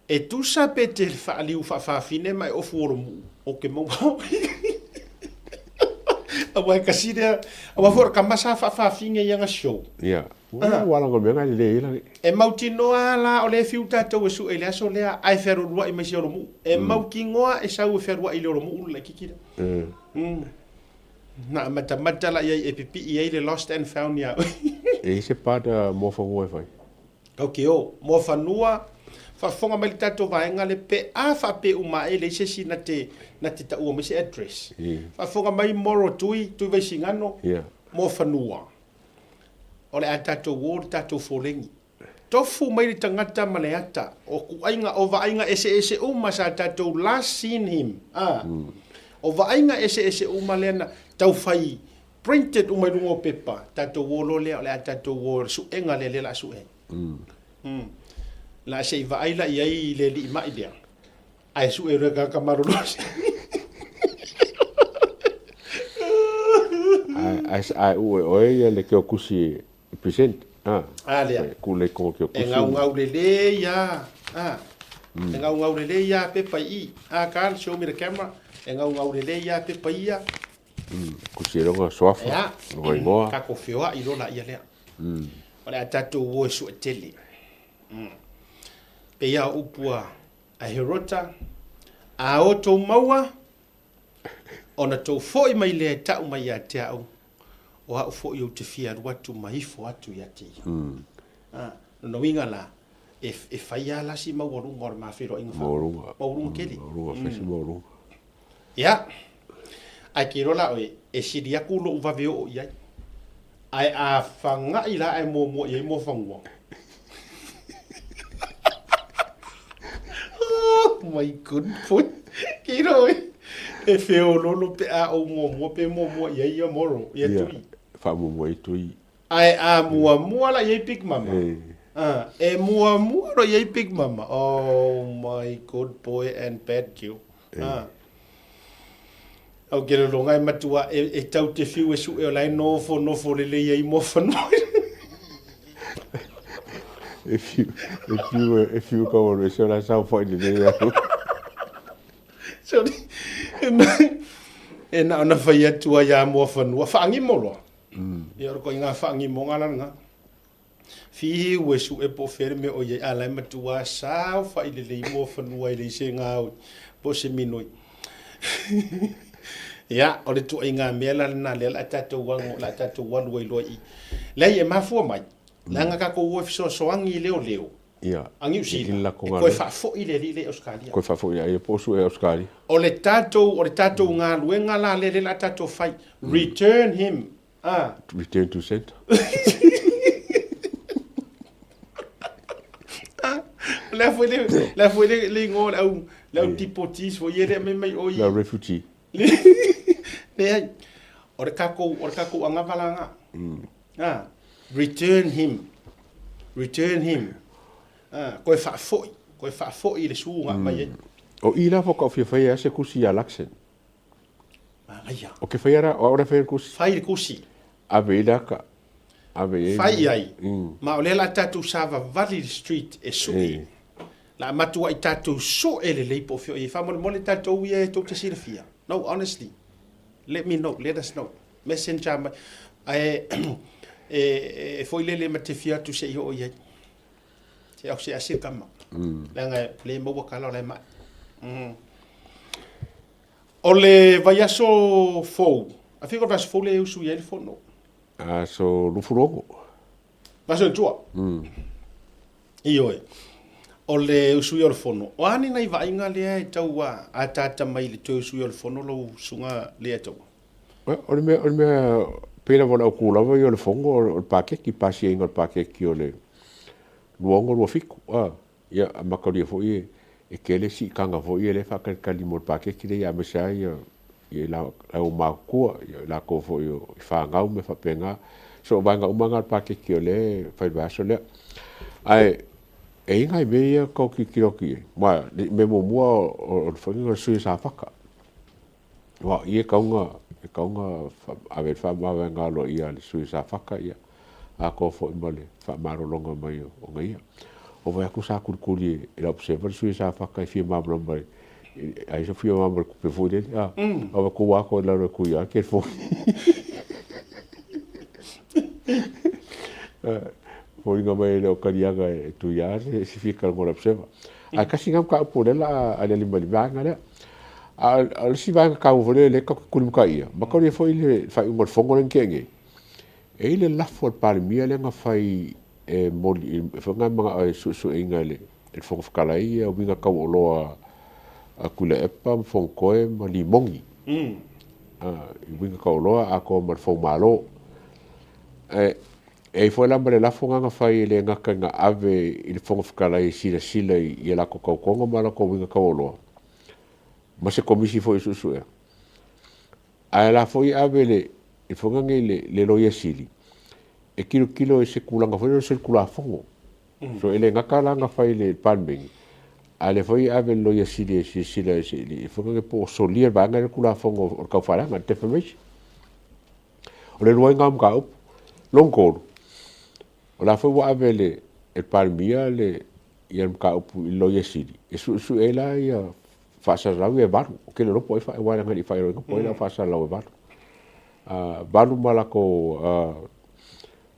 E tusa pe te faaliu faafafine ma e ofu olomu'u, ou te maua Aua e kasi lea, aua foi o le tama sa faafafine i ana show. Ia, ua ala mea na lelei ai la. E mautinoa la o lea e fiu tatou e sue i le aso lea ae fealualua'i mai si Olomu'u. E mautinoa e sau e fealua'i i le Olomu'u le laitiiti lea. Na matamata la i ai e pipii ai le lost and found ia oe. E i se part a Muafanua e fai? Ok o, Muafanua, faafofoga mai le tatou vaega le pe a faapea uma ae leai se isi na te na te taua mai se address. Faafofoga mai Moro Tui, Tui Vaisigano, Muafanua. O le a tatou o le tatou foleni. Tofu mai le tagata ma le ata o kuaiga o vaaiga eseese uma sa tatou last seen him a o vaaiga eseese uma lea na tau fai printed uma i luga o pepa tatou o loa lea o le a tatou o i le suega lea lea la a sue ai. La se i vaai la i ai i le alii mai lea ae sue loa e tagata malolosi. Ae ae ua e oe ia le kiokusi e present. Ah. A lea. Ku le ko kiokusi. E gaugau lelei a. Ah. E gaugau lelei a pepa i i. Ah, Carl, show me the camera. E gaugau lelei a pepa ia. Kusi e loga soafa. Ia. Loga igoa. Tatou feoai loa laia lea. O le a tatou o e sue tele. Pei lava o upu a Herota, A outou maua, ona tou foi mai lea e tau mai ia te au, o au foi ou te fia alu atu ma ifo atu ia te ia. Lona uiga la, e fai lava la si maualuga o le ma feiloaiga Maualuga. Maualuga tele. Maualuga, fai si maualuga. Ia, ae ke iloa la oe, e sili atu lou vave oo i ai. Ae a faga'i la ae muamua i ai Muafanua. Oh my good boy. Ke iloa oe, e feoloolo pe a ou muamua pe muamua i ai ia Moro, ia Tui. Ia, faamuamua i Tui. Ae a muamua la i ai Big Mama. E muamua loa i ai Big Mama. Oh my good boy and bad girl. Au ke lologa e matua e tau te whiu e sue o la e nofo nofo lelei ai Muafanua. E whiu, e whiu, e whiu ka waru e se o la saofai lelei au. Sorry. E na ona fai atu ai a Muafanua, faagimo loa. Ia o le koiga faagimoga la lena. Fiu e sue po o fea le mea o i ai, a la e matua saofai lelei Muafanua e leai se gaoi po o se minoi. Ia, o le tuaiga mea la lena lea o le a tatou ago, o le a tatou alu ai loa i i. Leai, e mafua mai, leaga tatou o e fesoasoani i leoleo Ia, a Niu i Sila, le e latou toe galuega. faafoi le alii lea i Ausetalia. Toe faafoi ia po o sue i Ausetalia. O le tatou, o le tatou galuega la lea lea o le a tatou fai, return him A. Return to sender. O le a foi le, le a foi le, le igoa o le au, le au deportees foi ia lea mea mai o i. Le refugee. Leai. O le tatou, o le tatou anava la na. A. Return him. Return him. A, koe faafoi, koe faafoi i le suga mai ai. O i la faatoa fia fai ai se kusi ia Luxon. Manaia. O ke whai ara, o au whai kusi. Fai le kusi. Ave i laka. Ave i. Fai i ai. Ma o lea la tatou savavali le street e sue. La matua i tatou sue lelei po o fea o i ai. Faamolemole tatou ia e tou te silafia. No, honestly. Let me know, let us know. Messenger mai. Ae e foi lele ma te fia atu se i oo i ai. Se au se ase kama. Leaga e le maua kala o la e mai. O le vaiaso fou, I think o le vaiaso fou lea e usu i ai le fono. Aso 26. Vaiaso i tua? Ioe. O le usuia o le fono. O a ni nai vaaiga lea e tau ataata mai i le toe usuia o le fono lau susuga Leiataua? O le mea, o le mea, pei lava o le autu lava ia o le fono, o le paketi, pasiaina o le paketi o le 2027, a. Ia, a matalia foi e tele siitaga foi ia lea e faatalitali mo le paketi lea, aemaise lava ia i lau matutua, ia i latou foi i fanau ma mea faapena. So o vaega uma na o le paketi o lea e fai i le vaiaso lea. Ae E i ngai mea ia kau tilotilo atu i ai. Ma le mea muamua o le faiga o le sui o Safata. Aua o i e tatau ona, e tatau ona ave ai le faamavaega aloaia a le sui o Safata ia atoa foi ma le faamalologa mai ona ia. O vaai atu sa tulituli e le Observer le sui o Safata e fia malamalama i ai se fia malamalama i le tupe foi lele a. Aua tuu atu i lalo e tui lava le telefoni. Foliga mai e le o taliaga e tui lava se fia talanoa i le Observer. Ae tasi lena mataupu o lea o le a aliali mai i le vaega lea. A o le isi vaega taua foi lea lea tatou te tulimataia ia, matalia foi le faaiuga o le fono lea na tea nei, e i ai le lafo a le Palemia lea na fai e moli, foi na manao e suesueina e le Fofoga Fetalai ia uiga taualoa a Tuilaepa ma Fonotoe ma Limoni, i uiga taualoa atoa ma le foumalo. Ae e i ai foi la ma le lafo lena na fai e le gata ina ave i le Fofoga Fetalai e silasila i a latou tautoga ma a latou uiga taualoa, ma se Komisi foi e suesuea. Ae la foi e ave le foi nei le le Loia Sili e tilotilo i se tulaga foi lea o le solitulafono. So e le gata la na fai i le Palemene, a o lea foi e ave i le Loia Sili e silasila i se foi nei po o solia le vaega lea o le Tulafono o le Taufaaleaga, le Defamation. O le lua ai lena o mataupu. Lona tolu, o la foi ua ave e le Palemia le ia le mataupu i le Loia Sili, e suesue ai la ia faasalalau ia e valu. Ou te le iloa po o ai, aua leaga e le i faailoaina po o ai la faasalalau e valu. Valu ma latou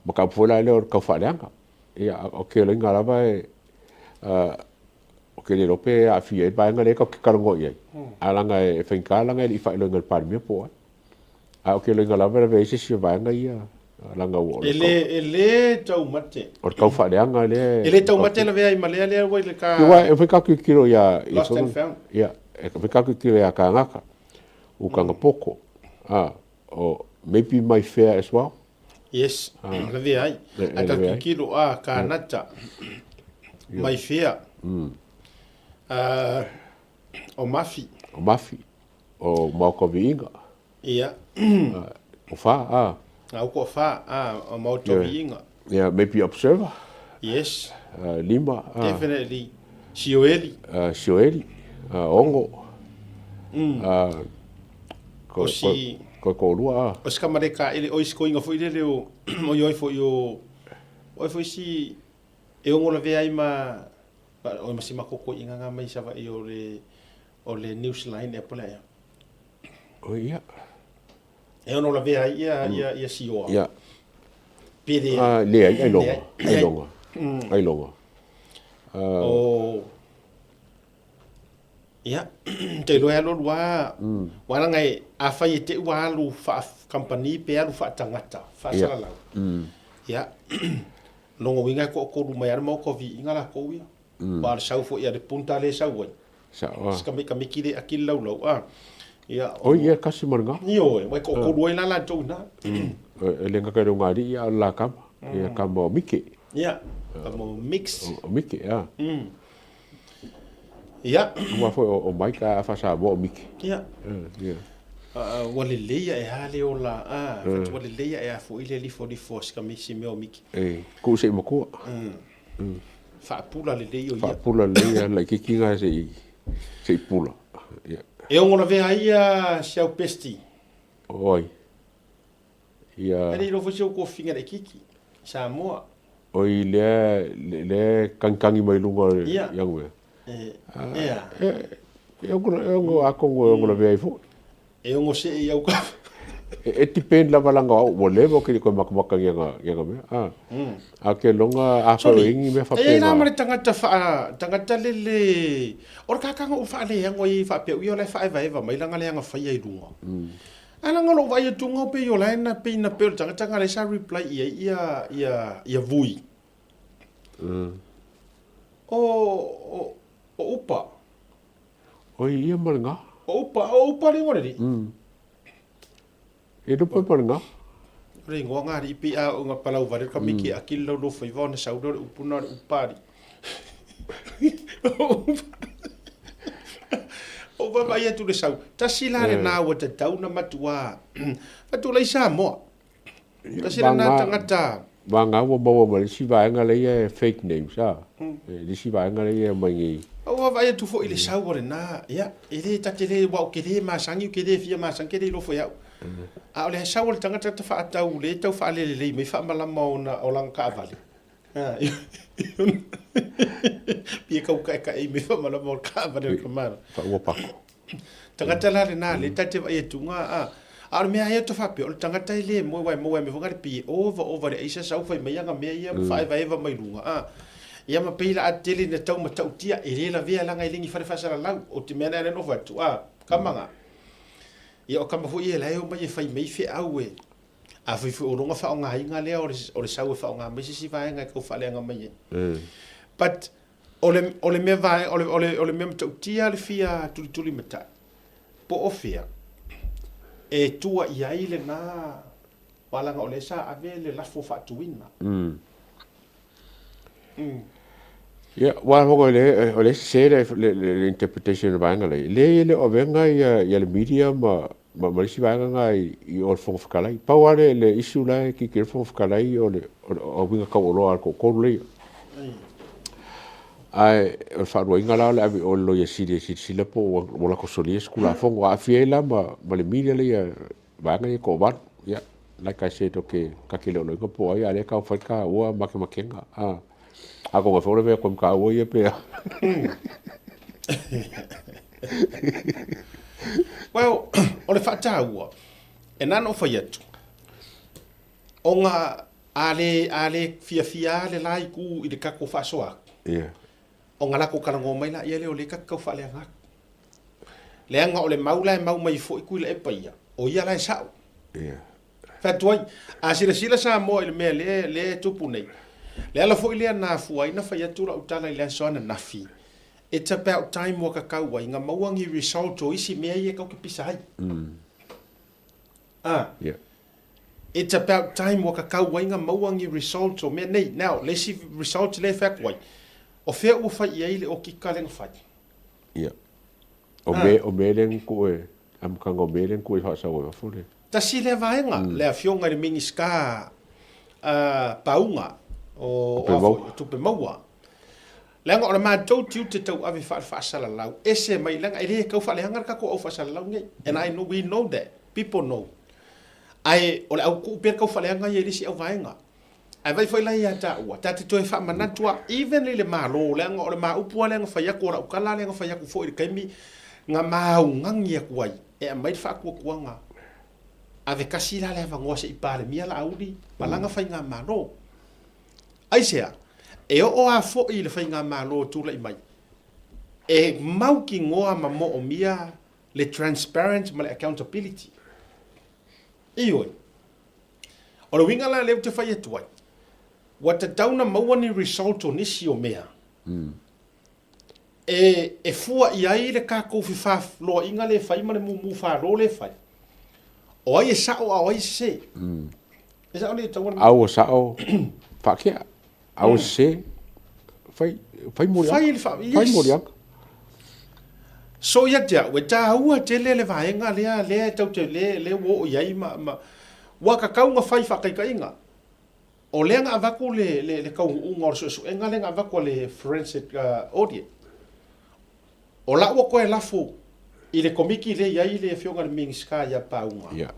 mataupu foi la lea o le taufaaleaga. Ia, o keoleina lava e, ou te le iloa pe aafia ai le vaega lea tatou te talanoa i ai, ae leaga e faigata leaga e le i faailoaina e le Palemia po o ai. Ae ou te iloaina lava e lavea ai se isi o vaega ia, leaga ua... E le, e le taumate. O le taufaaleaga lea... E le taumate lavea ai ma lea lea ua i le ka... Ia, e fai ka tilotilo ia... Lost and found. Ia, e fai ka tilotilo ia Kanaka, Utanga Poko, a, o maybe my fair as well. Yes, lavea ai. A ta tilotilo a Kanata, my fair. O Mafi. O Mafi. O Maoka Viiga. Ia. O Fa, a. A o Fa, a, o Maoka Viiga. Yeah, maybe observer. Yes. Lima. Definitely. Sioeli. Sioeli. Ongo. O si... Ko ko lua, a. O si kamareka ele o isi koinga foi lele o o ioi foi o o foi si e ongo lavea ai ma o ma si makoko i nganga mai Savaii o le o le Newsline ea po o le a ea. O ia. E ono lavea ai ia, ia, ia Sioa. Ia. Pe le. Ah, leai, ailoga. Ailoga. Ailoga. O Ia, te iloa e alu alu lava, aua leaga e, afai e te i ua alu faa-kamupani pe alu faatagata, faasalalau, ia, lona uiga e toatolu mai lava le maota o viiga latou ia. Aua o le sau foi a le punta lea e sau ai, Sao si kamiki le aki le laulau, a, ia, Oi, ia, kasi ma lena. Ioe, aua e toatolu ai la latou i ina. E le gata i le ugāliʻi a o le la kama, ia kama o Mike. Ia, kama o Mix. O Mike, a. Ia. Aua foi o Mike a faa-Samoa o Mike. Ia. Ia. Ua lelei ae a le ola, a, ua lelei ae a foi le lifolifo a si kamisi mea o Mike. E, kuu se i matua. Faapula lelei o ia. Faapula lelei ia laitiiti na se i, se i pula. Ia. E ono lavea ai ia si au pesti. Oi. Ia. E le iloa foi si au tofiga laitiiti, Samoa. Oi lea, lea kagikagi mai luga o le Ia. young man. E, ea. E, e ono, e ono atonu e ono lavea ai foi. E ono see i au kava. E depend lava langa o au ua leva ou te le toe makamaka i ana, i ana mea. A, a ke longa a Sorry, whai ingi mea e ai la ma whapena. le tagata wha, tagata le le, o le kakanga o whaaleanga o i whaapea ui o la e whaevaeva mai langa leanga whaia i lunga. A langa lou vaai atu ngau pei o la e na pei na pei o le tagata nga le sa reply i ai ia, ia, ia vui. O, o, o upa. Oi ia ma le nga. O upa, o upa le ingoa le alii. E lupa ma le nga. O le ingoa nga alii pei a o nga palau vale ka miki a ki le lau faiva ona sau lea o le upu na o le upa alii. O upa vaai atu le sau. Tasi la lena ua tatau na matua fatulai Samoa. Tasi lena tagata. Maga ua maua ma le isi vaega lea e fake names a. Le isi vaega lea e aumai nei. Ua vaavaai atu foi i le sau o lena, ia, e le, ta te le, aua ou te le masani, ou te le fia masani, te le iloa foi e au. A o le sau o le tagata ta faatau lea e tau faalelelei mai faamalama ona o lana taavale, pei e tau taetae mai faamalama o le taavale o le tamaloa. Faaua pako. Tagata la lena lea ta te vaai atu a a o le mea lava ia ta faapea o le tagata e le moe aua e maua ai foi le pei e ova ova le aisa sau fai mai ana mea ia ma faaevaeva mai luga a ia ma pei la a tele ina tau matautia e le lavea leaga e le ni fale faasalalau o te mea lena nofo atu a kama na ia o kama foi ia la e omai e fai mai feau e a fai foi o lona faaaogaina lea o le sau e faaaoga mai se isi vaega e tau faaleaga mai ai but O le, o le mea vae, o le, o le, o le mea matautia le fia tulituli matai, po o fea e tua i ai lena aua leaga o lea sa ave le lafo faatuina. Ia, aua hoga le, o le sese le, le, le, le interpretation o le vaega lea. Leai e le o avega ia, ia le media ma, ma, ma le isi vaega na i, i o le Fofoga Fetalai. Pau lava le, le issue la e tilotilo le Fofoga Fetalai o le, o le uiga taualoa a le toatolu lea. Ae o le faaluaina la o le ave i o i le Loia Sili e silasila po ua latou solia se Tulafono. Aafia ai la ma, ma le media lea ia vaega ia e toavalu. Ia, like I said, okay, ta te le o loina po o ai, a o lea e taumafai le taua matematega. A, atonu ai foi o le avea atu ai ma taua ia pe a. Well, o le faataua, e na ona ou fai atu, Ona a le, a le fiafia a le la itu i le tatou faasoa atu, Ia. ona latou talanoa mai laia lea o lea ta te tau faaleaga atu. Leaga o le mau la e mau mai foi Tuilaepa ia, o ia la e sa'o. Ia. Fai atu ai, a silasila Samoa i le mea lea, lea e tupu nei, le ala foi lea na afua ai na fai atu lau tala i le aso ananafi, it's about time ua tatau ai na maua ni result o isi mea ia e tatou te pisa ai. A. Ia. It's about time ua kakau ai na maua ni results o mea nei. Now, le isi results lea e fai atu ai, o fea ua fai i ai le okika lea na fai? Ia. O mea, o mea lea na tuu e, amataga o mea lea na tuu e faasau ai fafo le. Tasi lea vaega, le afioga i le Minisita Pauga o Tupe Maua. Tupe Maua. Leaga o le matou tiute tauave faale-faasalalau, ese mai, leaga e le tau faaleaga le tatou au faasalalau nei. And I know, we know that, people know. Ae o le au tuu pea le tau faaleaga ia i le isi au vaega. Ae vaai foi la ia taua, ta te toe faamanatu lava, even i le Malo, leaga o le ma upu lava lea na fai atu, o lau tala lea na fai atu foi i le taimi na maugagi atu ai e aumai le faatuatuaga. Ave tasi la le avanoa se i Palemia Laauli ma lana faigamalo. Aisea? E oo lava foi i le faigamalo o tulai mai, e mautinoa ma moomia le transparent ma le accountability. Ioe. O le uiga la lea ou te fai atu ai, ua tatau ona maua ni result o nisi o mea e, e fua i ai le tatou fefafloaiga lea e fai ma le mumu falo lea e fai. O ai e sao a o ai e sese. E sao le tau A ua sao faatea, a ua sese, fai, fai moliaga. Fai le fa, yes. Fai moliaga. So ia te au, e tāua tele le vaega lea, lea e tau te, lea, lea ua oo i ai ma, ma, ua tatau ona fai faataitaiga. O lea na avatu le, le, le taunuuga o le suesuega lea na avatu a le forensic audit. O la ua toe lafo i le Komiti lea e i ai le Afioga i le Minisita ia Pauga,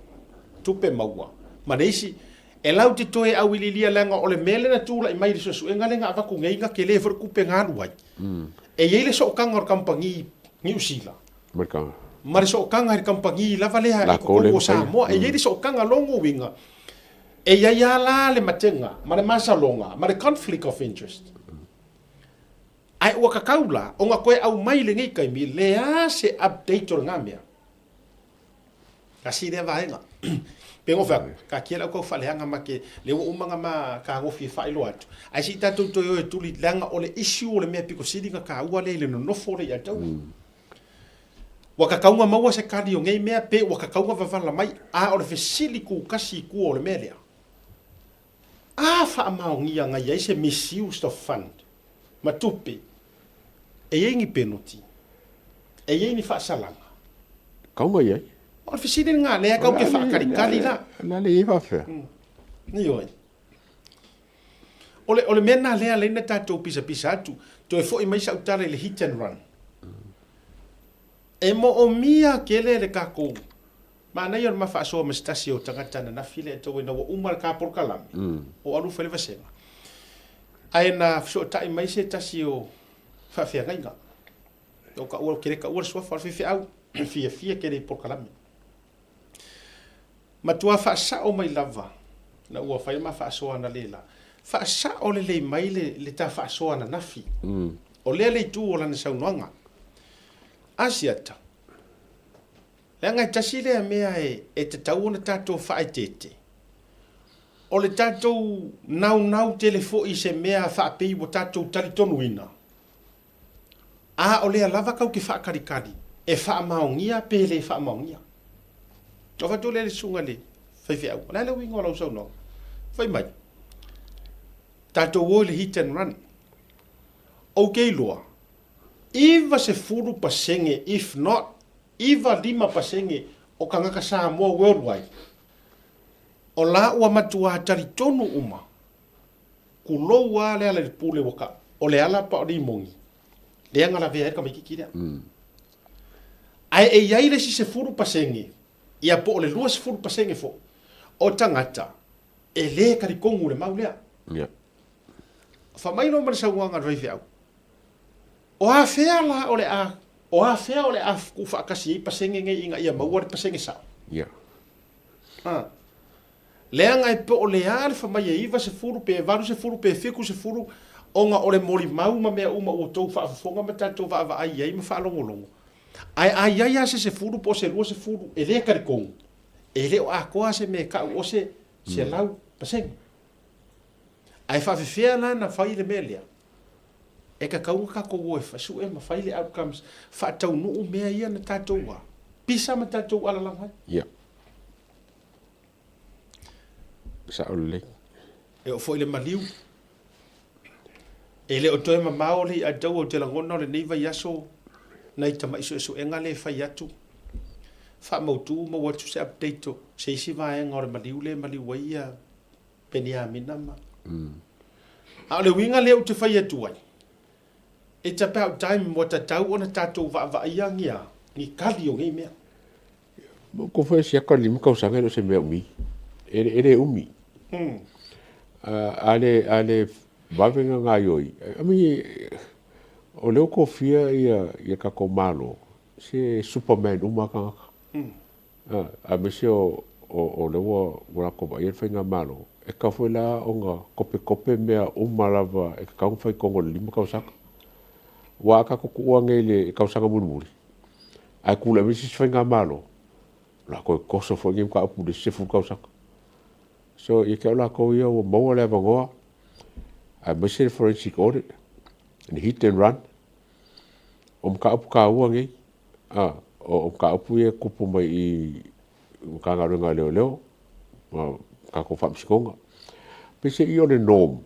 Tupe Maua ma le isi, e lau te toe auiliilia leaga o le mea lea na tulai mai i le suesuega lea na avatu nei na tele foi le tupe na alu ai. E i ai le sootaga o le kamupani Niu Sila ma le sootaga i le kamupani lava lea i totonu o Samoa. E i ai le sootaga lona uiga e i ai lava la le matega ma le masaloga ma le conflict of interest. Ae ua kakau la ona toe aumai i lenei taimi lea se update o lena mea. Tasi lea vaega. Pei ona ou fai atu, taatia lau tau faaleaga ma te, lea ua uma ona ma tagofi e faailoa atu, ae se i tatou toe o e tuli, leaga o le issue o le mea pito sili ona taua lea i le nonofo lea ia te au. Ua tatau ona maua se tali o nei mea pe ua tatau ona vavala mai, a o le fesili tutasi i tua o le mea lea, A faamaonia na i ai se misused of fund ma tupe, e i ai ni penalty? E i ai ni faasalaga? Kau mai ai. O le fesili lena, lea kau te faakalitali la. Le a le i ai faafefea? Ioe. O le, o le mea lena lea e ala ai ona tatou pisapisa atu, toe foi mai sau tala i le hit and run. E moomia tele le tatou manaia o le ma faasoa ma se tasi o tagata ananafi lea e tau ina ua uma le ta polokalame, o alu fai le vasega. Ae na fesootai mai se tasi o faafeagaiga, o taua, ou te le taua le suafa, o le faifeau fiafia tele i polokalame. Matua faasao mai lava ina ua fai le ma faasoa analeila, faasao lelei mai le, le ta faasoa ananafi. O lea le itu o lana saunoaga. Asiata, leaga e tasi lea mea e, e tatau ona tatou faaeteete, o le tatou naunau tele foi i se mea faapei ua tatou talitonuina, A o lea lava tau te faataritari e faamaonia pe le faamaonia. Ona avatu lea i le susuga i le faifeau, o le a le uiga o lau saunoaga? Fai mai, tatou o i le hit and run. Ou te iloa, 90% if not 95% o tagata Samoa worldwide, o la ua matuā talitonu uma Tulou a le ala i le pule ua ka, o le ala pa o limoni, lea na lavea ai le tamaititi lea. Ae e i ai le isi 10%, ia po o le 20% foi, o tagata e le talitonu i le mau lea. Ia. Fai mai loa ma le saunoaga a le faifeau, o afea la o le a, o afea o le a tuufaatasi ai pasene nei ina ia maua le pasene sao? Ia. A. Leaga e po o le a le fai mai e 90 pe 80 pe 70 ona o le molimau ma mea uma ua outou faafofoga ma tatou vaavaai i ai ma faalogologo. Ae a i ai lava se 10 po o se 20 e le talitonu, e le o atoa se mea e tau o se 100%. Ae faafefea la na fai le mea lea? E tatau ona tatou o e sue ma fai le outcomes, faataunuu mea ia na tatou a pisa ma tatou alalaga ai. Ia. Sao lelei. E oo foi i le maliu. E le o toe mamao le i'a taua ou te lagona o lenei vaiaso nai tamai suesuega lea e fai atu, faamautu maua atu se update o se isi vaega o le maliu lea e maliu ai ia Peniamina ma. A o le uiga lea ou te fai atu ai, it's about time ua tatau ona tatou vaavaaia ni a, ni tali o nei mea. Ko foi siaka le lima tausaga e le o se mea umi. E, e le umi. A le, a le vave na gaioi. I mean, o lea ua kofia ia, ia tatou Malo, se Superman uma tagata. Aemaise o, o, o lea ua, ua latou vaaia le faigamalo, e tatau foi la ona kopekope mea uma lava e tatau ona fai i totonu o le lima tausaga. Aua a tatou tuua nei i le tausaga mulimuli, ae tulai mai se isi faigamalo, o le a toe toso foi lenei mataupu i le isi 10 tausaga. So, ia te au latou ia ua maua le avanoa, aemaise le forensic audit, le hit and run, o mataupu taua nei, a, o mataupu ia e tupu mai i Matagaluega a Leoleo ma tatou Faamasinoga. Peiseai o le norm,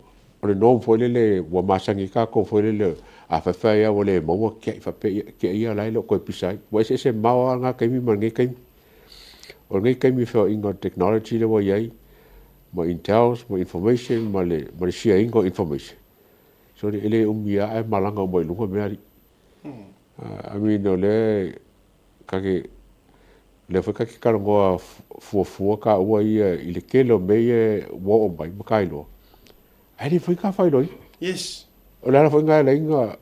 o le norm foi lele ua masani ai tatou foi lele a faifai lava ua le maua tiai faapea ia, tiai ia la e le o toe pisa ai. Ua eseese mamao lava lena taimi ma lenei taimi. O lenei taimi i feoaiga o le technology lea ua i ai ma intels ma information ma le ma le share ina o information, so e le umi lava ae malaga uma i luga mea alii. I mean o lea ta te, lea foi ta te talanoa fuafua taua ia i le tele o mea ia ua oo mai ma ta iloa, ae le mafai ona ta faailoaina. Yes. O le ala foi lena e ala ai ona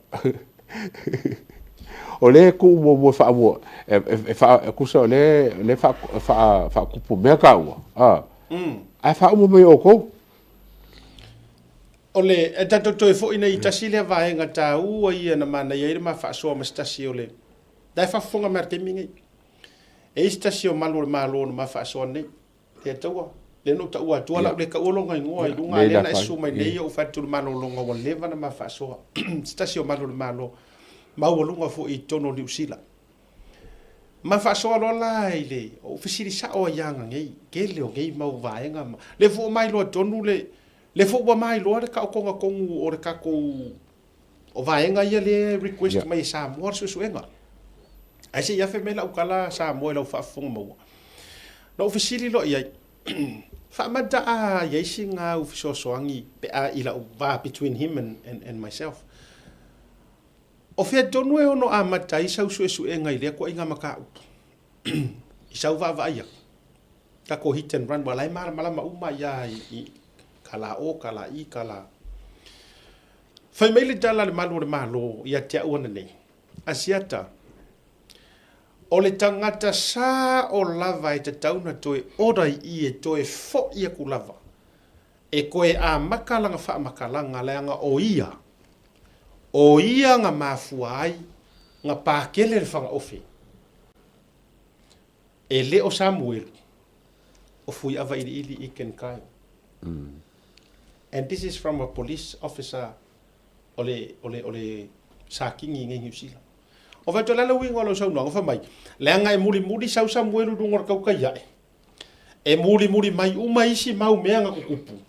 o lea e tuu muamua e faamua, e, e, e, tusa o lea, o lea e faatupu mea taua, a, ae faauma mai e outou. O le, e tatou toe foi nei i tasi lea vaega taua ia na manaia ai le ma faasoa ma se tasi o le, la e faafofoga mai lava i le taimi lenei. E i ai se tasi o malu o le Malo na ma faasoa nei, lea taua, lea na ou taua atua, la ou le taua lona igoa i luga, a lea na e susu mai nei ou fai atu i le malologa ua leva ona ma faasoa. Se tasi o malu o le Malo, maualuga foi i totonu o Niu Sila. Ma faasoa loa la i le, ou fesili sao ai ia nei, tele o nei mau vaega ma, lea foi ua mailoa tonu le, lea foi ua mailoa le taotoga tonu o le tatou O vaega ia lea e request mai e Samoa le suesuega. Ae se i afe mai lau tala Samoa i lau faafofoga maua. Na ou fesili loa i ai. Faamata a i ai sina au fesoasoani pe a i la'u va between him and, and, and myself. O fea tonu e ono amata ai sau suesuega i lea koaiga mataupu? I sau vaavaai aku, takou hit and run, ua la e malamalama uma ia i, i ka la o, ka la i, ka la. Fai mai le tala a le malu o le Malo ia te au ananei, Asiata, o le tagata sa o lava e tatau na toe ora i i e toe fo'i aku lava, e koe amaka lana faamatalaga leaga o ia, o ia na mafua ai na pakele le fagaofe. E le o Samuelu, o Fuiava Iliili i Ken Kyle. And this is from a police officer o le, o le, o le Sākini i nei Niu Sila. O whai tō le uiga o lau saunoaga, fai mai, leaga e mulimuli sau Samuelu i luga o le kaukai ae. E mulimuli mai uma isi mau mea na tutupu.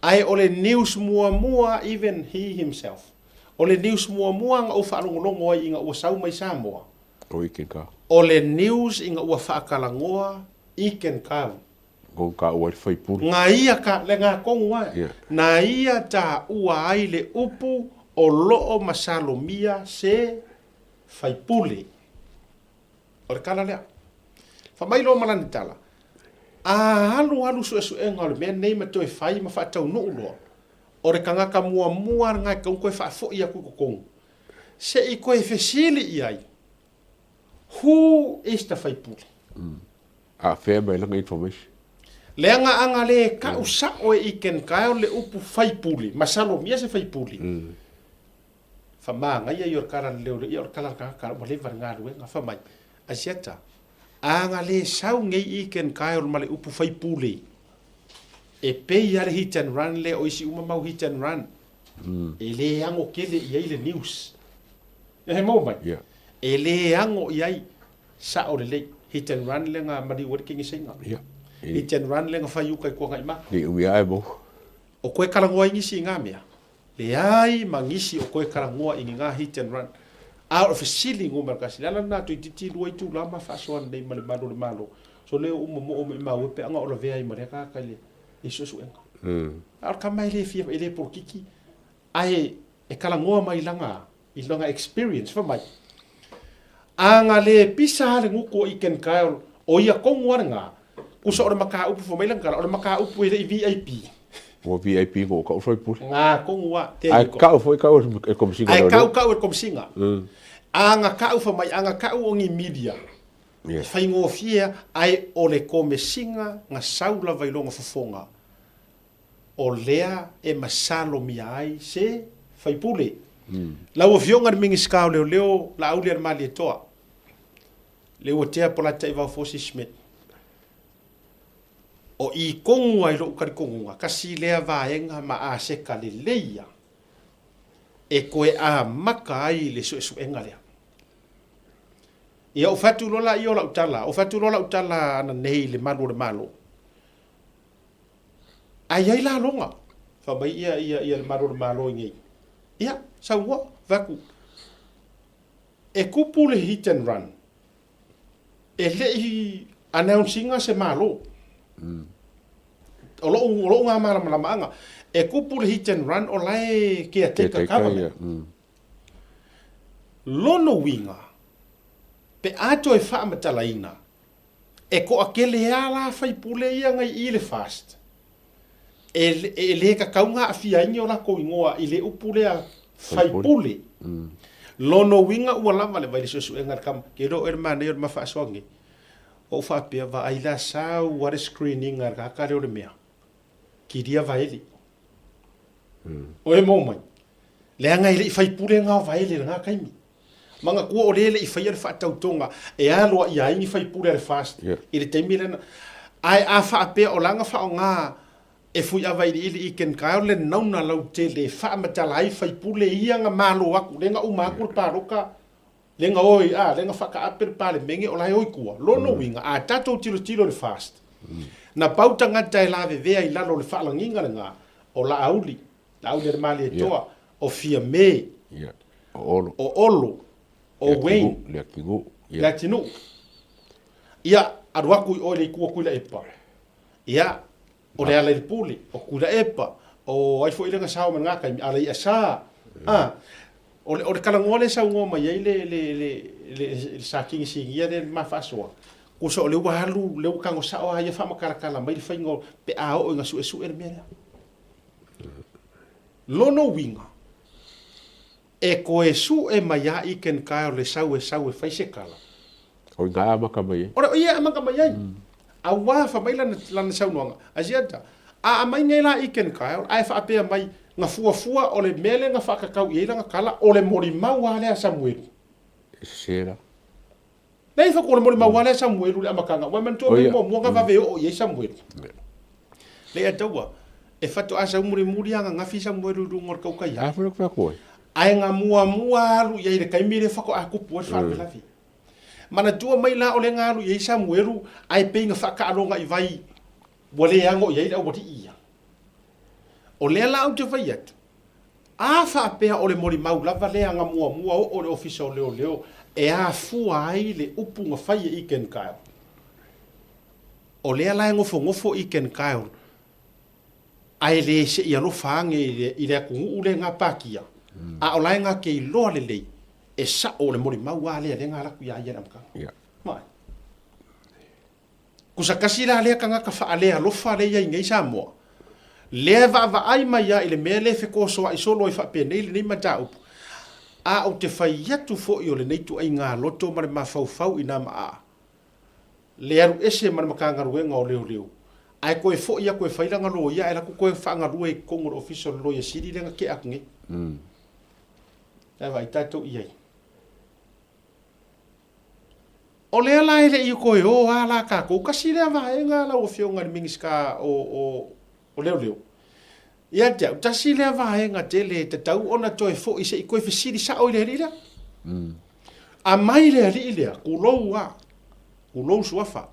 Ae o le news muamua even he himself. O le news muamua na ou faalogologo ai ina ua sau mai Samoa. O Iken Kau. O le news ina ua faatalanoa Iken Kau. Ko ka ua le faipule. Na ia ka, le nga tonu ae. Yeah. Na ia taua ai le upu o loo masalomia se faipule. O le tala lea. Fai mai loa ma lana tala, A alualu suesuega o le mea nei ma toe fai ma faataunuu loa, o le tagata muamua lena e tatau ona toe faafoi atu i totonu, se i toe fesili i ai, Who is the faipule? A fea mai lana information? Leaga ana le kau sao e Iken Kyle le upu faipule, masalomia se faipule. Famagaia ia o le kala le leo ia o le kala le tagata ua leva le galuega. Fai mai, Asiata, a na le sau nei i Ken Kyle ma le upu faipule, e pei a le hit and run lea o isi uma mau hit and run, e le ago tele i ai le news. E maua mai? Yeah. E le ago i ai, sao lelei, hit and run lea na maliu ai le kegesaiga. Yeah. Hit and run lea na fai uka i Kuangaimaka. Ni umi ae mo. O koe kalangoa i nisi i ngā mea. Leai ma nisi o koe kalangoa i ngā hit and run. A o le fesili numera tasi, le ala lena toeitiiti lua itula ma faasoa nei ma le malu o le Malo. So lea ua uma mo o maimau e peaga o lavea ai ma lea tagata i le i suesuega. A o le tama e le fia, e le polokiki, ae e kalangoa mai lana, i lana experience, fai mai, A na le pisa lava le gutu o Iken Kyle, o ia tonu lava lena, kusa o le mataupu, fai mai lana tala, o le mataupu e le i VIP. Ua VIP ko kau faipule. Nga tonu lava, there Ae you go. kau foi kau e komisiga Ae leo kau leo. kau e le komisiga. A na kau fai mai, a na kau o ni media, Yeah. e faigofie lava, ae o le komesiga na sau lava i lona fofoga, o lea e masalomia ai se faipule. Lau Afioga i le Minisita o Leoleo Laaulialemalietoa, Leuatea Polataivao Fosi Schmidt, o i tonu ai lou talitonuga, kasi lea vaega ma aseta lelei ia e toe amata ai le suesuega lea. Ia, ou fai atu loa laia o lau tala, ou fai atu loa lau tala ananei i le malu o le Malo, A i ai la loga, fai mai ia, ia, ia le malu o le Malo i nei. Ia, saunoa, fai atu, e kupu le hit and run, e le i announce ina se Malo. O lou, o lou ngā malamalamaaga, e kupu le hit and run o la e caretaker government. Lona uiga, pe a toe faamatalaina, E toatele a la faipule ia ngai i le FAST e, e le tatau na aafia ai ni o latou igoa i le upu lea faipule. Lona uiga ua lava le vai le suesuega a le tama, ke iloa oe le manaia o le ma faasoa nei. Ou faapea, vaai la sau a le screening a le tagata lea o le mea, kilia vaele. Oe maua mai, leaga e le i faipule na o vaele i lena taimi. Manatua o lea e le i faia le faatautoga e aloaia ai ni faipule a le FAST i le taimi lena. Ae a faapea o la na faaaoga e Fuiavailiili i Ken Kyle le nauna lautele e faamatala ai faipule ia na malo atu, lea na uma atu le palota, lea na o i, a, lea na faataape le Palemene o la e o i tua. Lona uiga, a tatou tilotilo i le FAST, na pau tagata e lavevea i lalo o le faalagiga lena, o Laauli, Laaulialemalietoa, o Fiame, O Olo. O Olo, o Wayne. Leatinuu. Leatinuu. Ia, alu atu i o i le itu atu i Laepa. Ia, O Lealailepule, o Tuilaepa, o ai foi lea na sao mai lena taimi, Alaiasa, a. O le, o le talanoa lea e saunoa mai ai le, le, le, le, le Satini Sinia lea ma faasoa, tusa o lea ua alu, lea ua tago sao lava ia faamatalatala mai le faiga o, pe a oo ina suesue le mea lea. Lona uiga, e toe sue mai lava i Ken Kyle le sau e sau e fai se tala. O ina e amata mai ai. O le, o ia e amata mai ai. Aua fai mai lana, lana saunoaga, Asiata, a aumai nei la i Ken Kyle, ae faapea mai, na fuafua o le mea lea na faatatau i ai lana tala, o le molimau lava lea a Samuelu. E sese la. Leai fai atu o le molimau lava lea a Samuelu i le amataga, ua e manatua mea muamua na vave oo i ai Samuelu. Leai a taua, e faatoa sau mulimuli lava ananafi Samuelu i luga o le tautai atu. Ae na muamua alu i ai i le taimi lea faatoa tupu ai le faalavelave. Manatua mai la o lea na alu i ai Samuelu ae pei na faataaloga i vai ua le ano i ai le aualii ia. O lea la ou te fai atu, a faapea o le molimau lava lea na muamua oo i le Ofisa o Leoleo e afua ai le upu na fai e Ken Kyle, o lea la e nofonofo Ken Kyle ae le se i alofa ane i le atunuu lea na patia, a o la e na te iloa lelei e sa'o le molimau lava lea lea na alu atu ia ia i le amataga. Mai. Kusa kasi la lea tagata faalealofa lea i ai nei Samoa, lea e vaavaai mai lava i le mea lea e fetosoa'i solo ai faapenei lenei mataupu, a ou te fai atu foi o lenei ituaiga loto ma le mafaufau i nā maa, le alu ese ma le Matagaluega o Leoleo, ae toe foi atu e fai lana loia ae alu atu toe faagalue i totonu o le Ofisa o le Loia Sili lea na tea atu nei. Ae vaai tatou i ai. O lea la e le i toe o lava la tatou, tasi lea vaega lau Afioga i le Minisita o, o, o Leoleo, ia te au, tasi lea vaega tele e tatau ona toe foi se i toe fesili sao i le alii lea. Aumai le alii lea, tulou lava, tulou suafa.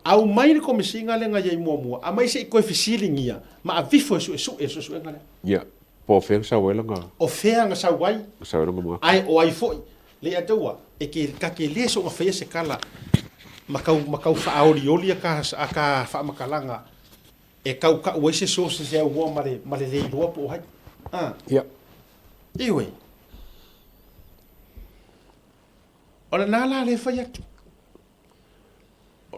Aumai le Komesina lea na i ai muamua, aumai se i toe fesiligia ma avifo e suesue le suesuega lea. Ia, po o fea na sau ai lana. O fea na sau ai, Na sau ai lona manatu. ae o ai foi. Leiataua, e ke, ta te le soona faia se tala ma tau, ma tau faaolioli a ta, a ta faamatalaga e tau tau ai se source se aunoa ma le, ma le le iloa po o ai. A. Ia. Ioe. O lena la lea e fai atu.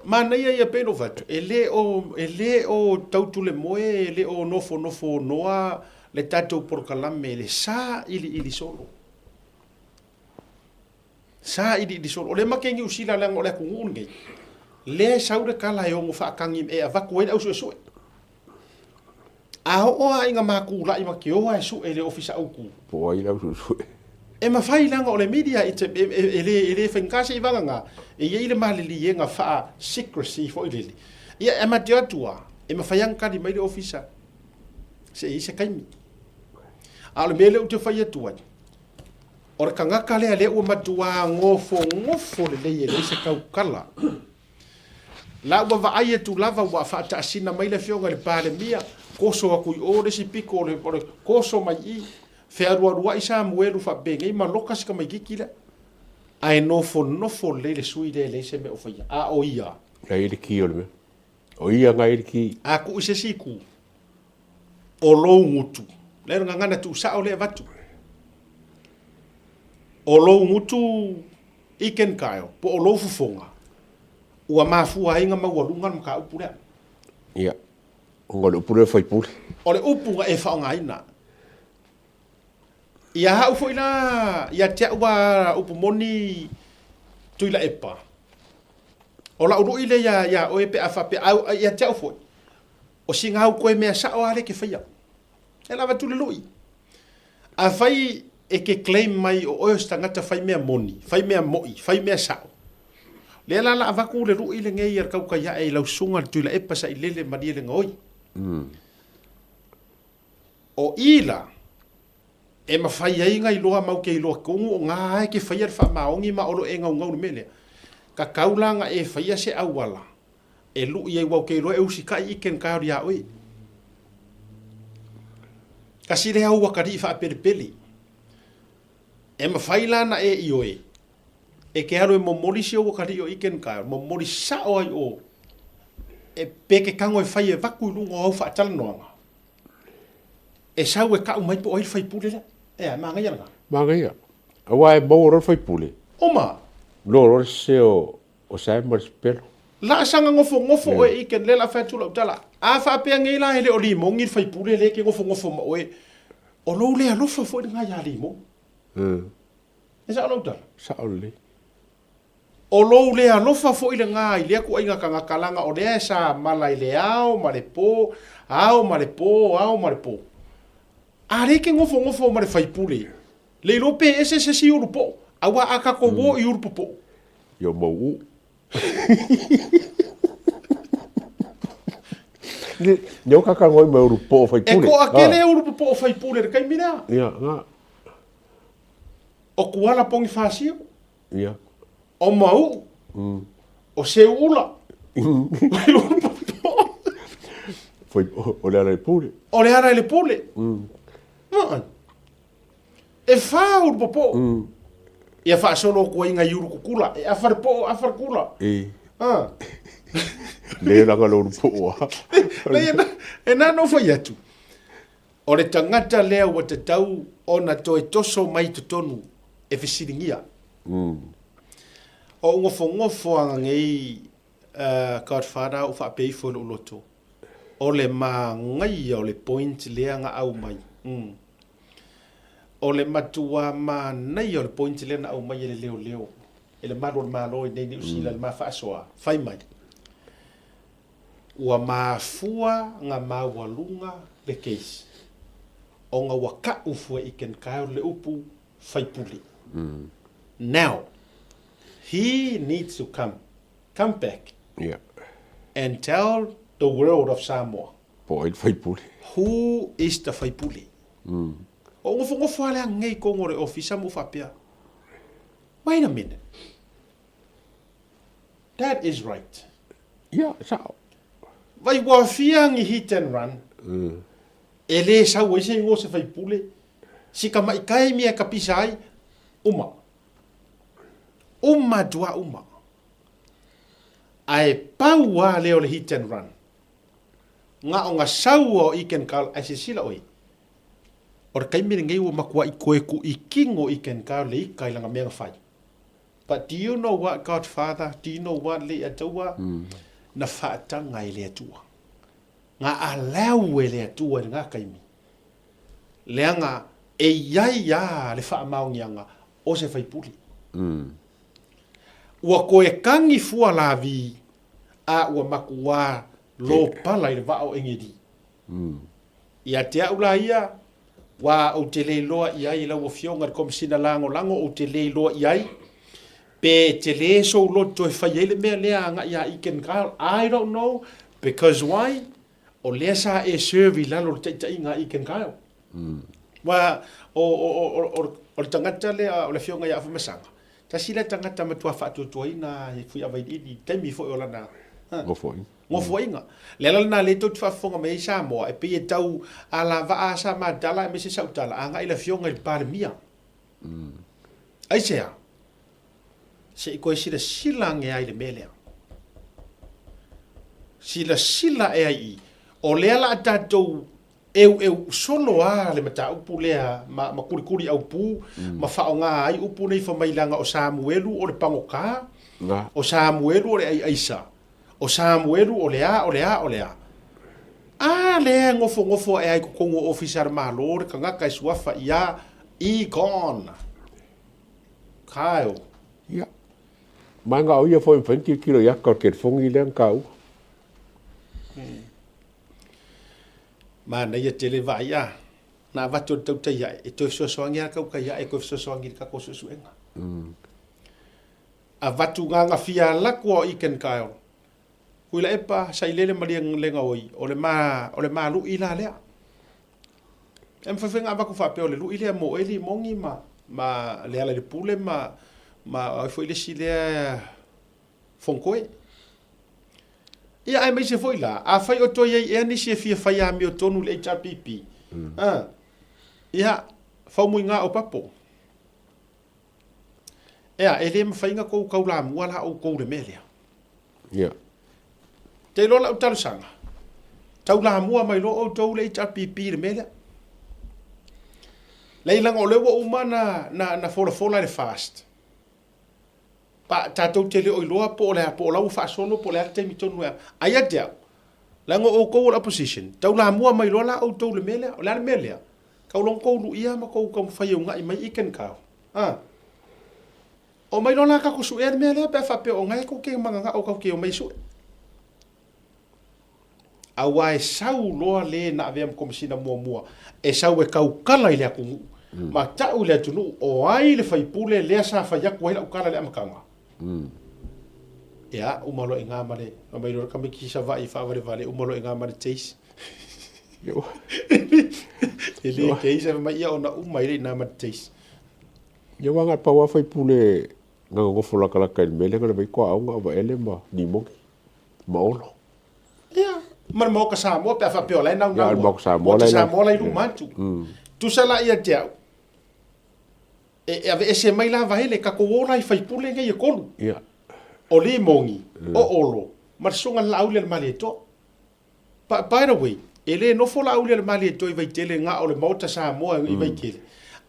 Manaia ia pei ona ou fai atu, e le o, e le o tautulemoe, e le o nofonofonoa le tatou polokalame i le sailiili solo. Sailiili solo. O lea matou te i Niu Sila leaga o le atunuu lenei, lea e sau le tala e ono faatagi e avatu ai le au suesue. A oo lava ina ma tulai ma te o lava e sue i le Ofisa Autu. Po o ai le au suesue. E mafai leaga o le media it's a, e, e, e, le, e le faigata se i vagana e i ai le maliliega faa secrecy foi lele. Ia e ma te o atu lava, e mafai lava ona tali mai le Ofisa se i ai se taimi. A o le mea lea ou te fai atu ai, o le tagata lea lea ua matuā nofonofo lelei e leai se tautala. La ua vaai atu lava ua faataasina mai le Afioga i le Palemia, toso atu i o le isi pito o le, o le toso mai i i, fealualuai Samuelu faapenei ma loka si tamaititi lea. Ae nofonofo lelei le sui lea e leai se mea o faia. A o ia. La e i ai le ki o le mea. O ia na e i ai le ki. A tuu i se isi itu, o lou gutu. Lea le gagana tuusao lea e avatu. O lou gutu i Ken Kyle, po o lou fofoga, ua mafua ai na maualuga le mataupu lea. Ia, ona o le upu lea o le faipule. O le upu na e faaaogaina. Ia au foi la, ia te au a upu moni Tuilaepa, o lau lui lea ia, ia oe pe a faapea, a, ia te au foi, o sina au koe mea sao lava lea e te faia. E lava atu le lui. Afai e te claim mai o oe o se tagata fai mea moni, fai mea mo'i, fai mea sa'o, lea la la avatu le lu'i lenei a le tautai a'e i lau susuga le Tuilaepa Sailele Malielegaoi. O i la e mafai ai na iloa mau ke iloa tonu o na e ke faia le faamaoni ma o lo o e naunau i le mea lea. Tatau la na e faia se auala e luʻi ai ua ou te iloa e usitai i ken kaoli iā oe. Kasi lea au atalii faapelepele. E mafai la na e ioe e ke alu e momoli si ou atalii o Iken Kyle, momoli sao ai o. E pe ke tago e fai e vaku i luga o au faatalanoaga, e sau e ka'u mai po o ai le faipule lea. Ea, e magaia lena. Magaia. Aua e maua loa le faipule. Oma. Loa loa le sese o o Sam ma le Sipelo. Laasaga gofogofo oe i ken lea la fai atu lau tala. A faapea nei la e le o Limogi le faipule lea e te gofogofo ma oe, o lou le alofa foi lena ia Limogi. E sao lau tala? Sao lelei. O lou le alofa foi lena i lea kuaiga tagata leaga o lea e samala i le ao ma le po, ao ma le po, ao ma le po. A lea e te gofogofo ma le faipule, le iloa pe ese se isi ulu poo, aua a tatou o i ulu popoo. Ia mau u. Ne o kaka ngoi mai ulu popoo faipule. E toatele ulu popoo faipule i le taimi lea. Ia, nga. O Kuala Ponifasio. Ia. O Mauu. O Seuula. Foi, o le ala i pule. O le ala i le pule. E fa ulu popoo. Ia faasolo atu ai nai ulu kukula. E afa le poo, afa le kula. E. Ah. Le laga le ulu poo a. Leai, e na ona ou fai atu. O le tagata lea ua tatau ona toe toso mai i totonu e fesiligia. O ou gofogofoaga nei Godfather ou faapea ifo i lou loto, o le manaia o le point lea na aumai. O le matua manaia o le point lea na aumai e le leoleo, e le malu o le Malo i nei Niu Sila i le ma faasoa, fai mai. Ua mafua nga maualuga le case ona ua ka'u fua i Ken Kyle le upu faipule. Now, he needs to come, come back and tell the world of Samoa. Po o ai le faipule. Who is the faipule. O ngofonofo a le agei tonu o le ofisa ma ou faapea, wait a minute. That is right. Ia, sao. Vai ua fia ni hit and run. E le sau ai se igoa o se faipule, si tamaitai mea e kapisa ai, uma. Uma atu a uma. Ae pau a lea o le hit and run. Na o na sau o Iken Kal, ae silasila oe, o le taimi lenei ua matuai toe tuuitino Iken Kal le ita i lana mea na fai. But do you know what God Father, do you know what le Atua? Na faataga e le Atua. Na alau e le Atua i lena taimi. Leaga e iai a le faamaoniaga o se faipule. Ua toe tagi fua lavi a ua matua lopala i le vaa o Engedi. Ia te au la ia, wā ou te le iloa i ai i lau Afioga i le Komesina Lagolago, ou te le iloa i ai, pe tele sou loto e fai ai le mea lea agai ia Eakin Kyle, I don't know, because why? O lea sa e serve i lalo o le taitaiga a Eakin Kyle. Wā, o, o, o, o, o, o le tagata lea, o le Afioga ia Afamasaga, tasi lea tagata matua faatuatuaina i Fuiavailiili i le taimi foi o lana, ha. Nofoaiga. Nofoaiga. Le ala lena lea tou te faafofoga mai ai Samoa, e pei e tau alavaa sa ma tala aemaise sau tala agai i le Afioga i le Palemia. Aisea? Se i toe silasila ane ai i le mea lea. Silasila ea i i. O lea la a tatou eueu solo a le mataupu lea ma, ma kulikuli aupu ma faaaoga ai upu nei fai mai leaga o Samuelu o le pagota, o Samuelu o le aiaisa. O Samuelu, o le a, o le a, o le a. A lea e nofonofo ae ai i totonu o Ofisa a le Malo le tagata e suafa ia Egon Kyle. Ia. Ma na o ia foi mafai ona tilotilo i ata o le telefoni lea na taua. Manaia tele vaai a. Na avatu e le tautai ae, e toe fesoasoani lava le tautai ae e toe fesoasoani i le tatou suesuega. Avatu gagafia alaku o Iken Kyle. Tuilaepa, Sailele ma Lialega oi, o le ma, o le ma lui la lea. E mafai foi ona avatu faapea o le lui lea mo Eli Mongi ma, ma Lealailepule ma, ma ai foi le isi lea Fonotoe. Ia aemaise foi la, afai o toe i ai ea nisi e fia fai amiotonu i le HRPP, a, ia, faumuiga o papo. Ea, e le mafai ona tou taulamua la outou i le mea lea. Ia. Te iloa lau talosaga, taulamua mai loa outou le HRPP i le mea lea. Leai leaga o lea ua uma na, na, na folafola e le FAST. Pa, tatou te le o iloa po o le a, po o la ua faasolo po o le a le taimi tonu e a. Ae ia te au, leaga o outou o le opposition, taulamua mai loa la outou i le mea lea. O le a le mea lea? Tau loa tou luia ma tou taumafai e una'i mai Iken Kau. A. Omai loa la tatou suea le mea lea pe a faapea o na e tou te mananao tatou te omai e sue. Aua e sau loa le na avea ma Komesina muamua, e sau e tautala i le atunuu, ma tau i le atunuu o ai le faipule lea sa fai atu ai lau tala i le amataga. Ia, uma loa i ina ma le, omai loa le tamaitiiti i Savaii e faavalevale, uma loa i ina ma le Chase. E le case, ae fai mai, ia ona uma ai lea i ina ma le Chase. Ia aua na pau lava faipule na nonofo latalata i le mea lea na lavea ai Toaoga, o Vaele ma Nimoni ma Olo. Ia, ma le Maota Samoa pe a faapea o la e naunau. Ia, le Maota Samoa la e Samoa la i luma atu. Tusa la ia te au, e aveese mai la Vaele, tatou o la i faipule nei e tolu. Ia. O Limoni, o Olo, ma le Susuga i le Laauli a le Malietoa. By the way, e le nofo Laauli a le Malietoa i Vaitele na o le Maota Samoa i Vaitele,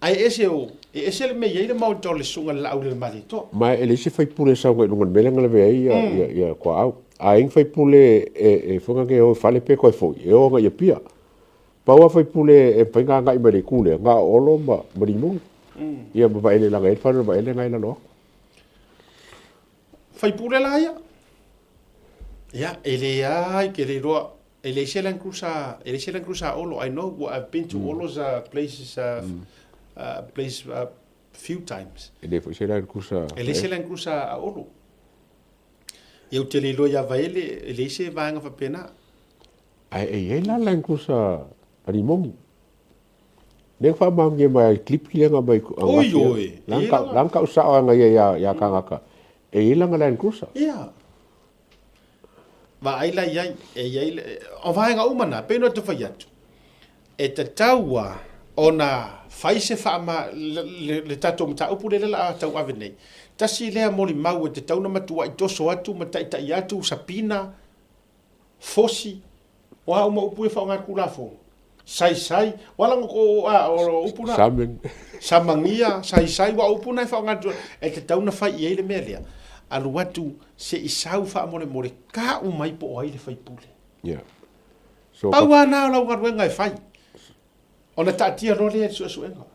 ae ese o, e ese le mea e i ai le Maota o le Susuga i le Laauli a le Malietoa. Ma e leai se faipule e sau agai i luga o le mea lea na lavea ai ia Toaau. A i ai ni faipule e foi lea e o i fale pe toe foi, e o agai i Apia. Pau lava faipule e mafai ona agai mai le itu lea, na o Olo ma Limoni. Ia ma Vaele leaga e i ai le fale o Vaele na e i lalo atu. Faipule la ia. Ia, e leai, ke le iloa, e leai se Land Cruiser, e leai se Land Cruiser a Olo. I know, I've been to Olo's places, place few times. E leai foi se Land Cruiser. E leai se Land Cruiser a Olo. Ia, ou te le iloa ia Vaele, e leai se vaega faapena. Ae e i ai la Land Cruiser a Limoni. Lea na faamaonia mai ai clip lea na aumai Oi oi. La na tau sao ana ia ia ia kānaka. E i ai lana Land Cruiser. Ia. Vaai la i ai, e i ai, o vaega uma na, pei ona fai atu, e tatau a ona fai se faama, le, le tatou mataupu lea o le a tauave nei. Tasi lea molimau e tatau ona matuai toso atu ma taitai atu, sapina, Fosi, o a uma upu ia faaaoga e le Tulafono? Saisai, o a lana o, a, o upu na? Samen. Samagia, saisai, aua o upu na e faaaoga e le Tulafono. E tatau ona fai i ai le mea lea, alu atu se i sau faamolemole, tau mai po o ai le faipule. Yeah. So, Pau lava na o lau galuega e fai. Ona taatia loa lea i le suesuega.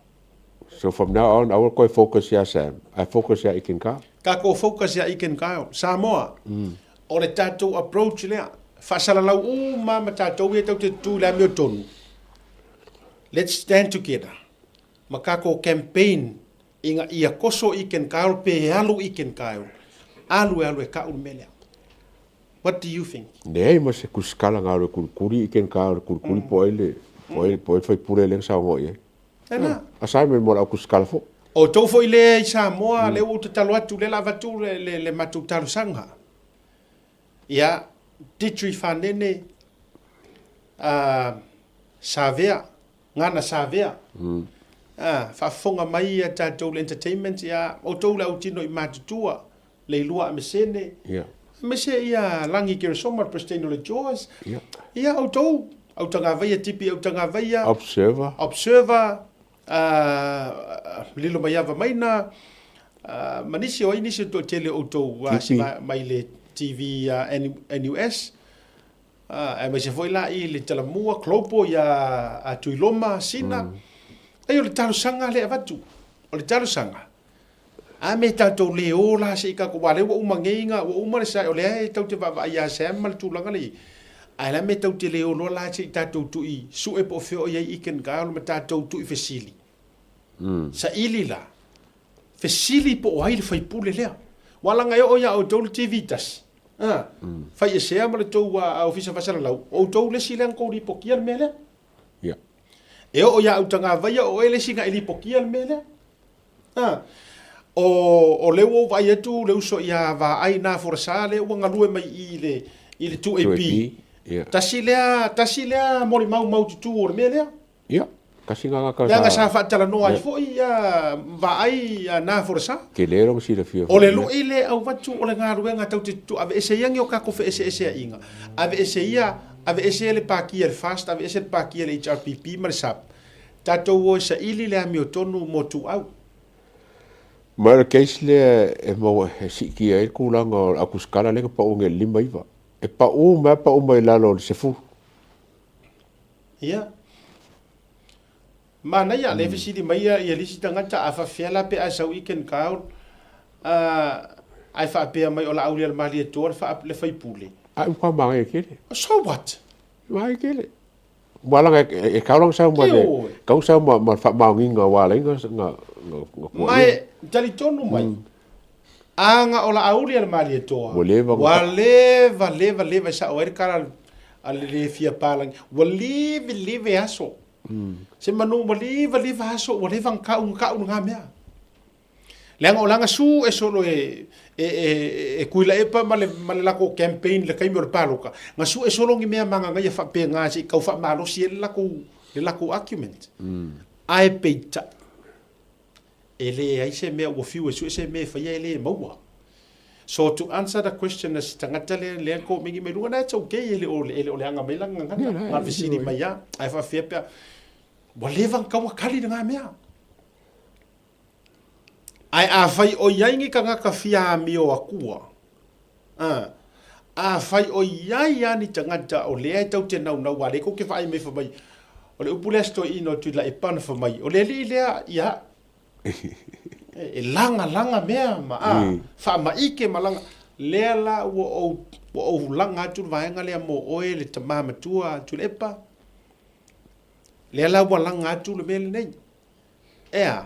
So from now on, aua koe focus ia Sam, ae focus ia Iken Kyle. Tatou focus ia Iken Kyle. Samoa, o le tatou approach lea, faasalalau uma ma tatou ia tatou te tutu i le amiotonu, let's stand together ma tatou campaign ina ia koso Iken Kyle pe alu Iken Kyle, alu e alu e kau le mea lea. What do you think? Leai ma se kusikala na alu e kulikuli i ken ka kulikuli po ai le po ai po ai faipule lea na saunoa i ai. Ena. A Simon mo lau kusikala fo. O tou foi lea i Samoa, lea ua ou tatalo atu, lea la avatu le, le, le matou talosaga. Ia, Ditri Fanene, uh, Savea, Gana Savea. Ah, faafofoga mai ia tatou le entertainment, ia, outou le autino i matutua, Leilua Amesene, aemaise ia Lagi Keresoma, le President o le JAWS, ia outou, Autagavaia, Tipi Autagavaia, Observer, Observer, Lilo Maiava Maina, ma nisi o ai nisi o toatele o outou mai le TV NUS, aemaise foi la i le Talamua, Global ia Tuiloma, Sina. Ai o le talosaga lea e avatu, o le talosaga, A me tatou le o la se i tatou, aua o lea ua uma nei na, ua uma le sa, o lea e tatou te vaavaai ia Sam ma le tulaga lea i ai. Ae la me tatou te le o loa la se i tatou tui sue po o fea o i ai Ethan Kyle ma tatou tui fesili. Saili la, fesili po o ai le faipule lea. Aua leaga e oo ia outou le TV tasi, a, fai esea ma le tou ofisa faasalalau, o outou le isi lea na tou lipotia le mea lea. E oo ia Autagavaia, o oe le isi na e lipotia le mea lea. A, o, o lea ua ou vaai atu le uso ia Vaai na Folasa lea ua galue mai i le, i le 2AP. Yeah. Tasi lea, tasi lea molimau maututu o le mea lea. Yeah. Tasi gagata sa. Leaga sa faatalanoa ai foi ia vaai ia na folasa. Tele lona silafia foi. O le lui le auvatu o le galuega tau te tutu aveese ia ni o kakou feeseeseaiga. Aveese ia, aveese le pakia e le FAST, aveese le pakia e le HRPP ma le SAP. Tatou o e saili le amiotonu mo tuau. Ma o le case lea e maua e siitia ai le tulaga o le autusikala lea na pau nei i le 59. E pau mai lava pau mai i lalo o le 10. Ia. Manaia, lea e fesili mai ia le isi tagata, a faapefea la pe a sau i Ken Kyle, ae faapea mai o Laaulialemalietoa le faipule. Ai ua manaia tele. So what? Manaia tele. Ua laga e tau lana sau ma le, tau sau ma le faamaoniga ua ala ai na tuuaia. Ma e talitonu mai, a na o Laaulialemalietoa, Ua leva ua leva, leva, leva e sao ai le tala a le le fia palagi, ua leve leve aso. Se manu ua leva leva aso ua leva na kau na kau lena mea. Leaga o lana su e solo e e e e Tuilaepa ma le ma le latou campaign i le taimi o le paloka, na su e solo ni mea magagaia faapena se i tau faamalosi ai le latou le latou argument. Ae peitai, e leai se mea ua fiu e sue se mea e faia e le maua. So to answer the question a si tagata lea lea na komeni mai luga, that's okay, e le o e le o leaga mai lana gagana, na o le fesili mai lava, ae faapefea pe a, ua leva ona tau kali lena mea. Ae afai o i ai ni tagata fia amio akua, a, afai o i ai lava ni tagata o lea e tau te naunau, a lea kou te vaai mai fai mai, o le upu lea a si toeaina o Tuilaepa na fai mai, o le alii lea ia au. E lagalaga mea ma, a, faamaite ma laga, lea la ua ou, ua ou laga atu le vaega lea mo oe le tama matua a Tuilaepa, lea la ua laga atu le mea lenei. Ea,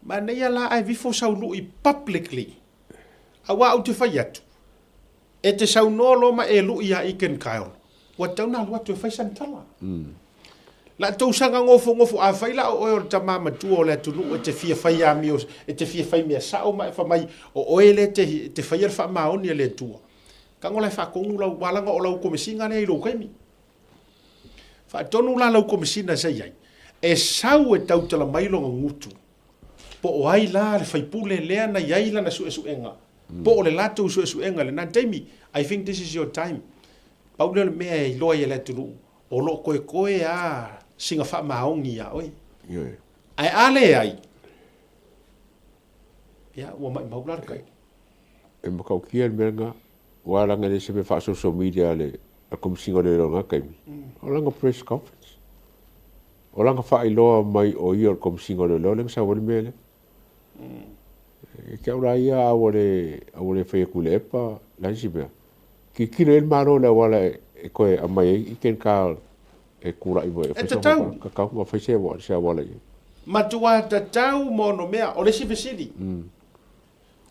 manaia la ae vifo sau lui publicly. Aua ou te fai atu, e te saunoa loa ma e lui ia Iken Kyle, ua tatau ona alu atu e fai sana tala. La tou saga gofogofo, afai la o oe o le tama matua o le atunuu e te fia fai amio, e te fia fai mea sao ma e fai mai o oe lea e te faia le faamaoni a le Atua, tago la e faatonu lau alaga o lau komesiga lea i lou taimi. Faatonu la lau Komesina sa i ai, e sau e tautala mai lona gutu, po o ai la le faipule lea na i ai lana suesuega, po o le latou suesuega i lena taimi. I think this is your time. Pau lea o le mea e iloa ai e le atunuu, o lo o koekoe lava sina faamaoni ia oe. Ae a leai, ia, ua maimau la le tai. E matautia le mea lena. Aua leaga e le o se mea faa-social media a le Komesina o Leoleo i lena taimi, o lana press conference. O lana faailoa mai o ia o le Komesina o Leoleo lea na sau ai le mea lea. E te au la ia a ua le, a ua le fai atu i le epa, le a se isi mea. Tilotilo i ai le Malo i le auala e toe aumai ai i Ken e tulai mai e fai se tatau. Tatau ona fai se auala i ai. Matua tatau ma ono mea. O le isi fesili,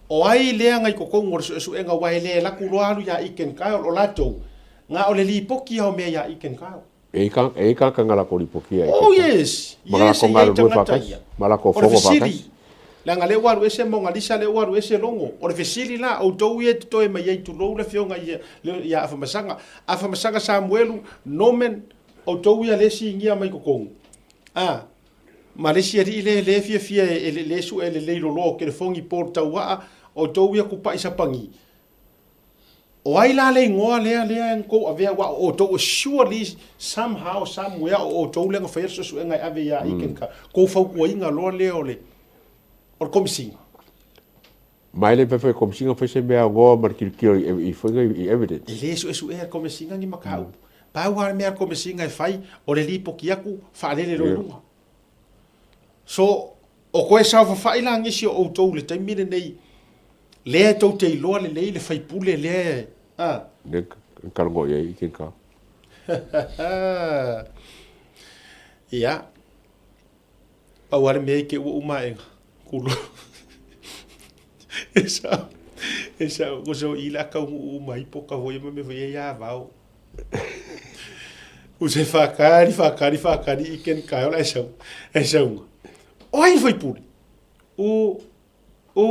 O ai lea na i totonu o le suesuega aua e le alu atu loa alu ia Eken Kyle, o latou, na o le lipoti lava o mea ia Eken Kyle. E i ai tagata na latou lipotia ia Eken Kyle. Oh yes, Ma yes latou e i ai galulue tagata faatasi, ia. ma latou O le fono fesili, faatasi. leaga lea ua alu ese Mogalisa, lea ua alu ese Logo. O le fesili la, outou ia e totoe mai ai, tulou le afioga ia Afamasaga, Afamasaga Samuelu, Norman, outou ia lea e sinia mai totonu, a, Ma le isi alii lea lea e fiafia e le sue lelei loloa o telefoni po tauaa o tou ia kupai sapagi. O ai la le igoa lea lea na tou avea aua o outou e surely somehow somewhere o outou lea na faia le suesuega e ave ia Ken ka kou fautuaina loa lea o le o le Komesina. Ma e le mafai foi e le Komesina ona fai se mea aoga ma le tilotilo i foi i evidence. E le suesuea e le Komesina ni mataupu. Pau lava le mea a le Komesina e fai, o le lipoti atu, faalele loa i luga. So, o toe saofafai la nisi o outou i le taimi lenei, lea e tou te iloa lelei le faipule lea e, a. Lea e talanoa i ai i Ken Ia. Pau lava le mea i te ua uma aʻe kulu. E sao, e sao, ko so i la kaunuu uma ai poka foi ma mea foi ia ia vao. U se whakari, whakari, whakari i ken kai ola e sau, e saunga. O ai whaipuri? O, o,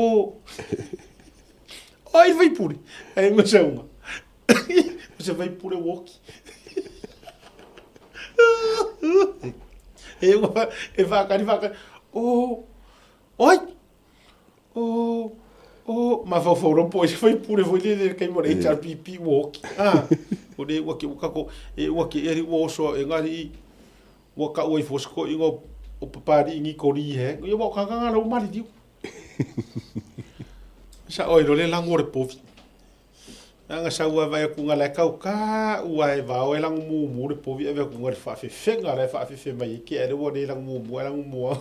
o ai whaipuri? E ngo saunga. O se whaipure woki. E ua e faakali faakali. O, oi! O, o, mafaufau loa po o ai se faipule foi lele i le taimi o le HRPP ua oki. A, o le ua ke ua kako, e ua ke eri ua oso e ngari i, ua kau ai fo se toeaiina o Papali'i Niko Lee Hang. Ia ua o tagata na la ua maliliu. Sa'o ai loa le lago o le povi. Leaga sau lava vaai atu la e tau tau lava e vao e lago mumu le povi ave atu le faafefega la e faafefe mai ai ke ale ua le lago mumu ae lago mua.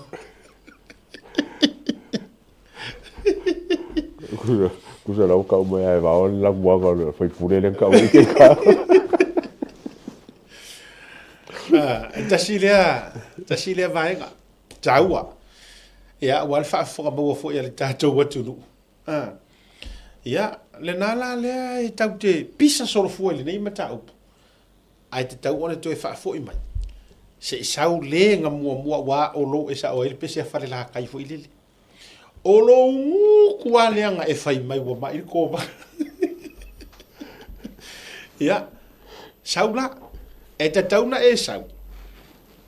Kusa lau kau mai ae vao le lago muaga o le faipule le kau i ke ka. Ah, e tasi lea, tasi lea vaega taua. Ia, aua le faafofoga maua foi a le tatou atunuu. A. Ia, lena la lea e tau te pisa solofua i lenei mataupu, ae tatau ona toe faafoi mai, se i sau le ga muamua aua o lou e sao ai le pese a Falelatai foi lele. O lou gutu lava lea na e fai mai ua mai le koma. Ia, sau la, e tatau na e sau,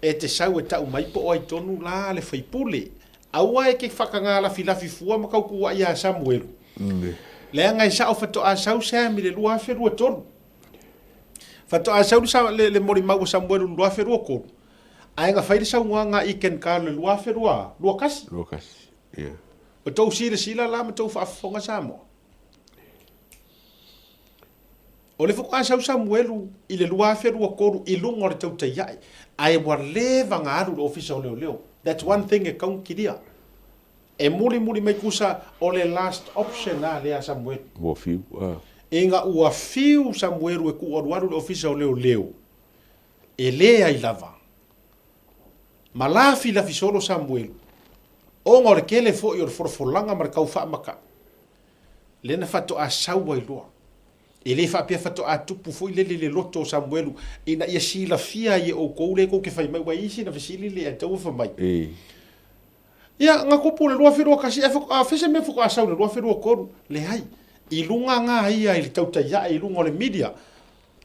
e te sau e tau mai po o ai tonu la le faipule Aua e te whakangālawhilawhi fua ma kaukuaʻi iā Samuelu. Leaga e sao faatoa sau Sam i le 2023. Faatoa sau le, le, le molimau a Samuelu i le 2023. Ae na fai le saunoaga a Iken Carl i le 2021. 21, yeah. O tou silasila la ma tou faafofoga Samoa. O le faatoa sau Samuelu i le 2023 i luga o le tautaia'i, ae ua leva na alu i le Ofisa o Leoleo. That's one thing e tatau ona kilia. E mulimuli mai tusa o le last option a lea a Samuelu. Ua fiu, a. Ina ua fiu Samuelu e tuu alualu i le Ofisa o Leoleo, e leai lava. Ma lafilafi solo Samuelu, ona o le tele foi o le folafolaga ma le tau faamata'i. Lea na faatoa sau ai loa. E le faapea faatoa tupu foi lele le loto o Samuelu ina ia silafia ai e outou lea tou te fai mai, ua i ai sina fesili le ataua fai mai. Ia, na tupu i le 2021, ae faatoa fai se mea faatoa sau i le 2023. Leai, i luga na ia i le tautai ae i luga o le media,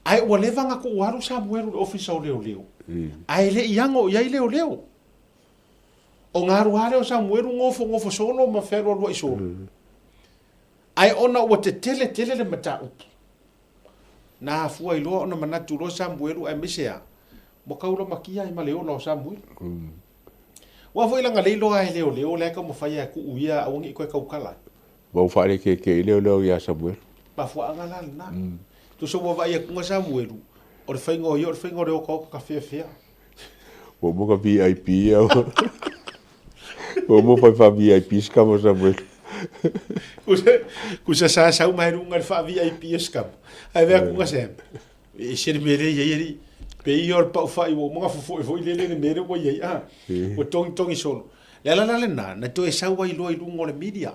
ae ua leva na tuu alu Samuelu i le Ofisa o Leoleo, ae le i ano i ai leoleo. O ga alu lava lea o Samuelu nofonofo solo ma fealualuai solo. Ae ona ua tetele tele le mataupu, na afua ai loa ona manatu loa Samuelu aemaise a, ua tau lamatia ai ma le ola o Samuelu. Aua foi leaga lea iloa e leoleo la e taumafai lava e tuu ia aua ne i toe tautala ai. Ma ua faalekeke ai leoleo ia Samuelu. Mafuaaga la lena. Tusa ua vaai atu Samuelu, o le faiga o ia o le faiga o le otaota feafea. Ua uma ka VIP ia. Ua uma fai fa VIP scam o Samuel. Kusa sa sau mai luga le fa VIP scam. Ai vea kunga se. E se le mele ia ia pe ia o le pau fai ua uma fofo e foi lele le mele ua ia a. Ua tongi tongi solo. Le ala la lena, na toe sau ai loa i luga o le media.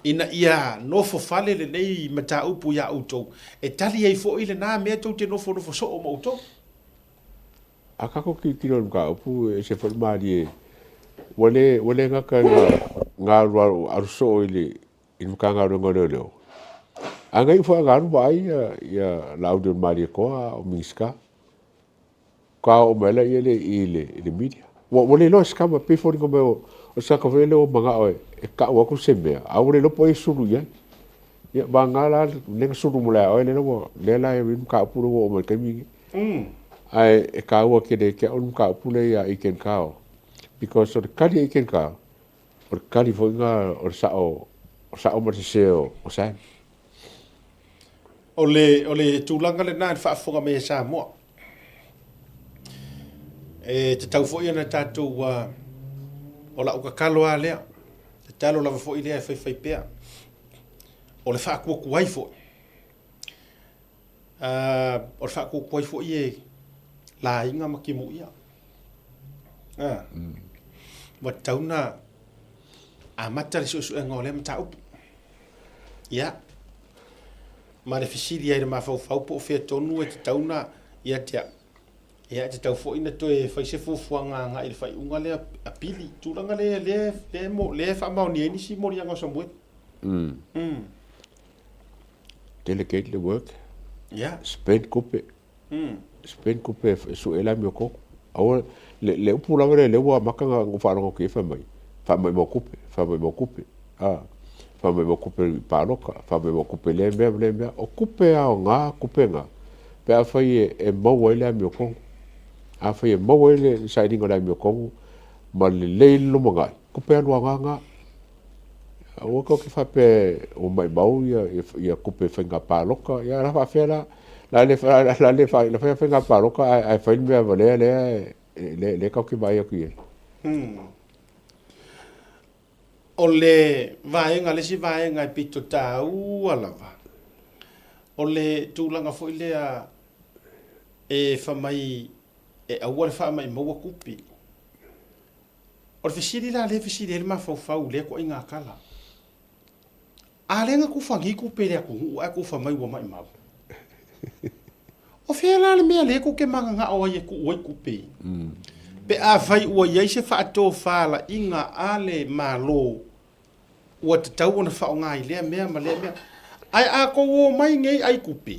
Ina ia nofo fale lenei mataupu iā outou, e tali ai foi lena mea tou te nofonofo soo ma outou. A kako tilotilo i le mataupu, e ese foi le malie, ua le, ua le gata ina na alu alu, alu soo i le, i le Matagaluega o Leoleo, ae na iu foi lava ina alu vaai ia, ia Laaulialemalietoa a o Minisita. Faatoa oo mai lea i i le media. Ua le iloa e se tama, e pei e foliga mai o se tagata foi lea ua manao e tau atu se mea, a ua le iloa po o ai e sulu i ai. Ia, vagana la lea na sulu mai ia oe, lea la ua, lea la e i ai le mataupu lea ua oo mai i le taimi lenei. Ae e taua tele ia te au le mataupu lea ia Aiken Kao, because o le tali a Aiken Kao, o le tali foi lena o le sao, o le sao ma le sese o Sam. O le, o le tulaga lena i le faafofoga mai a Samoa. E tatau foi ona tatou, o lau tatalo lava lea, tatalo lava foi lea e faifai pea, o le faatuatuai foi. O le faatuatuai foi e laina ma timuia. Ua tatau ona amata le suesuega o lea mataupu. Ia, ma le fesili ai i le mafaufau po o fea tonu e tatau ona ia te au. Ia, e tatau foi ona toe fai se fuafuaga agai i le faaiuga lea a Pili, tulaga lea lea lea mo lea e faamaonia ai nisi moliaga o Samueli. Mm. Delegate le work. Yeah. Spend tupe. Spend tupe e sue le amiotonu. Aua le le upu lava lea lea ua amata ona ou faalogo atu i ai fai mai, faamaumau tupe, faamaumau tupe, a, faamaumau tupe i palota, faamaumau tupe i lea mea ma lea mea. O tupe aoga tupe na pe afai e e maua ai le amiotonu. Afai e maua ai le sailiga o le amiotonu ma lelei le lumanai, tupe alu aoga na. Aua tou te faapea ua maumau ia tupe faiga palota, ia o le a faapefea la? O le a le faia faiga palota ae fai le mea valea lea lea tatou te vaai atu i ai. O le vaega, le isi vaega e pito taua lava, o le tulaga foi lea e fai mai e aua le faamaimaua tupe. O le fesili la lea e fesili ai le mafaufau i lea ituaiga tala, A lea na tufagi tupe i le atunuu ae tufa mai ua maimau? O fea la le mea lea tou te mananao ai e tuu ai tupe? Pe afai ua i ai se faatofalaiga a le Malo ua tatau ona faaaoga i lea mea ma lea mea, ae a tou omai nei ai tupe,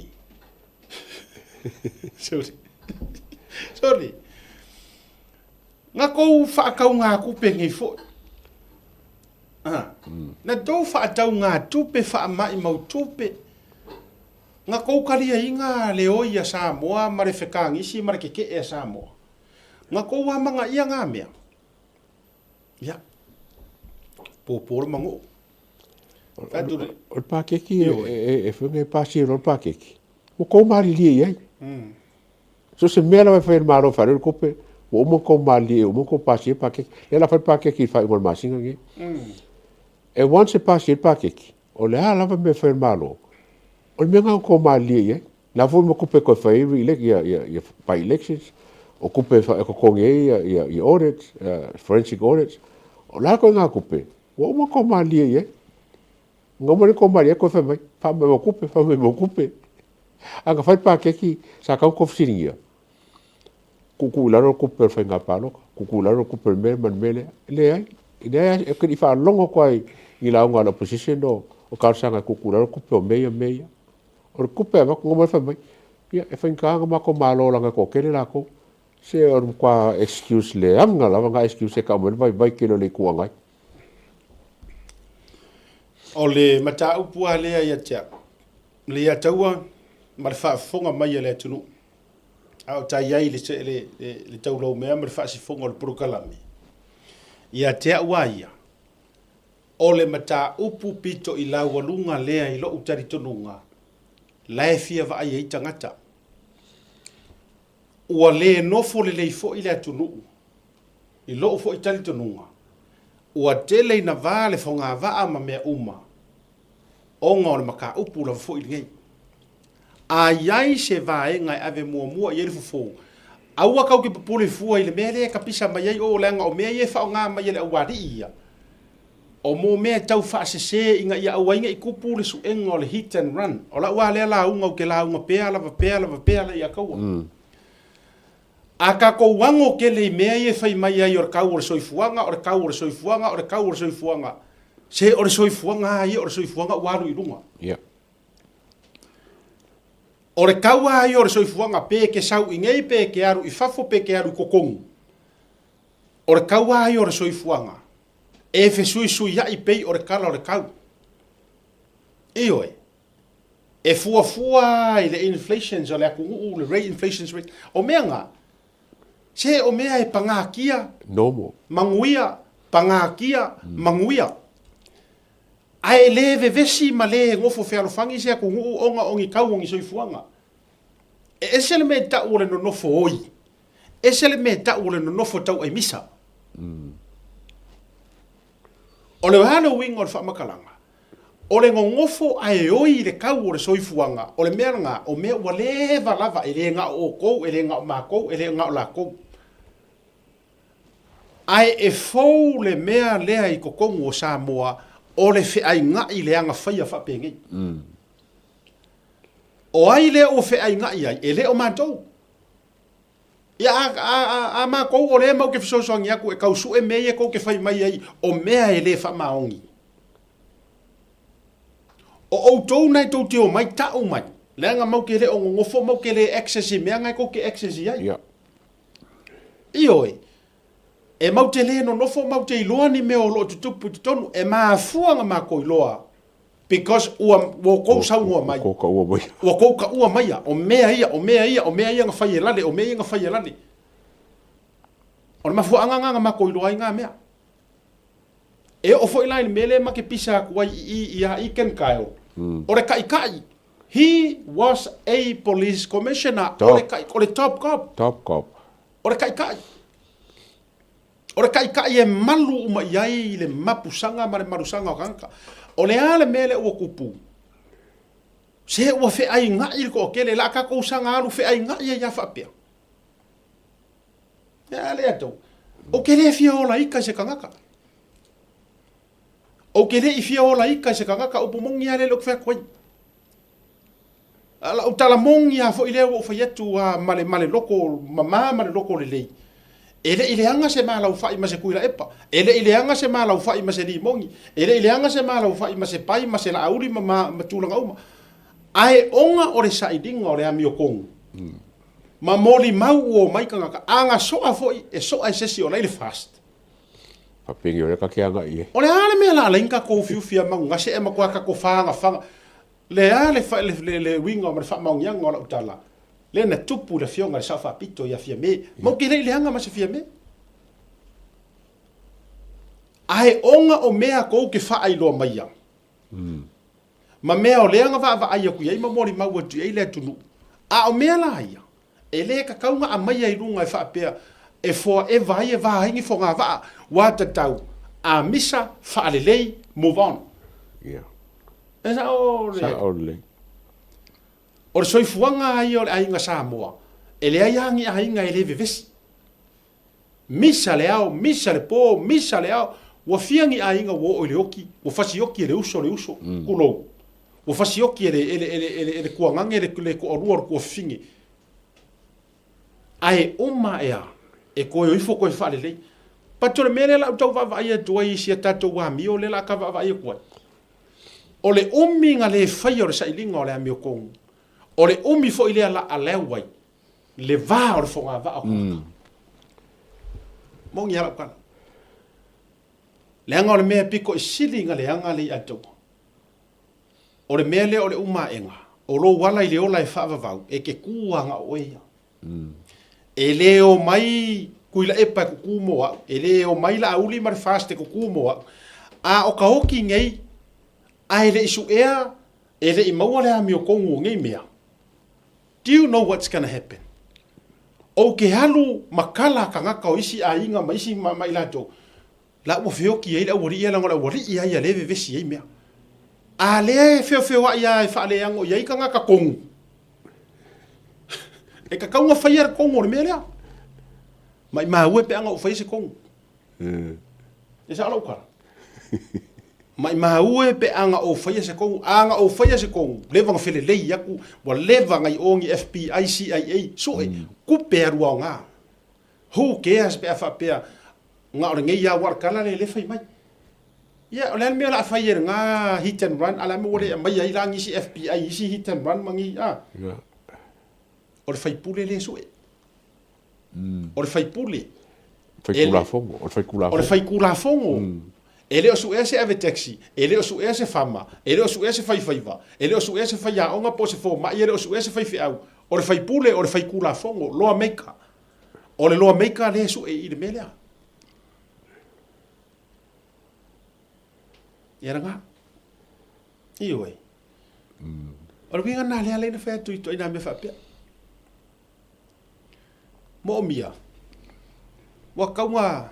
sorry, sorry, Na tou faataugatupe nei foi. Na tou faataugatupe faamaimau tupe. Na tou taliaina le oi a Samoa ma le fetagisi ma le tetee a Samoa. Na tou amanaia na mea. Ia. Pōpō le manoo. O le paketi e fai e pasi ai loa le paketi, ua tou malilie i ai. So o se mea lava e fai e le Malo e faaleo le tupe, ua uma ona tou malilie, ua uma ona tou pasia le paketi. Lea o le a fai le paketi i le faaiuga o le masina lenei. E once e pasia le paketi, o le a lava le mea e fai e le Malo, o le mea lena ua tou malilie i ai. O le a foi ma tupe e toe fai ai by-elections, o tupe e totogi ai audits, forensic audits. O le a ituaiga tupe, ua uma ona tou malilie i ai. Ona uma lea tou malilie toe fai mai, faamaumau tupe, faamaumau tupe. Ae na fai le paketi, sa tatau ona outou fesiligia, tuutuu i lalo le tupe o le faiga palota, tuutuu i lalo le tupe o le mea ma le mea lea. E leai, e leai lava, ou te le i faalogo atu lava i lauga a le opposition o talosaga e tuutuu i lalo tupe o mea ia ma mea ia. O le tupe e avatu, na omai fai mai, ia e faigata ona matou malo leaga e toatele latou. Se o le matua excuse leaga lava na excuse e tau mai ai le vaivai tele o le Itu Agai. O le mataupu lava lea ia te au, le ia taua ma le faafofoga mai a le atunuu, a o tai ai le, le, le, le taulaumea ma le faasifoga o le polokalame, ia te au a ia, o le mataupu pito i laualuga lea i lou talitonuga, la e fia vaai ai tagata. Ua le nofo lelei foi le atunuu i lou foi talitonuga, ua tele ina va le fogavaa ma mea uma, ona o le mataupu lava foi lenei. A i ai se vaega e ave muamua i ai le fofo, aua tou te popole fua i le mea lea e tapisa mai ai o, leaga o mea ia e faaaoga mai e le aualii ia, o mo mea e tau faasese ina ia aua ai ne i tupu le suega o le hit and run. O lau lava lea lauga ou te lauga pea lava pea lava pea la ia taua. A tatou ago tele i mea ia e fai mai ai o le tau o le soifuaga, o le tau o le soifuaga, o le tau o le soifuaga, se o le soifuaga lava ia o le soifuaga ua alu i luga. Yeah. O le tau lava ia o le soifuaga, pe e te sau i nei, pe e te alu i fafo, pe e te alu i totonu, o le tau lava ia o le soifuaga, e fesuisuia'i pei o le kala o le tau. Ioe. E fuafua i le inflations o le atunuu, le rate, inflations rate. O mea na, se o mea e pagatia, Normal. manuia, pagatia, manuia. Ae le vevesi ma le nofo fealofani se atunuu ona o ni tau o ni soifuaga. E ese le mea e tau o le nonofo oi, ese le mea e tau o le nonofo tauaimisa. O le a le uiga o le faamatalaga? O le nonofo ae oi i le tau o le soifuaga, o le mea lena, o mea ua leva lava, e le na o outou, e le na o matou, e le na o latou. Ae e fou le mea lea i totonu o Samoa, o le feainai leaga faia faapenei. O ai lea ua feainai ai? E le o matou. Ia, a, a, a, a matou o lea matou te fesoasoani atu e tau sue mea ia tou te fai mai ai o mea e le faamaoni. O outou na e tou te omai ta'u mai, leaga matou te le o nonofo matou te le access i mea na e tou te access i ai. Yeah. Ioe. E mau te le nonofo mau te iloa ni mea o loo tutupu i totonu. E mafua na makou iloa because ua ua outou saunoa mai. Ua kou kaua mai. Ua kou kaua maia. O mea ia, o mea ia, o mea ia na fai e lale, o mea ia na fai e lale. O le mafuaaga na na makou iloa ai na mea. E oo foi la i le mea lea ma te pisa atu ai i i ia i Ken Kyle. O le taitai, he was a police commissioner. O le, o le top cop. Top cop. O le taitai. O le taitai e malu uma i ai le mapusaga ma le malusaga o tagata. O le a le mea lea ua tupu? Se ua feainai le toatele, la tatou saga alu feainai ai lava faapea. Ia lea tou. Ou te le fia ola ika i se tagata. Ou te le i fia ola ika i se tagata, upu moni lava lea lea ou te fai atu ai. A lau tala moni lava foi lea ua ou fai atu a ma le, ma le loto mama ma le loto lelei. E le i leaga se malaufai ma se tuilaepa, e le i leaga se malaufai ma se limoni, e le i leaga se malaufai ma se pai ma se laauli ma, ma, ma tulaga uma. Ae ona o le sailiga o le amiotonu, ma molimau ua omai tagata, a na soa foi, e soa e se isi o la e i le fast. Faapeni o lea ta te agai i ai. O le a le mea la ala ai na tatou ufiufi a manugase e matua tatou fagafaga. Le a le, le, le, le uiga ma le faamaoniaga o lau tala, lea na tupu i le afioga i le Sao Faapito ia Fiame. Ma ou te le i leaga ma se Fiame. Ae ona o mea tou te faailoa maia, ma mea o lea na vaavaai atu i ai ma molimau atu i ai le atunuu, a o mea la ia, e le tatau na aumaia i luga e faapea e forever ai e va ai ni fogavaa, ua tatau a misa, faalelei, move on. Yeah. E sao le... Sao lelei. O le soifuaga lava ia o le aiga Samoa, e leai lava ni aiga e le vevesi. Misa le ao, misa le po, misa le ao. Ua fia ni aiga ua oo i le oki, ua fasioki e le uso le uso, tulou. Ua fasioki e le, e le, e le, e le, e le tuagage le, le toalua o le tuafafine. Ae uma ae a, e toe o ifo toe faalelei. But o le mea lea la ou tau vaavaai atu ai i si a tatou amio lea la ka vaavaai atu ai. O le umi na le faia o le sailiga o le amiotonu, o le umi foi lea la allow ai le va o le fogavaa o tagata. Moni a lau tala. Leaga o le mea e pito i sili na leaga le iatoa. O le mea lea o le umaega, o lou ala i le ola e faavavau, e te kū a na o oe ia. E le omai Tuilaepa e kukū mo au, e le omai Laauli ma le FAST e kukū mo au. A o ka oki nei, a e le i suʻea, e le i maua le amiotonu o nei mea, do you know what's gonna happen? Ou te alu ma kala tagata o isi aiga ma isi ma, ma i latou, La ua feoki ai le aualii ia leaga o le aualii lava ia lea e vevesi ai mea. A lea e feofeoai lava e faaleago i ai tagata kogu. E tatau ona faia le kogu o le mea lea. Maimau e pe ana ou faia se kogu. E sao lau tala? Maimau e pe ana ou faia se kogu. A na ou faia se kogu, leva na felelei atu, ua leva na i o ni FBI, CIA, sue, kupe alu aoga. Who cares pe a faapea Na o lenei lava ua tala le le fai mai. Ia, o le a le mea o le a fai e lena hit and run, a le a mea ua le aumaia ai la nisi FBI isi hit and run ma ni, a? Ia. O le faipule lea e sue. O le faipule. Faitulafono, o le faitulafono. O le faitulafono. E le o suea se ave taxi, e le o suea se fama, e le o suea se faifaiva, e le o suea se faiaoga po o se fomai, e le o suea se faifeau. O le faipule, o le faitulafono, law maker. O le loa maker lea e sue i le mea lea. Ia lena. Ioe. O le uiga lena lea lea na fai atu i ituaiga mea faapea. Moomia, ua tatau ona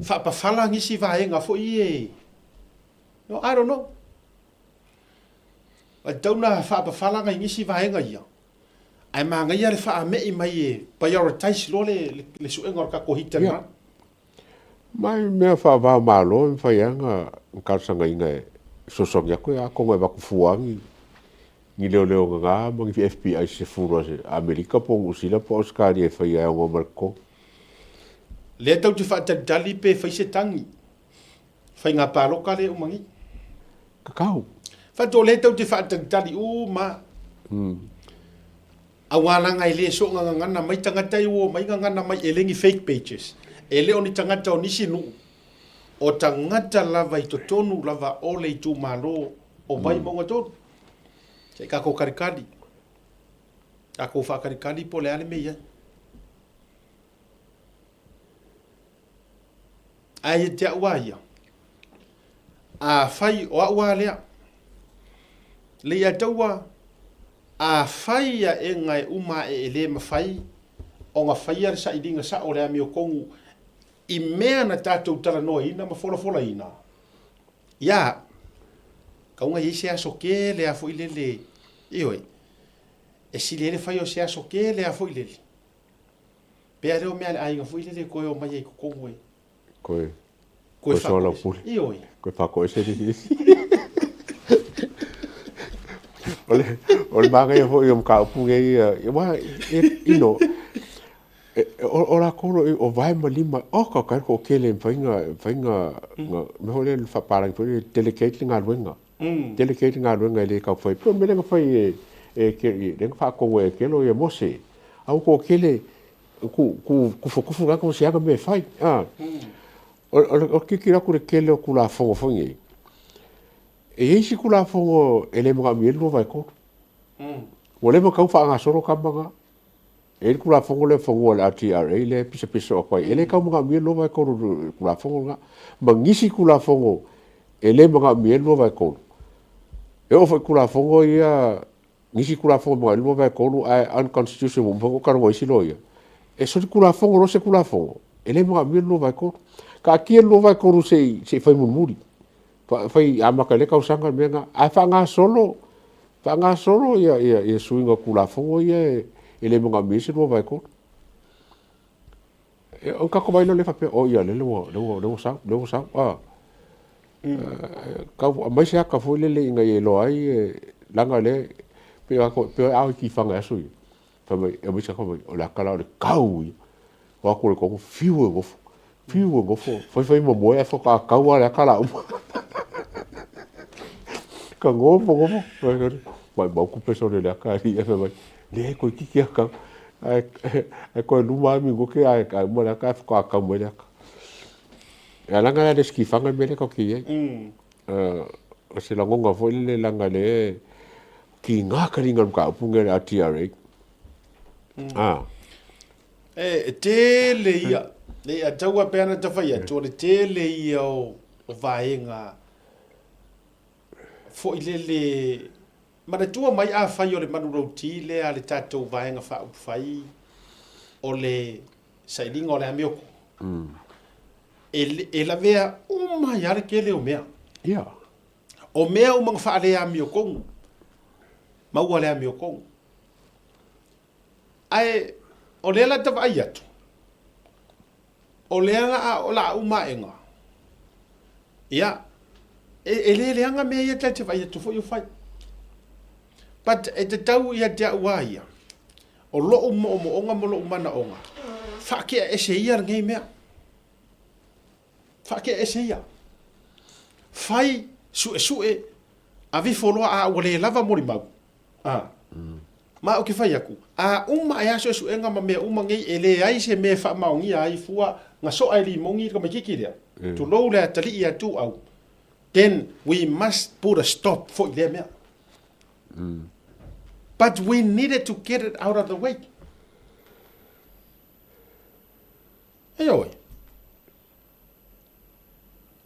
faapafala nisi vaega foi e, no, I don't know. Ua tatau ona faapafala nai nisi vaega ia Ae manaia le faame'i mai e prioritize loa le le suega o le tatou hit and run. Ma i mea faava o Malo e mafai lava ona talosagaina e fesoasoani atu atonu e avatu fua ni ni leoleo nana ma ni FBI se sefulu a Amerika po o Niu Sila po o Ausetalia e faia e aunoa ma le totogi. Lea tou te faatalitali pe fai se tagi faiga palota lea e uma nei. Kakau. Faatu o lea tou te faatalitali uma. Auā laga e le so'o gagagana mai tagata ia ua omai gagana mai e le ni fake pages, e le o ni tagata o nisi nuu, o tagata lava i totonu lava o le itumalo o Vaimauga 3. Se i tatou kalikali, tatou faakalikali po o le a le mea e i ai. Ae ia te au a ia, afai o au a lea, Leiataua, afai aʻega e uma aʻe e le mafai ona faia le sailiga saʻo o le amiotonu i mea na tatou talanoaina ma folafolaina, ia, tau na i ai se aso tele a foi lele, ioe, e sili ai le fai o se aso tele a foi lele. Pea lea o mea a le aiga foi lele e toe omai ai i totonu e. Koe, koe soalaupule. Ioe. Koe faakoese le isi. O le, o le manaia foi o mataupu nei, aua, you know, o latou o lo o vae ma lima, oka oka e le toatele e mafai ona, mafai ona, mea foi lea le faapalagi foi lea, delegate le galuega. Delegate le galuega e le tau fai. Pei o le mea lea na fai e, e, lea na faatonu e Kelo ia Mose. A ua toatele tufutufu le tagata ma se ana mea e fai. O le tilotilo atu i le tele o Tulafono foi nei, e i ai isi Tulafono e le manaomia ai le 2/3. Ua leva ona tatau ona faagasolo tama na. E i ai le Tulafono lea o Fanua le LTRA lea e pisapisa soo atu ai, e le tau manaomia le 2/3 o le Tulafono lena. Ma nisi Tulafono e le manaomia ai le 2/3. E oo foi i Tulafono ia nisi Tulafono e manaomia le 2/3 ae unconstitutional ua uma foi ona talanoa e isi loia, e solitulafono loa se Tulafono, e le manaomia le 2/3. Taatia le 2/3 se i fai mulimuli, fai amata i lea tausaga le mea lena, ae faagasolo, faagasolo ia suiga o Tulafono ia e le manaomia ai se 2/3. Ona tatou vaai loa lea faapea, oh ia, lele ua, lea ua sau, lea ua sau. Ah. Tau aumai se ata foi lele ina ia iloa ai, leaga o lea, pei o ao i tifaga i aso ia. Fai mai, aumai se ata, fai mai, o le ata la o le tau ia. O atu le togo, fiu e nofo, fiu e nofo, fai fai ma moe ae faatoa tau lava le ata la uma. Ka nofo nofo, maumau tupe sole i le ata alii ae fai mai, leai toeitiiti lava tau. Ae toe luma lava minute ae uma le ata ae faatoa tau mai le ata. Ae leaga la e le o se tifaga le mea lea tatou te i ai. O se lagona foi lele leaga o lea e tiga taliga o le mataupu lenei a le LTRA. E tele ia, e tau lava pei ona ta fai atu, o le tele ia o vaega foi lele Manatua mai afai o le manulauti lea a le tatou Vaega Faaupufai o le sailiga o le amioku, e lavea uma ai lava le tele o mea. O mea uma na faale-amiotonu, maua le amiotonu. Ae o lea la ta vaai atu, o lea la a, o la a uma aega, ia, e, e le leaga mea ia ta te vaai atu foi o fai. But e tatau ia te au a ia, o lou moomooga ma lou manaoga, faatea ese ia lenei mea. Faatea ese ia. Fai, suesue, aveifo loa a ua le lava molimau. A. Ma ou te fai atu, a uma ae a suesuega ma mea uma nei, e leai se mea e faamaonia ai fua na soa e limogi le tamaititi lea, tulou le atalii ia Tuuau, then we must put a stop foi i lea mea. But we needed to get it out of the way. Ioe.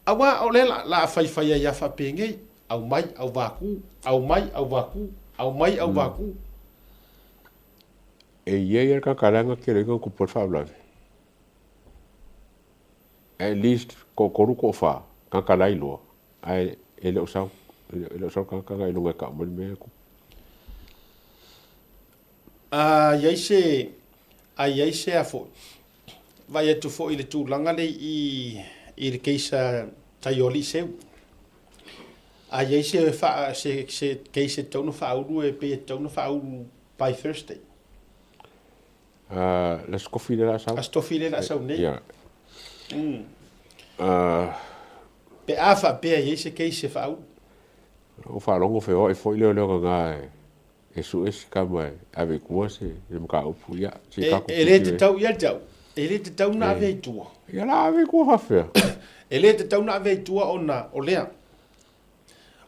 Aua o lea la a faifai ai a faapenei, aumai, auvaku, aumai, auvaku, aumai, auvaku. E i ai lava le tagata leaga tele ai ona tupu ai le faalavelave. At least toatolu toafa tagata la iloa ae e le o sau, e le o sau le tagata na iloga e tau mai le mea lea e tupu. A i ai se, a i ai se a foi, Vaai atu foi i le tulaga lea i i le case a Taioli Seu. A i ai se faa, se, se case e tatau ona faaulu e pei e tatau ona faaulu by Thursday. Le Aso Tofi lea o le a sau. Aso Tofi lea o le a sau nei. Yeah. Pe a faapea e i ai se case e faaulu. Ua faalogo feoai foi leoleo gaga e. E sue se tama e ave i tua se le mataupu, ia, se i E, tatou e le tilotilo i ai. tatau ia te au, e le tatau na E. avea i tua. Ia la ave i tua faapefea. E le tatau na avea i tua ona o lea,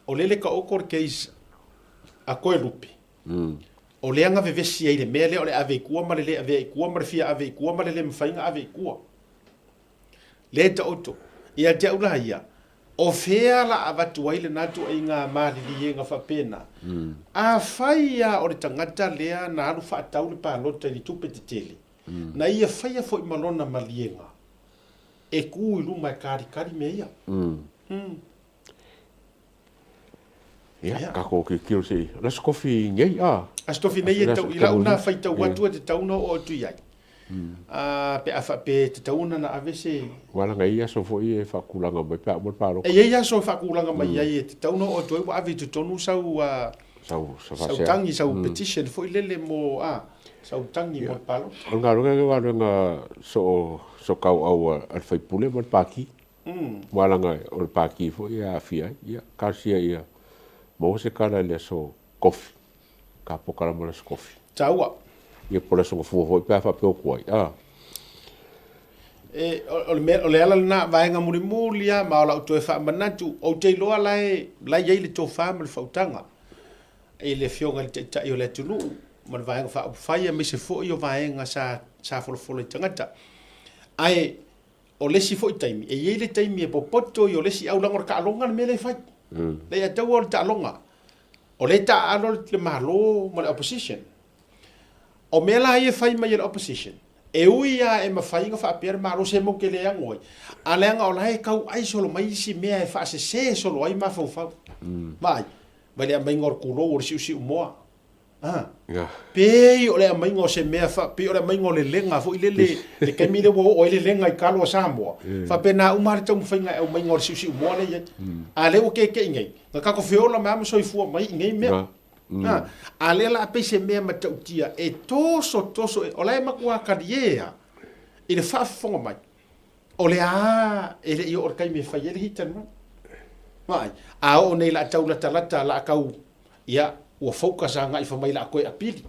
o lele taoto le case a Toelupe, o lea na vevesi ai i le mea lea o le ave i tua ma le le avea i tua ma le fia ave i tua ma le le mafai ona ave i tua. Lea e taoto. Ia te au la ia, o fea la avatu ai lena tuaiga maliliega faapena? Afai lava o le tagata lea na alu faatau le palota i le tupe tetele, na ia faia foi ma lona maliega e tu i luma e kalikali mea ia. Ia, tatou tilotilo se i, o le Aso Tofi nei, a? Aso Tofi nei e tau, i lau na faitau atu e tatau ona oo atu i ai. Pe a faapea e tatau ona na ave se... Aua leaga e i ai aso foi e faatulaga mai pe a uma le palota. E i ai aso e faatulaga mai ai e tatau ona oo atu ai ua ave i totonu sau, sau tagi, sau petition foi lele mo, a, sau tagi mo le palota. O le galuega lenei o galuega soo sootauau a le sui usufono ma le Pati. Aua leaga o le Pati foi e aafia ai. Ia, talosia ia maua se tala i le aso Tofi, ta polokalame o le aso Tofi. Taua. Ia po o le aso Gafua foi pe a faapea o tuai, a. E, o le mea, o le ala lena vaega mulimuli lava ma o lau toe faamanatu, ou te iloa la e, la e i ai le tofa ma le faautaga i le Afioga i le Taitai o le atunuu ma le Vaega Faaupufai aemaise foi o vaega sa, sa folafola i tagata. Ae O le isi foi taimi, e i ai le taimi e popoto ai o le isi aulaga o le taaloga le mea lea e fai. Le ia taua o le taaloga. O lea e taaalo le Malo ma le opposition. O mea la ia e fai mai e le opposition, e ui lava e mafai ona faapea le Malo se matou te le ano ai, a leaga o la e tau ai solo mai isi mea e faasese solo ai mafaufau. Vaai, mai le aumaiga o le kulou o le siusiumoa. A, pei o le aumaiga o se mea, pei o le aumaiga o le lega foi lele, le taimi lea ua oo ai le lega i talo a Samoa, faapena uma lava le taumafaiga e aumaiga o le siusiumoa lea e i ai. A lea ua keke'i nei, na tatou feola mai lava ma soifua mai i nei mea. A, a lea la pei se mea matautia e toso toso, o la e matua talie lava i le faafofoga mai, o le a e le i oo i le taimi e fai ai le hit and run. Vaai, a oo nei o le a tau latalata, o le a tau Ia, ua focus agai fa mai la koe apili.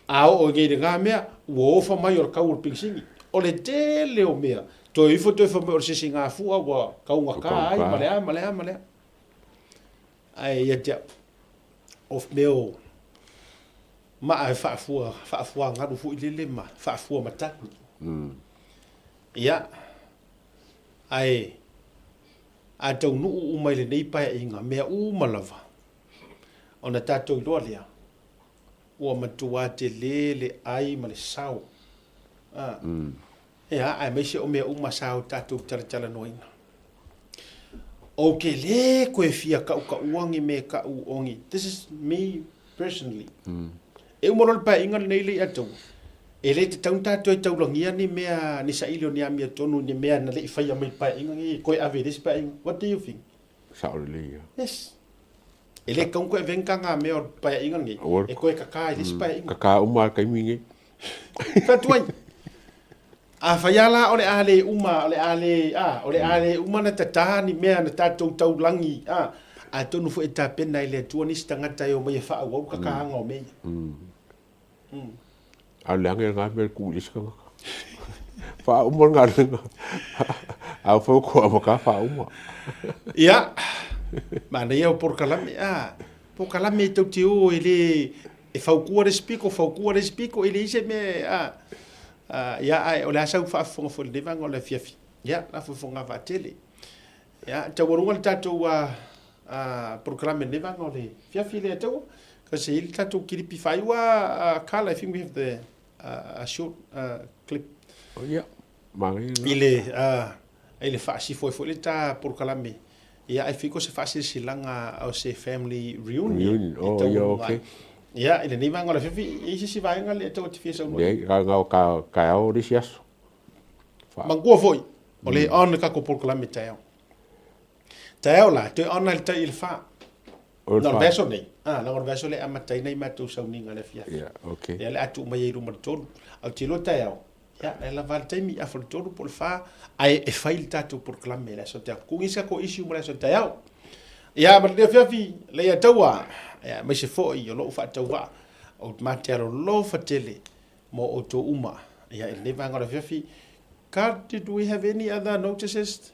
A oo i nei lena mea, ua ofa mai o le kau o le penisini. O le tele o mea, toe ifo toe fai mai o le sesi gafua ua kaugata ai ma le a ma le a ma le a. Ae ia te au, o mea o maa e faafua, faafuagalu foi lele ma faafua matagi. Ia, ae A taunuu uma i lenei paeaiga, mea uma lava, ona tatou iloa lea, ua matua tele le ai ma le sao. A, ea, aemaise o mea uma sa o tatou talatalanoaina. Ou te le koe fia tautaua ni mea tau o ni, this is me personally. E uma loa le paeaiga lenei le ia taua, e le tatau ona tatou toe taulagia ni mea, ni saili o ni amiotonu i ni mea na le i faia mai i le paeaiga lenei e toe ave i le isi paeaiga. What do you think? Sao lelei ia. Yes. E le tatau ona toe ave ni tagamea o le paeaiga lenei e toe kaka i le isi paeaiga. Kaka uma lava le taimi lenei. Fai atu ai. Afai lava la o le a le uma, o le a le, a, o le a le uma ona tata ni mea na tatou taulagi, a, atonu foi e tapena e le Atua nisi tagata e omai e faaauau le kakaga o mea ia. A o le leaga ia lena mea e tuu i le isi tagata. Faauma le galuega. A ua fai ua amata faauma. Ia, manaia o polokalame, a, polokalame e tou te o e le, e fautua le isi pito, fautua le isi pito, e leai se mea, a, a, ia, ae o le a sau faafofoga foi i lenei vaega o le afiafi. Ia, la fofoga vaatele. Ia, taualuga le tatou a, a, polokalame i lenei vaega o le afiafi lea taua. Kasi e i ai le tatou kilipi faaiu a, Carl, I think we have the, a short clip. Oh, ia, manaia lena. I le, a, i le faasifo ai foi le ta polokalame. Ia, ai fiko se faasilasilaga o se family reunion. Reunion, oh, ia, okay. Ia, i lenei vaega o le afiafi, e i ai se isi vaega lea e tau atu fia saunoa. Leai, na o taeao le isi aso. Manatua foi, o le on le tatou polokalame taeao. Taeao la, toe on ai le tai i le fa. Na o le vaiaso nei. Ah, na o le vaiaso lea e amata ai nai matou sauniga i le afiafi. Yeah, okay. Ia, le a tuu mai ai i luma i le tolu. Ae ou te iloa taeao, ia, e lava le taimi, afa i le tolu po o le fa, ae e fai le tatou polokalame i le aso taeao. Tuuina se tatou issue mo le aso taeao. Ia, ma lenei afiafi, Leiataua, ia, aemaise foi o lou faatauvaa, ou te ma te alolofa tele mo outou uma. Ia, i lenei vaega o le afiafi, Card, did we have any other notices?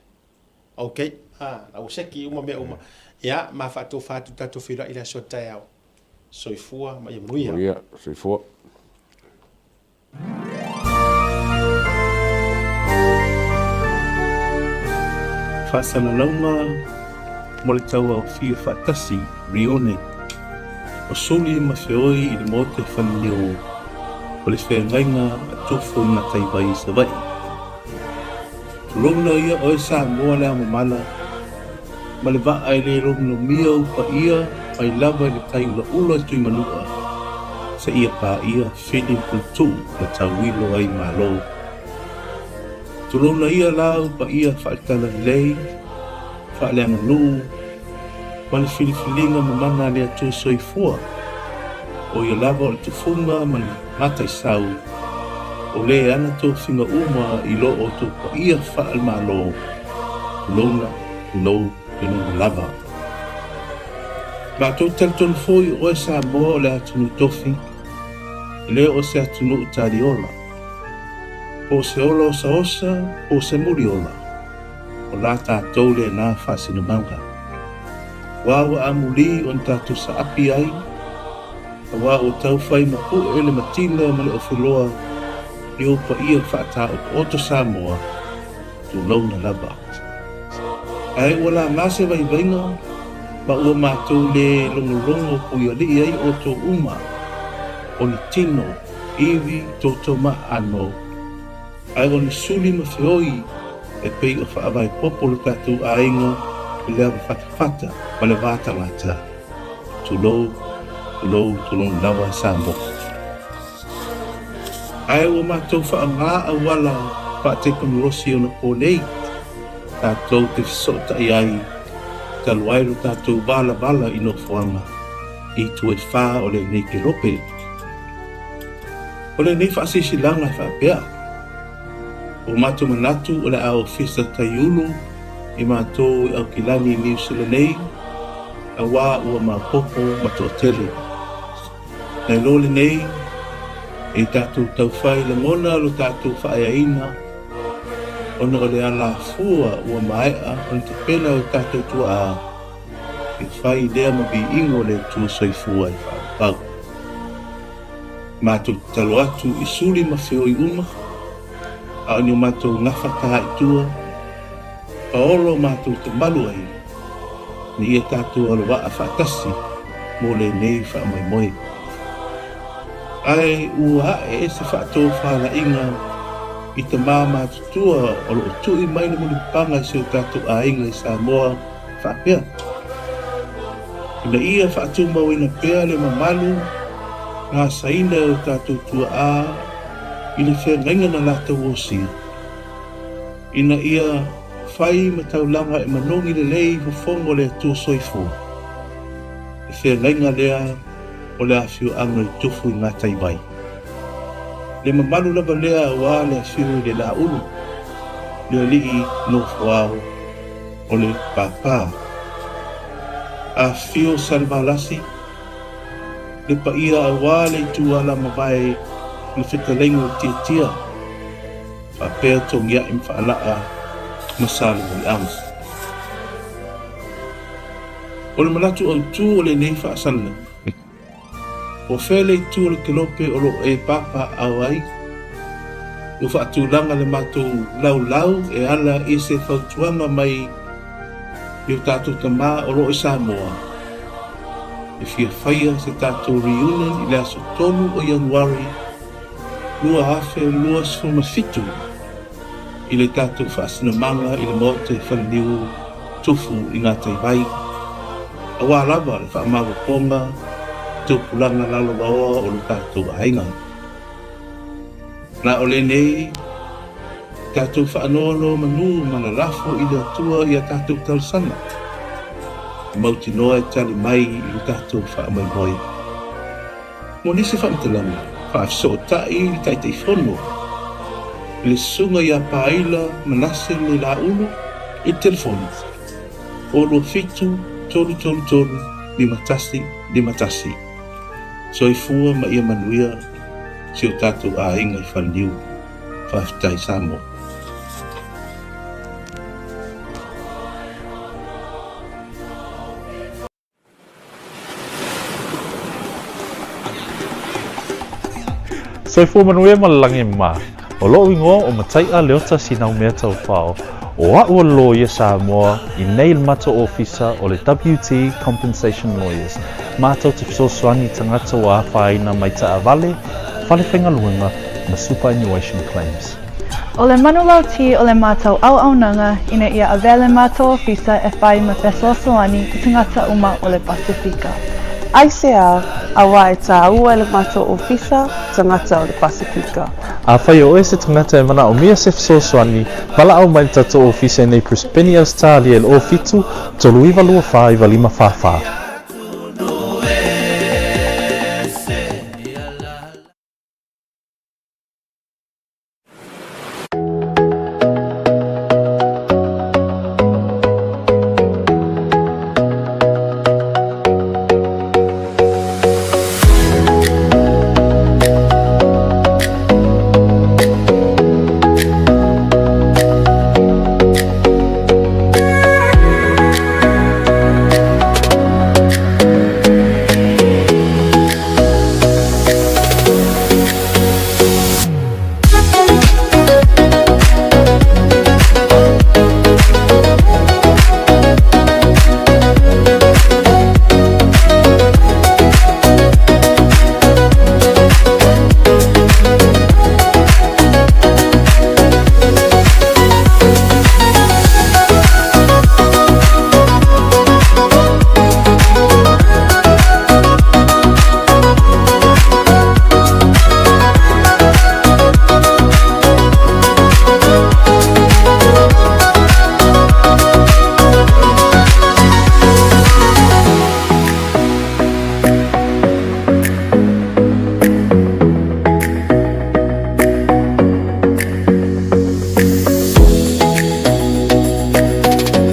Ok, ah, la ua seki uma mea uma. Ia, ma faatofa atu tatou feiloai i le aso taeao. Soifua ma ia manuia. Manuia, soifua. Faasalalauga mo le Tauaofia Faatasi, Rione, o Suli ma Feoi i le Maota i Faleniu o le Feagaiga a Tofo i Gataivai i Savaii. Tulouna ia oe Samoa le aomamala ma le vaa e le lomilomia ou paia mai lava i le tai ulaula i Tuimanua seia paia Fili Puletuu na tauilo ai Malo. Tulouna ia la ou paia faale-talalelei, faaleaganuu ma le filifiliga mamana a le Atua Soifua, o ia lava o le tufuga ma le mataisau, o lē ana tofiga uma i lo outou paia faale-Malo, tulouna, tulou, tulouna lava. Matou talitonu foi o oe Samoa o le atunuu tofi, e le o se atunuu taliola, po o se ola osaosa po o se muliola, o la tatou lena faasinomaga. Ua ua amuli ona tatou saapi ai, auā ua tau fai mapu'e le matila ma le ofeloa i ou paia faataotooto Samoa, tulouna lava. Ae ua laga se vaivaiga ma ua matou le logologo puialii ai outou uma, o ni tino, ivi, toto ma aano, ae o ni suli ma feoi e pei o faavae popo lo tatou aiga i le ava fatafata ma le va tagata. Tulou, tulou, tulou lava Samoa. Ae ua matou faaaoga auala faatekonolosi onapo nei tatou te fesootai ai talu ai lo tatou valavala i nofoaga i itu e fā o lenei kelope. O lenei faasilasilaga e faapea, Ua matou manatu o le a ofisa taiulu i matou i Aukilani i Niu Sila nei, auā ua maopoopo ma toatele. Nai lo lenei, e tatou taufai lagona lo tatou faaeaina ona o le alafua ua maea ona tapena e o tatou tuaa e fai lea ma viiga o le Atua Soifua e faaauau. Matou tatalo atu i suli ma feoi uma, a o ni o matou gafa tā i tua, paolo matou te malu ai, ina ia tatou aloaʻa faatasi mo lenei faamoemoe. Ae ua aʻe se faatofalaiga i tamā matutua o lo o tui mai le mulipapaga i si o tatou aiga i Samoa faapea, Ina ia faatumauina pea le mamalu na asaina e o tatou tuaa i le feagaiga na latou osia, ina ia fai ma taulaga e manogi lelei i fofoga o le Atua Soifua, le feagaiga lea o le afioaga i Tufu i Gataivai. Le mamalu lava lea aua le afio i le Laulu, le alii nofoao o le Pāpā. Afifio Salevalasi, le paia aua le itu alamavae i le fetalaiga o Tiatia, faapea Togiai ma Faalaa ma Salemuliaga. O le manatu autu o lenei faasalalauga, o fea le itu o le kelope o lo o e papaaao ai? Ua faatulaga le matou laulau e ala i se fautuaga mai i o tatou tamā o lo o i Samoa e fia faia se tatou reunion i le aso 3 o Ianuari 2027 i le tatou faasinamaga i le Maota i Faleniu Tufu i Gataivai, auā lava le faamaopoopoga tupulaga lalovaoa o lo tatou aiga. Na o lenei tatou faanonomanu ma lalafo i le Atua i a tatou talosaga, e mautinoa e tali mai i lo tatou faamoemoe. Mo nisi faamatalaga, faafesootai le Taitaifono i le Susuga ia Paila Manase Lelaulu i le telefoni 0 2 7 3. 333 51 51. Soifua ma ia manuia si o tatou aiga i Faleniu. Faafetai Samoa. Soifua manuia ma le lagi mama. O lo'u igoa o Matai'a Leota Sinaumea Taufao, o a'u o le loia Samoa i nei le matou ofisa o le WT Compensation Lawyers, matou te fesoasoani i tagata ua afaina mai taavale, fale faigaluega ma superannuation claims. O le manulauti o le matou auaunaga ina ia avea le matou ofisa e fai ma fesoasoani i tagata uma o le Pasefika. Aisea, auā e tāua e le matou ofisa tagata o le Pasefika. Afai o oe se tagata e manaomia se fesoasoani, valaau mai i le tatou ofisa i nei Brisbane, Ausetalia i le 07 39 24 95 44.